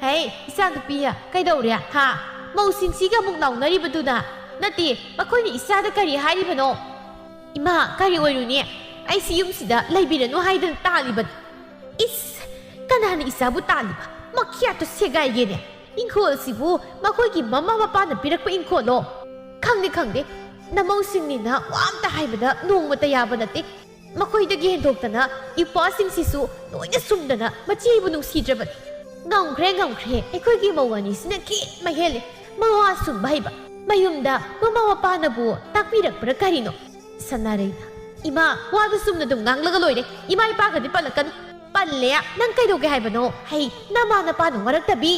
ꯍꯦ, ꯏꯆꯥꯅꯨꯄꯤ, ꯀꯩꯗꯧꯔꯦ, ꯍꯥ? ꯃꯧꯁꯤꯡꯁꯤꯒ ꯑꯃꯨꯛ ꯂꯥꯎꯅꯔꯤꯕꯗꯨꯅ? ꯅꯠꯇꯦ, ꯃꯈꯣꯏꯅ ꯏꯆꯥꯗ ꯀꯔꯤ ꯍꯥꯏꯔꯤꯕꯅꯣ? ꯏꯃꯥ, ꯀꯔꯤ ꯑꯣꯏꯔꯨꯅꯤ? ꯑꯩꯁꯤ ꯌꯨꯝꯁꯤꯗ ꯂꯩꯕꯤꯔꯅꯨ ꯍꯥꯏꯗꯅ ꯇꯥꯜꯂꯤꯕꯅꯤ꯫ ꯏꯁ, ꯀꯅꯥꯅ ꯏꯆꯥꯕꯨ ꯇꯥꯜꯂꯤꯕ? ꯃꯈꯤꯌꯥꯠꯇꯣ ꯁꯦꯒꯥꯏꯒꯦꯅꯦ꯫ ꯏꯪꯈꯣꯜꯁꯤꯕꯨ ꯃꯈꯣꯏꯒꯤ ꯃꯃꯥ ꯃꯄꯥꯅ ꯄꯤꯔꯛꯄ ꯏꯪꯈꯣꯜꯂꯣ? ꯈꯪꯗꯦ, ꯈꯪꯗꯦ꯫ ꯅꯃꯧꯁꯤꯡꯅꯤꯅ ꯋꯥ ꯑꯝꯇ ꯍꯥꯏꯕꯗ ꯅꯣꯡꯃꯇ ꯌꯥꯕ ꯅꯠꯇꯦ꯫ ꯃꯈꯣꯏꯗꯒꯤ ꯍꯦꯟꯗꯣꯛꯇꯅ ꯏꯄ꯭ꯋꯥꯁꯤꯡꯁꯤꯁꯨ ꯂꯣꯏꯅ ꯁꯨꯝꯗꯅ ꯃꯆꯦꯕꯨ ꯅꯨꯡꯁꯤꯗ꯭ꯔꯕꯅꯤ꯫ ꯉꯝꯈ꯭ꯔꯦ, ꯉꯝꯈ꯭ꯔꯦ꯫ ꯑꯩꯈꯣꯏꯒꯤ ꯃꯧ ꯑꯅꯤꯁꯤꯅ ꯈꯦꯠꯃ ꯍꯦꯜꯂꯦ꯫ ꯃꯋꯥ ꯁꯨꯝꯕ ꯍꯩꯕ꯫ ꯃꯌꯨꯝꯗ ꯃꯃꯥ ꯃꯄꯥꯅꯕꯨ ꯇꯥꯛꯄꯤꯔꯛꯄ꯭ꯔꯥ ꯀꯔꯤꯅꯣ? ꯁꯅꯥꯔꯩꯅ, "ꯏꯃꯥ, ꯋꯥꯗꯨ ꯆꯨꯝꯅ ꯑꯗꯨꯝ ꯉꯥꯡꯂꯒ ꯂꯣꯏꯔꯦ꯫ ꯏꯃꯥ ꯏꯄꯥꯒꯗꯤ ꯄꯜꯂꯛꯀꯅꯨ꯫" "ꯄꯜꯂꯦ? ꯅꯪ ꯀꯩꯗꯧꯒꯦ ꯍꯥꯏꯕꯅꯣ? ꯍꯩ, ꯅꯃꯥ ꯅꯄꯥꯅ ꯋꯥꯔꯛꯇꯕꯤ?"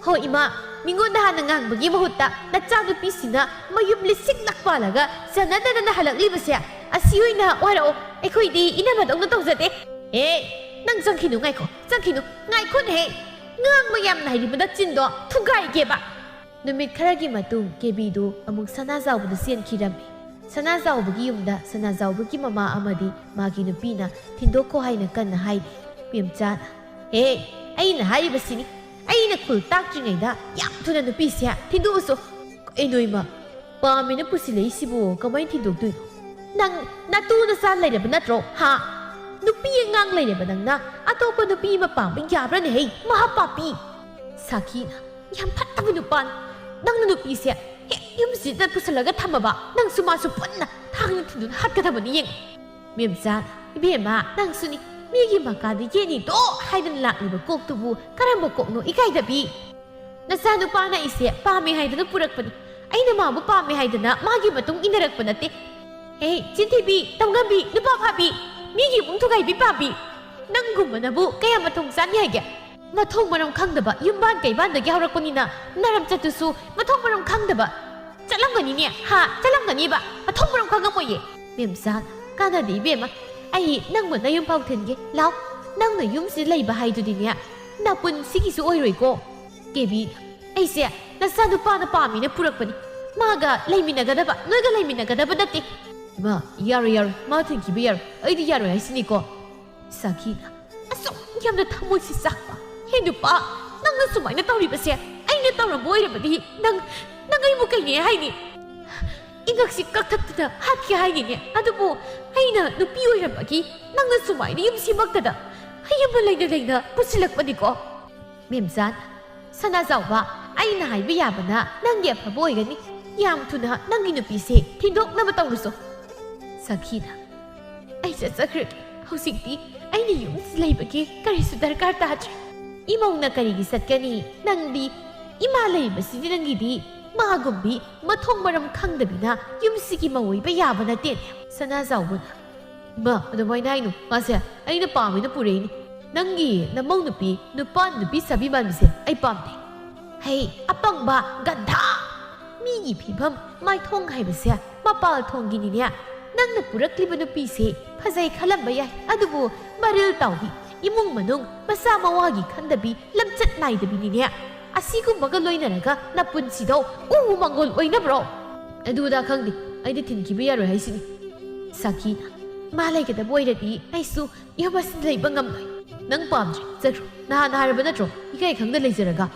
"ꯍꯣ ꯏꯃꯥ, ꯃꯤꯉꯣꯟꯗ ꯍꯥꯟꯅ ꯉꯥꯡꯕꯒꯤ ꯃꯍꯨꯠꯇ ꯅꯆꯥꯅꯨꯄꯤꯁꯤꯅ ꯃꯌꯨꯝ ꯂꯤꯁꯤꯡ ꯂꯛ ꯄꯥꯜꯂꯒ ꯆꯟꯅꯗꯗꯅ ꯍꯜꯂꯛꯂꯤꯕꯁꯦ, ꯑꯁꯤ ꯑꯣꯏꯅ ꯋꯥꯔꯛꯑꯣ꯫ ꯑꯩꯈꯣꯏꯗꯤ ꯏꯅꯝꯃꯗꯧꯅ ꯇꯧꯖꯗꯦ꯫ ꯑꯦ, ꯅꯪ ꯆꯪꯈꯤꯅꯨ, ꯉꯥꯏꯈꯣ, ꯆꯪꯈꯤꯅꯨ, ꯉꯥꯏꯈꯣꯅꯦꯍꯦ꯫ ꯉꯥꯡꯕ ꯌꯥꯝꯅ ꯍꯩꯔꯤꯕ ꯅꯆꯤꯟꯗꯣ ꯊꯨꯒꯥꯏꯒꯦꯕ꯫ ꯅꯨꯃꯤꯠ ꯈꯔꯒꯤ ꯃꯇꯨꯡ ꯀꯦꯕꯤꯗꯨ ꯑꯃꯨꯛ ꯁꯅꯥꯖꯥꯎꯕꯗ ꯆꯦꯟꯈꯤꯔꯝꯃꯤ꯫ ꯁꯅꯥꯖꯥꯎꯕꯒꯤ ꯌꯨꯝꯗ ꯁꯅꯥꯖꯥꯎꯕꯒꯤ ꯃꯃꯥ ꯑꯃꯗꯤ ꯃꯥꯒꯤ ꯅꯨꯄꯤꯅ ꯊꯤꯟꯗꯣꯛꯈꯣ ꯍꯥꯏꯅ ꯀꯟꯅ ꯍꯥꯏꯔꯤ꯫ ꯃꯦꯝꯆꯥꯅ, "ꯍꯦ, ꯑꯩꯅ ꯍꯥꯏꯔꯤꯕꯁꯤꯅꯤ, ꯑꯩꯅ ꯈꯨꯜ ꯇꯥꯛꯇ꯭ꯔꯤꯉꯩꯗ ꯌꯥꯝ ꯊꯨꯅ ꯅꯨꯄꯤꯁꯦ ꯊꯤꯟꯗꯣꯛꯎꯁꯨ꯫ ꯀꯩꯅꯣ ꯏꯃꯥ, ꯄꯥꯝꯃꯦꯅ ꯄꯨꯁꯤꯜꯂꯛꯏꯁꯤꯕꯨ ꯀꯃꯥꯏꯅ ꯊꯤꯟꯗꯣꯛꯇꯣꯏꯅꯣ? ꯅꯪ ꯅꯇꯨ ꯅꯆꯥ ꯂꯩꯔꯕ ꯅꯠꯇ꯭ꯔꯣ? ꯍꯥ? ꯅꯨꯄꯤ ꯑꯉꯥꯡ ꯂꯩꯔꯕ ꯅꯪꯅ ꯑꯇꯣꯞꯄ ꯅꯨꯄꯤ ꯑꯃ ꯄꯥꯝꯕ ꯌꯥꯕ꯭ꯔꯥꯅꯦ? ꯍꯩ, ꯃꯍꯥ ꯄꯥꯄꯤ!" ꯁꯥꯈꯤꯅ, "ꯌꯥꯝ ꯐꯠꯇꯕ ꯅꯨꯄꯥꯅꯤ꯫ ꯅꯪꯅ ꯅꯨꯄꯤꯁꯦ ꯍꯦꯛ ꯌꯨꯝꯁꯤꯗ ꯄꯨꯁꯜꯂꯒ ꯊꯝꯃꯕ, ꯅꯪꯁꯨ ꯃꯥꯁꯨ ꯄꯨꯟꯅ ꯊꯥꯡꯅ ꯊꯤꯟꯗꯨꯅ ꯍꯥꯠꯀꯗꯕꯅꯤ ꯌꯦꯡꯉꯨ꯫" ꯃꯦꯝꯆꯥ, ꯏꯕꯦꯝꯃ, ꯅꯪꯁꯨꯅꯤ, ꯃꯤꯒꯤ ꯃꯈꯥꯗ ꯌꯦꯠꯅꯤꯗꯣ ꯍꯥꯏꯗꯅ ꯂꯥꯛꯂꯤꯕ ꯀꯣꯛꯇꯨꯕꯨ ꯀꯔꯝꯕ ꯀꯣꯛꯅꯣ, ꯏꯀꯥꯏꯗꯕꯤ? ꯅꯆꯥꯅꯨꯄꯥꯅ ꯑꯩꯁꯦ ꯄꯥꯝꯃꯦ ꯍꯥꯏꯗꯅ ꯄꯨꯔꯛꯄꯅꯤ꯫ ꯑꯩꯅ ꯃꯥꯕꯨ ꯄꯥꯝꯃꯦ ꯍꯥꯏꯗꯅ ꯃꯥꯒꯤ ꯃꯇꯨꯡ ꯏꯟꯅꯔꯛꯄ ꯅꯠꯇꯦ꯫ ꯍꯦ, ꯆꯤꯟꯊꯤꯕꯤ, ꯇꯧꯉꯝꯕꯤ, ꯅꯨꯄꯥ ꯐꯥꯕꯤ, ꯃꯤꯒꯤ ꯏꯃꯨꯡ ꯊꯨꯒꯥꯏꯕꯤ ꯄꯥꯝꯕꯤ꯫ ꯅꯪꯒꯨꯝꯕꯅꯕꯨ ꯀꯌꯥ ꯃꯊꯣꯡ ꯆꯥꯅꯤ ꯍꯥꯏꯒꯦ? ꯃꯊꯣꯡ ꯃꯔꯝ ꯈꯪꯗꯕ ꯌꯨꯝꯕꯥꯟ ꯀꯩꯕꯥꯟꯗꯒꯤ ꯍꯧꯔꯛꯄꯅꯤꯅ ꯅꯔꯝꯆꯠꯇꯨꯁꯨ ꯃꯊꯣꯡ ꯃꯔꯝ ꯈꯪꯗꯕ꯫ ꯆꯠꯂꯝꯒꯅꯤꯅꯦ, ꯍꯥ? ꯆꯠꯂꯝꯒꯅꯤꯕ꯫ ꯃꯊꯣꯡ ꯃꯔꯝ ꯈꯪꯉꯝꯃꯣꯏꯌꯦ꯫ ꯃꯦꯝꯆꯥ, ꯀꯥꯟꯅꯗꯦ ꯏꯕꯦꯝꯃ꯫ ꯑꯩ ꯅꯪꯕꯨ ꯅꯌꯨꯝ ꯐꯥꯎ ꯊꯤꯟꯒꯦ꯫ ꯂꯥꯎ, ꯅꯪꯅ ꯌꯨꯝꯁꯤꯗ ꯂꯩꯕ ꯍꯥꯏꯗꯨꯗꯤꯅꯦ, ꯅꯄꯨꯟꯁꯤꯒꯤꯁꯨ ꯑꯣꯏꯔꯣꯏꯀꯣ꯫ ꯀꯦꯕꯤ, ꯑꯩꯁꯦ ꯅꯆꯥꯅꯨꯄꯥꯅ ꯄꯥꯝꯃꯤꯅ ꯄꯨꯔꯛꯄꯅꯤ꯫ ꯃꯥꯒ ꯂꯩꯃꯤꯟꯅꯒꯗꯕ, ꯅꯣꯏꯒ ꯂꯩꯃꯤꯟꯅꯒꯗꯕ ꯅꯠꯇꯦ꯫ ꯏꯃꯥ, ꯌꯥꯔꯣꯏ, ꯌꯥꯔꯣꯏ, ꯃꯥ ꯊꯤꯟꯈꯤꯕ ꯌꯥꯔꯣꯏ, ꯑꯩꯗꯤ ꯌꯥꯔꯣꯏ ꯍꯥꯏꯁꯤꯅꯤꯀꯣ꯫ ꯁꯥꯈꯤꯅ, ꯑꯁꯨꯛ ꯌꯥꯝꯅ ꯊꯃꯣꯏꯁꯤ ꯆꯥꯛꯄ꯫ ꯍꯦ ꯅꯨꯄꯥ, ꯅꯪꯅ ꯁꯨꯃꯥꯏꯅ ꯇꯧꯔꯤꯕꯁꯦ ꯑꯩꯅ ꯇꯧꯔꯝꯕ ꯑꯣꯏꯔꯕꯗꯤ ꯅꯪ, ꯅꯪ ꯑꯩꯕꯨ ꯀꯩꯅꯦ ꯍꯥꯏꯅꯤ? ꯏꯉꯛꯁꯤ ꯀꯛꯊꯠꯇꯅ ꯍꯥꯠꯀꯦ ꯍꯥꯏꯅꯤꯅꯦ꯫ ꯑꯗꯨꯕꯨ ꯑꯩꯅ ꯅꯨꯄꯤ ꯑꯣꯏꯔꯝꯕꯒꯤ ꯅꯪꯅ ꯁꯨꯃꯥꯏꯅ ꯌꯨꯝꯁꯤꯃꯛꯇꯗ ꯍꯌꯨꯝꯕ ꯂꯩꯅ ꯂꯩꯅ ꯄꯨꯁꯤꯜꯂꯛꯄꯅꯤꯀꯣ꯫ ꯃꯦꯝꯆꯥꯟ, ꯁꯅꯥꯖꯥꯎꯕ, ꯑꯩꯅ ꯍꯥꯏꯕ ꯌꯥꯕꯅ ꯅꯪꯒꯤ ꯑꯐꯕ ꯑꯣꯏꯒꯅꯤ꯫ ꯌꯥꯝ ꯊꯨꯅ ꯅꯪꯒꯤ ꯅꯨꯄꯤꯁꯦ ꯊꯤꯟꯗꯣꯛꯅꯕ ꯇꯧꯔꯨꯁꯣ꯫ ꯁꯈꯤꯅ, ꯑꯩ ꯆꯠꯆꯈ꯭ꯔꯒꯦ꯫ ꯍꯧꯖꯤꯛꯇꯤ ꯑꯩꯅ ꯌꯨꯝꯁꯤ ꯂꯩꯕꯒꯤ ꯀꯔꯤꯁꯨ ꯗꯔꯀꯥꯔ ꯇꯥꯗ꯭ꯔꯦ꯫ ꯏꯃꯧꯅ ꯀꯔꯤꯒꯤ ꯆꯠꯀꯅꯤ? ꯅꯪꯗꯤ ꯏꯃꯥ ꯂꯩꯕꯁꯤꯗꯤ ꯅꯪꯒꯤꯗꯤ ꯃꯥꯒꯨꯝꯕꯤ ꯃꯊꯣꯡ ꯃꯔꯝ ꯈꯪꯗꯕꯤꯅ ꯌꯨꯝꯁꯤꯒꯤ ꯃꯧ ꯑꯣꯏꯕ ꯌꯥꯕ ꯅꯠꯇꯦꯅꯦ꯫ ꯁꯅꯥꯖꯥꯎꯕꯅ, ꯏꯃꯥ, ꯑꯗꯨꯃꯥꯏꯅ ꯍꯥꯏꯅꯨ꯫ ꯃꯥꯁꯦ ꯑꯩꯅ ꯄꯥꯝꯃꯦꯅ ꯄꯨꯔꯛꯏꯅꯤ꯫ ꯅꯪꯒꯤ ꯅꯃꯧ ꯅꯨꯄꯤ, ꯅꯨꯄꯥ ꯅꯨꯄꯤ ꯁꯥꯕꯤ ꯃꯥꯟꯕꯤꯁꯦ ꯑꯩ ꯄꯥꯝꯗꯦ꯫ ꯍꯩ, ꯑꯄꯪꯕ ꯒꯙꯥ! ꯃꯤꯒꯤ ꯐꯤꯕꯝ ꯃꯥꯏꯊꯣꯡ ꯍꯥꯏꯕꯁꯦ ꯃꯄꯥꯜ ꯊꯣꯡꯒꯤꯅꯤꯅꯦ꯫ ꯅꯪꯅ ꯄꯨꯔꯛꯂꯤꯕ ꯅꯨꯄꯤꯁꯦ ꯐꯖꯩ ꯈꯜꯂꯝꯕ ꯌꯥꯏ, ꯑꯗꯨꯕꯨ ꯃꯔꯤꯜ ꯇꯥꯎꯕꯤ, ꯏꯃꯨꯡ ꯃꯅꯨꯡ, ꯃꯆꯥ ꯃꯋꯥꯒꯤ ꯈꯟꯗꯕꯤ, ꯂꯝꯆꯠ ꯅꯥꯏꯗꯕꯤꯅꯤꯅꯦ꯫ ꯑꯁꯤꯒꯨꯝꯕꯒ ꯂꯣꯏꯅꯔꯒ ꯅꯄꯨꯟꯁꯤꯗꯣ ꯎ ꯃꯪꯒꯣꯜ ꯑꯣꯏꯅꯕ꯭ꯔꯣ? ꯑꯗꯨꯗ ꯈꯪꯗꯦ, ꯑꯩꯗꯤ ꯊꯤꯟꯈꯤꯕ ꯌꯥꯔꯣꯏ ꯍꯥꯏꯁꯤꯅꯤ꯫ ꯁꯥꯈꯤꯅ, ꯃꯥ ꯂꯩꯒꯗꯕ ꯑꯣꯏꯔꯗꯤ ꯑꯩꯁꯨ ꯌꯨꯝ ꯑꯁꯤꯗ ꯂꯩꯕ ꯉꯝꯂꯣꯏ꯫ ꯅꯪ ꯄꯥꯝꯗ꯭ꯔꯦ, ꯆꯠꯈ꯭ꯔꯣ꯫ ꯅꯍꯥꯟ ꯍꯥꯏꯔꯕ ꯅꯠꯇ꯭ꯔꯣ, ꯏꯀꯥꯏ ꯈꯪꯗ ꯂꯩꯖꯔꯒ?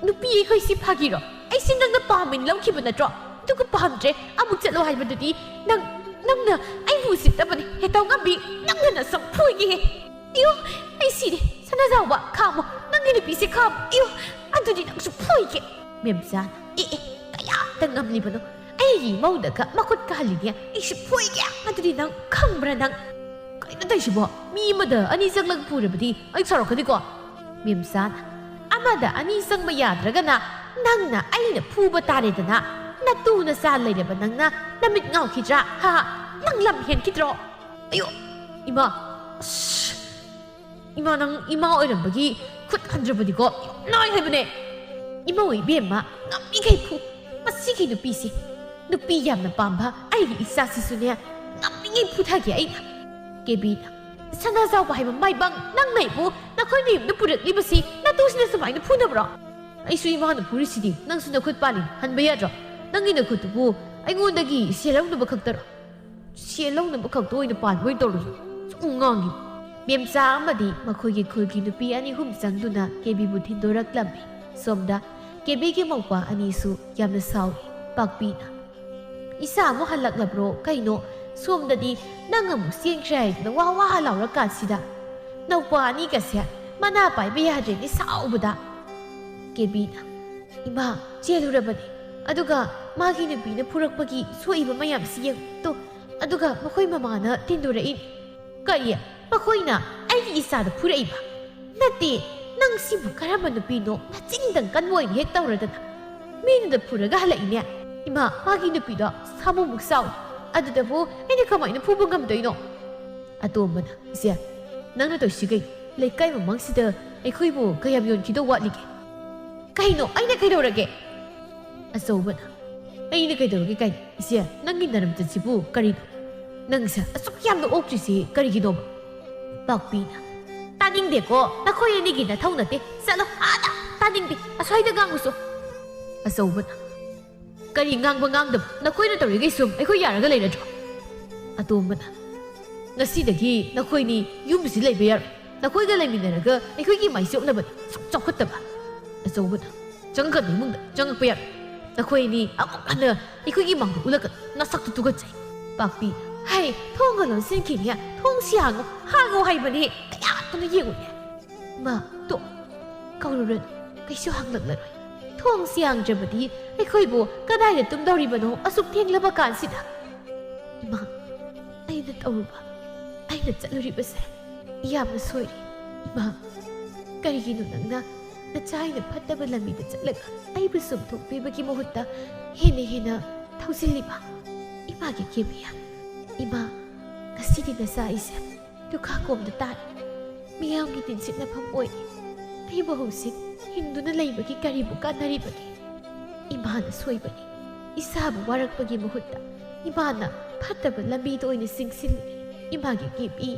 ꯅꯨꯄꯤ ꯑꯩꯈꯣꯏꯁꯤ ꯐꯥꯒꯤꯔꯣ? ꯑꯩꯁꯤ ꯅꯪꯅ ꯄꯥꯝꯃꯦꯅ ꯂꯧꯈꯤꯕ ꯅꯠꯇ꯭ꯔꯣ? ꯑꯗꯨꯒ ꯄꯥꯝꯗ꯭ꯔꯦ, ꯑꯃꯨꯛ ꯆꯠꯂꯣ ꯍꯥꯏꯕꯗꯨꯗꯤ ꯅꯪ, ꯅꯪꯅ ꯑꯩꯕꯨ ꯎꯁꯤꯠꯇꯕꯅꯤ꯫ ꯍꯦ ꯇꯧꯉꯝꯕꯤ, ꯅꯪꯅ ꯅꯁꯛ ꯐꯨꯏꯒꯦꯍꯦ꯫ ꯑꯌꯣ, ꯑꯩ ꯁꯤꯔꯦ꯫ ꯁꯅꯥꯖꯥꯎꯕ, ꯈꯥꯝꯃꯣ꯫ ꯅꯪꯒꯤ ꯅꯨꯄꯤꯁꯦ ꯈꯥꯝꯃꯣ꯫ ꯑꯌꯣ, ꯑꯗꯨꯗꯤ ꯅꯪꯁꯨ ꯐꯨꯏꯒꯦ꯫ ꯃꯦꯝꯆꯥꯅ, ꯑꯦ, ꯑꯦ, ꯀꯌꯥꯗ ꯉꯝꯂꯤꯕꯅꯣ? ꯑꯩꯒꯤ ꯏꯃꯧꯗꯒ ꯃꯈꯨꯠ ꯀꯥꯍꯜꯂꯤꯅꯦ꯫ ꯑꯩꯁꯨ ꯐꯨꯏꯒꯦ꯫ ꯑꯗꯨꯗꯤ ꯅꯪ ꯈꯪꯕ꯭ꯔꯥ ꯅꯪ? ꯀꯩꯅꯣ ꯇꯧꯏꯁꯤꯕꯣ? ꯃꯤ ꯑꯃꯗ ꯑꯅꯤ ꯆꯪꯂꯒ ꯐꯨꯔꯕꯗꯤ ꯑꯩ ꯁꯥꯎꯔꯛꯀꯅꯤꯀꯣ꯫ ꯃꯦꯝꯆꯥꯅ, ꯑꯃꯗ ꯑꯅꯤ ꯆꯪꯕ ꯌꯥꯗ꯭ꯔꯒꯅ ꯅꯪꯅ ꯑꯩꯅ ꯐꯨꯕ ꯇꯥꯔꯦꯗꯅ꯫ ꯅꯇꯨ ꯅꯆꯥ ꯂꯩꯔꯕ ꯅꯪꯅ ꯅꯃꯤꯠ ꯉꯥꯎꯈꯤꯗ꯭ꯔꯥ? ꯍꯥ? ꯅꯪ ꯂꯝ ꯍꯦꯟꯈꯤꯗ꯭ꯔꯣ? ꯑꯌꯣ, ꯏꯃꯥ, ꯑꯁ, ꯏꯃꯥ, ꯅꯪ ꯏꯃꯥ ꯑꯣꯏꯔꯝꯕꯒꯤ ꯈꯨꯠ ꯍꯟꯗ꯭ꯔꯕꯗꯤꯀꯣ ꯌꯥꯝ ꯅꯥꯏ ꯍꯥꯏꯕꯅꯦ꯫ ꯏꯃꯧ ꯏꯕꯦꯝꯃ, ꯉꯝꯃꯤꯈꯩ ꯐꯨ꯫ ꯃꯁꯤꯒꯤ ꯅꯨꯄꯤꯁꯤ, ꯅꯨꯄꯤ ꯌꯥꯝꯅ ꯄꯥꯝꯕ ꯑꯩꯒꯤ ꯏꯆꯥꯁꯤꯁꯨꯅꯦ, ꯉꯝꯃꯤꯉꯩ ꯐꯨꯊꯒꯦ ꯑꯩꯅ꯫ ꯀꯦꯕꯤꯅ, ꯁꯅꯥꯖꯥꯎꯕ ꯍꯥꯏꯕ ꯃꯥꯏꯕꯪ, ꯅꯪꯅ ꯑꯩꯕꯨ ꯅꯈꯣꯏ ꯃꯌꯨꯝꯗ ꯄꯨꯔꯛꯂꯤꯕꯁꯤ ꯅꯇꯨꯁꯤꯅ ꯁꯨꯃꯥꯏꯅ ꯐꯨꯅꯕ꯭ꯔꯣ? ꯑꯩꯁꯨ ꯏꯃꯥꯅ ꯐꯨꯔꯤꯁꯤꯗꯤ, ꯅꯪꯁꯨ ꯅꯈꯨꯠ ꯄꯥꯜꯂꯤ, ꯍꯟꯕ ꯌꯥꯗ꯭ꯔꯣ? ꯅꯪꯒꯤ ꯅꯈꯨꯠꯇꯨꯕꯨ ꯑꯩꯉꯣꯟꯗꯒꯤ ꯁꯦꯜ ꯂꯧꯅꯕ ꯈꯛꯇꯔꯣ? ꯁꯦꯜ ꯂꯧꯅꯕ ꯈꯛꯇ ꯑꯣꯏꯅ ꯄꯥꯟꯕ ꯑꯣꯏꯅ ꯇꯧꯔꯁꯨ꯫ ꯁꯨꯝ ꯉꯥꯡꯉꯤ꯫ ꯃꯦꯝꯆꯥ ꯑꯃꯗꯤ ꯃꯈꯣꯏꯒꯤ ꯈꯨꯜꯒꯤ ꯅꯨꯄꯤ ꯑꯅꯤ ꯑꯍꯨꯝ ꯆꯪꯗꯨꯅ ꯀꯦꯕꯤꯕꯨ ꯊꯤꯟꯗꯣꯔꯛꯂꯝꯃꯤ꯫ ꯁꯣꯝꯗ ꯀꯦꯕꯤꯒꯤ ꯃꯧꯄ꯭ꯋꯥ ꯑꯅꯤꯁꯨ ꯌꯥꯝꯅ ꯁꯥꯎꯏ꯫ ꯄꯥꯛꯄꯤꯅ, "ꯏꯆꯥ ꯑꯃꯨꯛ ꯍꯜꯂꯛꯂꯕ꯭ꯔꯣ? ꯀꯩꯅꯣ? ꯁꯣꯝꯗꯗꯤ ꯅꯪ ꯑꯃꯨꯛ ꯆꯦꯟꯈ꯭ꯔꯦ ꯍꯥꯏꯗꯅ ꯋꯥ ꯋꯥ ꯂꯥꯎꯔꯀꯥꯟꯁꯤꯗ ꯅꯧꯄ꯭ꯋꯥ ꯑꯅꯤꯒꯁꯦ ꯃꯅꯥ ꯄꯥꯏꯕ ꯌꯥꯗ꯭ꯔꯦꯅꯦ ꯁꯥꯎꯕꯗ꯫" ꯀꯦꯕꯤꯅ, "ꯏꯃꯥ, ꯆꯦꯜꯂꯨꯔꯕꯅꯤ꯫ ꯑꯗꯨꯒ ꯃꯥꯒꯤ ꯅꯨꯄꯤꯅ ꯐꯨꯔꯛꯄꯒꯤ ꯁꯣꯛꯏꯕ ꯃꯌꯥꯝꯁꯤ ꯌꯦꯡꯉꯨ꯫ ꯇꯨ, ꯑꯗꯨꯒ ꯃꯈꯣꯏ ꯃꯃꯥꯅ ꯊꯤꯟꯗꯣꯔꯛꯏꯅꯤ꯫" "ꯀꯔꯤ? ꯃꯈꯣꯏꯅ ꯑꯩꯒꯤ ꯏꯆꯥꯗ ꯐꯨꯔꯛꯏꯕ? ꯅꯠꯇꯦ, ꯅꯪ ꯁꯤꯕꯨ ꯀꯔꯝꯕ ꯅꯨꯄꯤꯅꯣ? ꯅꯆꯤꯟꯗꯪ ꯀꯟꯕ ꯑꯣꯏꯅ ꯍꯦꯛ ꯇꯧꯔꯗꯅ꯫ ꯃꯤꯅꯗ ꯐꯨꯔꯒ ꯍꯜꯂꯛꯏꯅꯦ꯫ ꯏꯃꯥ, ꯃꯥꯒꯤ ꯅꯨꯄꯤꯗꯣ ꯁꯥꯃꯨꯃꯨꯛ ꯆꯥꯎꯏ꯫ ꯑꯗꯨꯗꯕꯨ ꯑꯩꯅ ꯀꯃꯥꯏꯅ ꯐꯨꯕ ꯉꯝꯗꯣꯏꯅꯣ?" ꯑꯇꯣꯝꯕꯅ, "ꯏꯆꯦ, ꯅꯪꯅ ꯇꯧꯔꯤꯁꯤ ꯀꯩꯅꯣ? ꯂꯩꯀꯥꯏ ꯃꯃꯥꯡꯁꯤꯗ ꯑꯩꯈꯣꯏꯕꯨ ꯀꯌꯥꯝ ꯌꯣꯟꯈꯤꯗꯧ ꯋꯥꯠꯂꯤꯒꯦ?" "ꯀꯩꯅꯣ? ꯑꯩꯅ ꯀꯩꯗꯧꯔꯒꯦ?" ꯑꯆꯧꯕꯅ, "ꯑꯩꯅ ꯀꯩꯗꯧꯔꯒꯦ ꯀꯥꯏꯅ? ꯏꯆꯦ, ꯅꯪꯒꯤ ꯅꯔꯝꯆꯠꯁꯤꯕꯨ ꯀꯔꯤꯅꯣ? "ꯅꯪꯁꯦ ꯑꯁꯨꯛ ꯌꯥꯝꯅ ꯑꯣꯛꯇ꯭ꯔꯤꯁꯤ ꯀꯔꯤꯒꯤꯅꯣꯕ?" ꯄꯥꯛꯄꯤꯅ, "ꯇꯥꯅꯤꯡꯗꯦꯀꯣ, ꯅꯈꯣꯏ ꯑꯅꯤꯒꯤ ꯅꯊꯧ ꯅꯠꯇꯦ꯫ ꯆꯠꯂꯣ ꯑꯥꯗ, ꯇꯥꯅꯤꯡꯗꯦ ꯑꯁ꯭ꯋꯥꯏꯗ ꯉꯥꯡꯉꯨꯁꯨ꯫" ꯑꯆꯧꯕꯅ, "ꯀꯔꯤ ꯉꯥꯡꯕ ꯉꯥꯡꯗꯕ? ꯅꯈꯣꯏꯅ ꯇꯧꯔꯤꯈꯩ ꯁꯨꯝ ꯑꯩꯈꯣꯏ ꯌꯥꯔꯒ ꯂꯩꯔꯗ꯭ꯔꯣ?" ꯑꯇꯣꯝꯕꯅ, "ꯉꯁꯤꯗꯒꯤ ꯅꯈꯣꯏꯅꯤ ꯌꯨꯝꯁꯤ ꯂꯩꯕ ꯌꯥꯔꯣꯏ꯫ ꯅꯈꯣꯏꯒ ꯂꯩꯃꯤꯟꯅꯔꯒ ꯑꯩꯈꯣꯏꯒꯤ ꯃꯥꯏ ꯆꯣꯞꯅꯕꯅꯤ, ꯁꯨꯝ ꯆꯥꯎꯈꯠꯇꯕ꯫" ꯑꯆꯧꯕꯅ, "ꯆꯪꯉꯛꯀꯅꯨ ꯏꯃꯨꯡꯗ, ꯆꯪꯉꯛꯄ ꯌꯥꯔꯣꯏ꯫ ꯅꯈꯣꯏ ꯑꯅꯤ ꯑꯃꯨꯛ ꯍꯟꯅ ꯑꯩꯈꯣꯏꯒꯤ ꯃꯥꯡꯗ ꯎꯠꯂꯛꯀꯅꯨ, ꯅꯁꯛꯇꯨ ꯇꯨꯀꯠꯆꯩ꯫" ꯄꯥꯛꯄꯤ, "ꯍꯩ, ꯊꯣꯡꯒ ꯂꯣꯟꯁꯤꯟꯈꯤꯅꯤ, ꯊꯣꯡꯁꯤ ꯍꯥꯡꯉꯨ, ꯍꯥꯡꯉꯨ ꯍꯥꯏꯕꯅꯤ, ꯀꯌꯥ ꯇꯨꯅ ꯌꯦꯡꯉꯨꯅꯦ꯫" "ꯏꯃꯥ, ꯇꯣ, ꯀꯧꯔꯨꯔꯅꯨ, ꯀꯩꯁꯨ ꯍꯥꯡꯂꯛꯂꯔꯣꯏ꯫ ꯊꯣꯡꯁꯤ ꯍꯥꯡꯗ꯭ꯔꯕꯗꯤ ꯑꯩꯈꯣꯏꯕꯨ ꯀꯗꯥꯏꯗ ꯇꯨꯝꯗꯧꯔꯤꯕꯅꯣ ꯑꯁꯨꯛ ꯊꯦꯡꯂꯕ ꯀꯥꯟꯁꯤꯗ?" "ꯏꯃꯥ, ꯑꯩꯅ ꯇꯧꯔꯨꯕ, ꯑꯩꯅ ꯆꯠꯂꯨꯔꯤꯕꯁꯦ ꯌꯥꯝꯅ ꯁꯣꯏꯔꯦ꯫ ꯏꯃꯥ, ꯀꯔꯤꯒꯤꯅꯣ ꯅꯪꯅ ꯅꯆꯥ ꯑꯩꯅ ꯐꯠꯇꯕ ꯂꯝꯕꯤꯗ ꯆꯠꯂꯒ ꯑꯩꯕꯨ ꯁꯨꯝꯊꯣꯛꯄꯤꯕꯒꯤ ꯃꯍꯨꯠꯇ ꯍꯦꯟꯅ ꯍꯦꯟꯅ ꯊꯧꯖꯤꯜꯂꯤꯕ? ꯏꯃꯥꯒꯤ ꯀꯦꯕꯤ, ꯏꯃꯥ, ꯉꯁꯤꯗꯤ ꯅꯆꯥ ꯑꯩꯁꯦ ꯂꯨꯈꯥ ꯀꯣꯝꯗ ꯇꯥꯔꯦ꯫ ꯃꯤꯌꯥꯝꯒꯤ ꯇꯤꯟꯁꯤꯠꯅꯐꯝ ꯑꯣꯏꯔꯦ꯫ ꯑꯩꯕꯨ ꯍꯧꯖꯤꯛ ꯍꯤꯡꯗꯨꯅ ꯂꯩꯕꯒꯤ ꯀꯔꯤꯕꯨ ꯀꯥꯟꯅꯔꯤꯕꯒꯦ? ꯏꯃꯥꯅ ꯁꯣꯏꯕꯅꯤ꯫ ꯏꯁꯥꯕꯨ ꯋꯥꯔꯛꯄꯒꯤ ꯃꯍꯨꯠꯇ ꯏꯃꯥꯅ ꯐꯠꯇꯕ ꯂꯝꯕꯤꯗ ꯑꯣꯏꯅ ꯆꯤꯡꯁꯤꯜꯂꯤ꯫ ꯏꯃꯥꯒꯤ ꯀꯦꯕꯤ,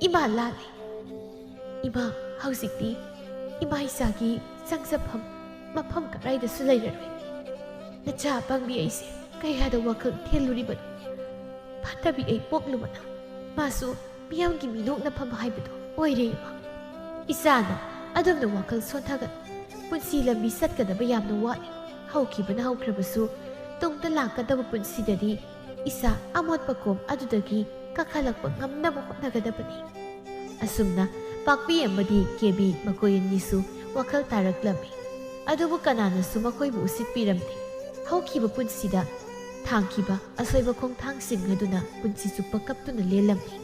ꯏꯃꯥ ꯂꯥꯜꯂꯤ꯫ ꯏꯃꯥ, ꯍꯧꯖꯤꯛꯇꯤ ꯏꯃꯥ ꯏꯆꯥꯒꯤ ꯆꯪꯖꯐꯝ ꯃꯐꯝ ꯀꯗꯥꯏꯗꯁꯨ ꯂꯩꯔꯔꯣꯏ꯫ ꯅꯆꯥ ꯑꯄꯪꯕꯤ ꯑꯩꯁꯦ ꯀꯌꯥꯗ ꯋꯥꯈꯜ ꯊꯦꯜꯂꯨꯔꯤꯕꯅꯣ? ꯐꯠꯇꯕꯤ ꯑꯩ ꯄꯣꯛꯂꯨꯕꯅ ꯃꯥꯁꯨ ꯃꯤꯌꯥꯝꯒꯤ ꯃꯤꯅꯣꯛꯅꯐꯝ ꯍꯥꯏꯕꯗꯨ ꯑꯣꯏꯔꯦ ꯏꯃꯥ꯫ ꯏꯆꯥꯅ ꯑꯗꯨꯝꯅ ꯋꯥꯈꯜ ꯁꯣꯟꯊꯒꯅꯨ꯫ ꯄꯨꯟꯁꯤ ꯂꯝꯕꯤ ꯆꯠꯀꯗꯕ ꯌꯥꯝꯅ ꯋꯥꯠꯂꯤ꯫ ꯍꯧꯈꯤꯕꯅ ꯍꯧꯈ꯭ꯔꯕꯁꯨ ꯇꯨꯡꯗ ꯂꯥꯛꯀꯗꯕ ꯄꯨꯟꯁꯤꯗꯗꯤ ꯏꯆꯥ ꯑꯃꯣꯠꯄ ꯀꯣꯝ ꯑꯗꯨꯗꯒꯤ ꯀꯥꯈꯠꯂꯛꯄ ꯉꯝꯅꯕ ꯍꯣꯠꯅꯒꯗꯕꯅꯤ꯫" ꯑꯁꯨꯝꯅ ꯄꯥꯛꯄꯤ ꯑꯃꯗꯤ ꯀꯦꯕꯤ ꯃꯈꯣꯏ ꯑꯅꯤꯁꯨ ꯋꯥꯈꯜ ꯇꯥꯔꯛꯂꯝꯃꯤ꯫ ꯑꯗꯨꯕꯨ ꯀꯅꯥꯅꯁꯨ ꯃꯈꯣꯏꯕꯨ ꯎꯁꯤꯠꯄꯤꯔꯝꯗꯦ꯫ ꯍꯧꯈꯤꯕ ꯄꯨꯟꯁꯤꯗ ꯊꯥꯡꯈꯤꯕ ꯑꯁꯣꯏꯕ ꯈꯣꯡꯊꯥꯡꯁꯤꯡ ꯑꯗꯨꯅ ꯄꯨꯟꯁꯤ ꯆꯨꯞꯄ ꯀꯞꯇꯨꯅ ꯂꯦꯜꯂꯝꯃꯤ꯫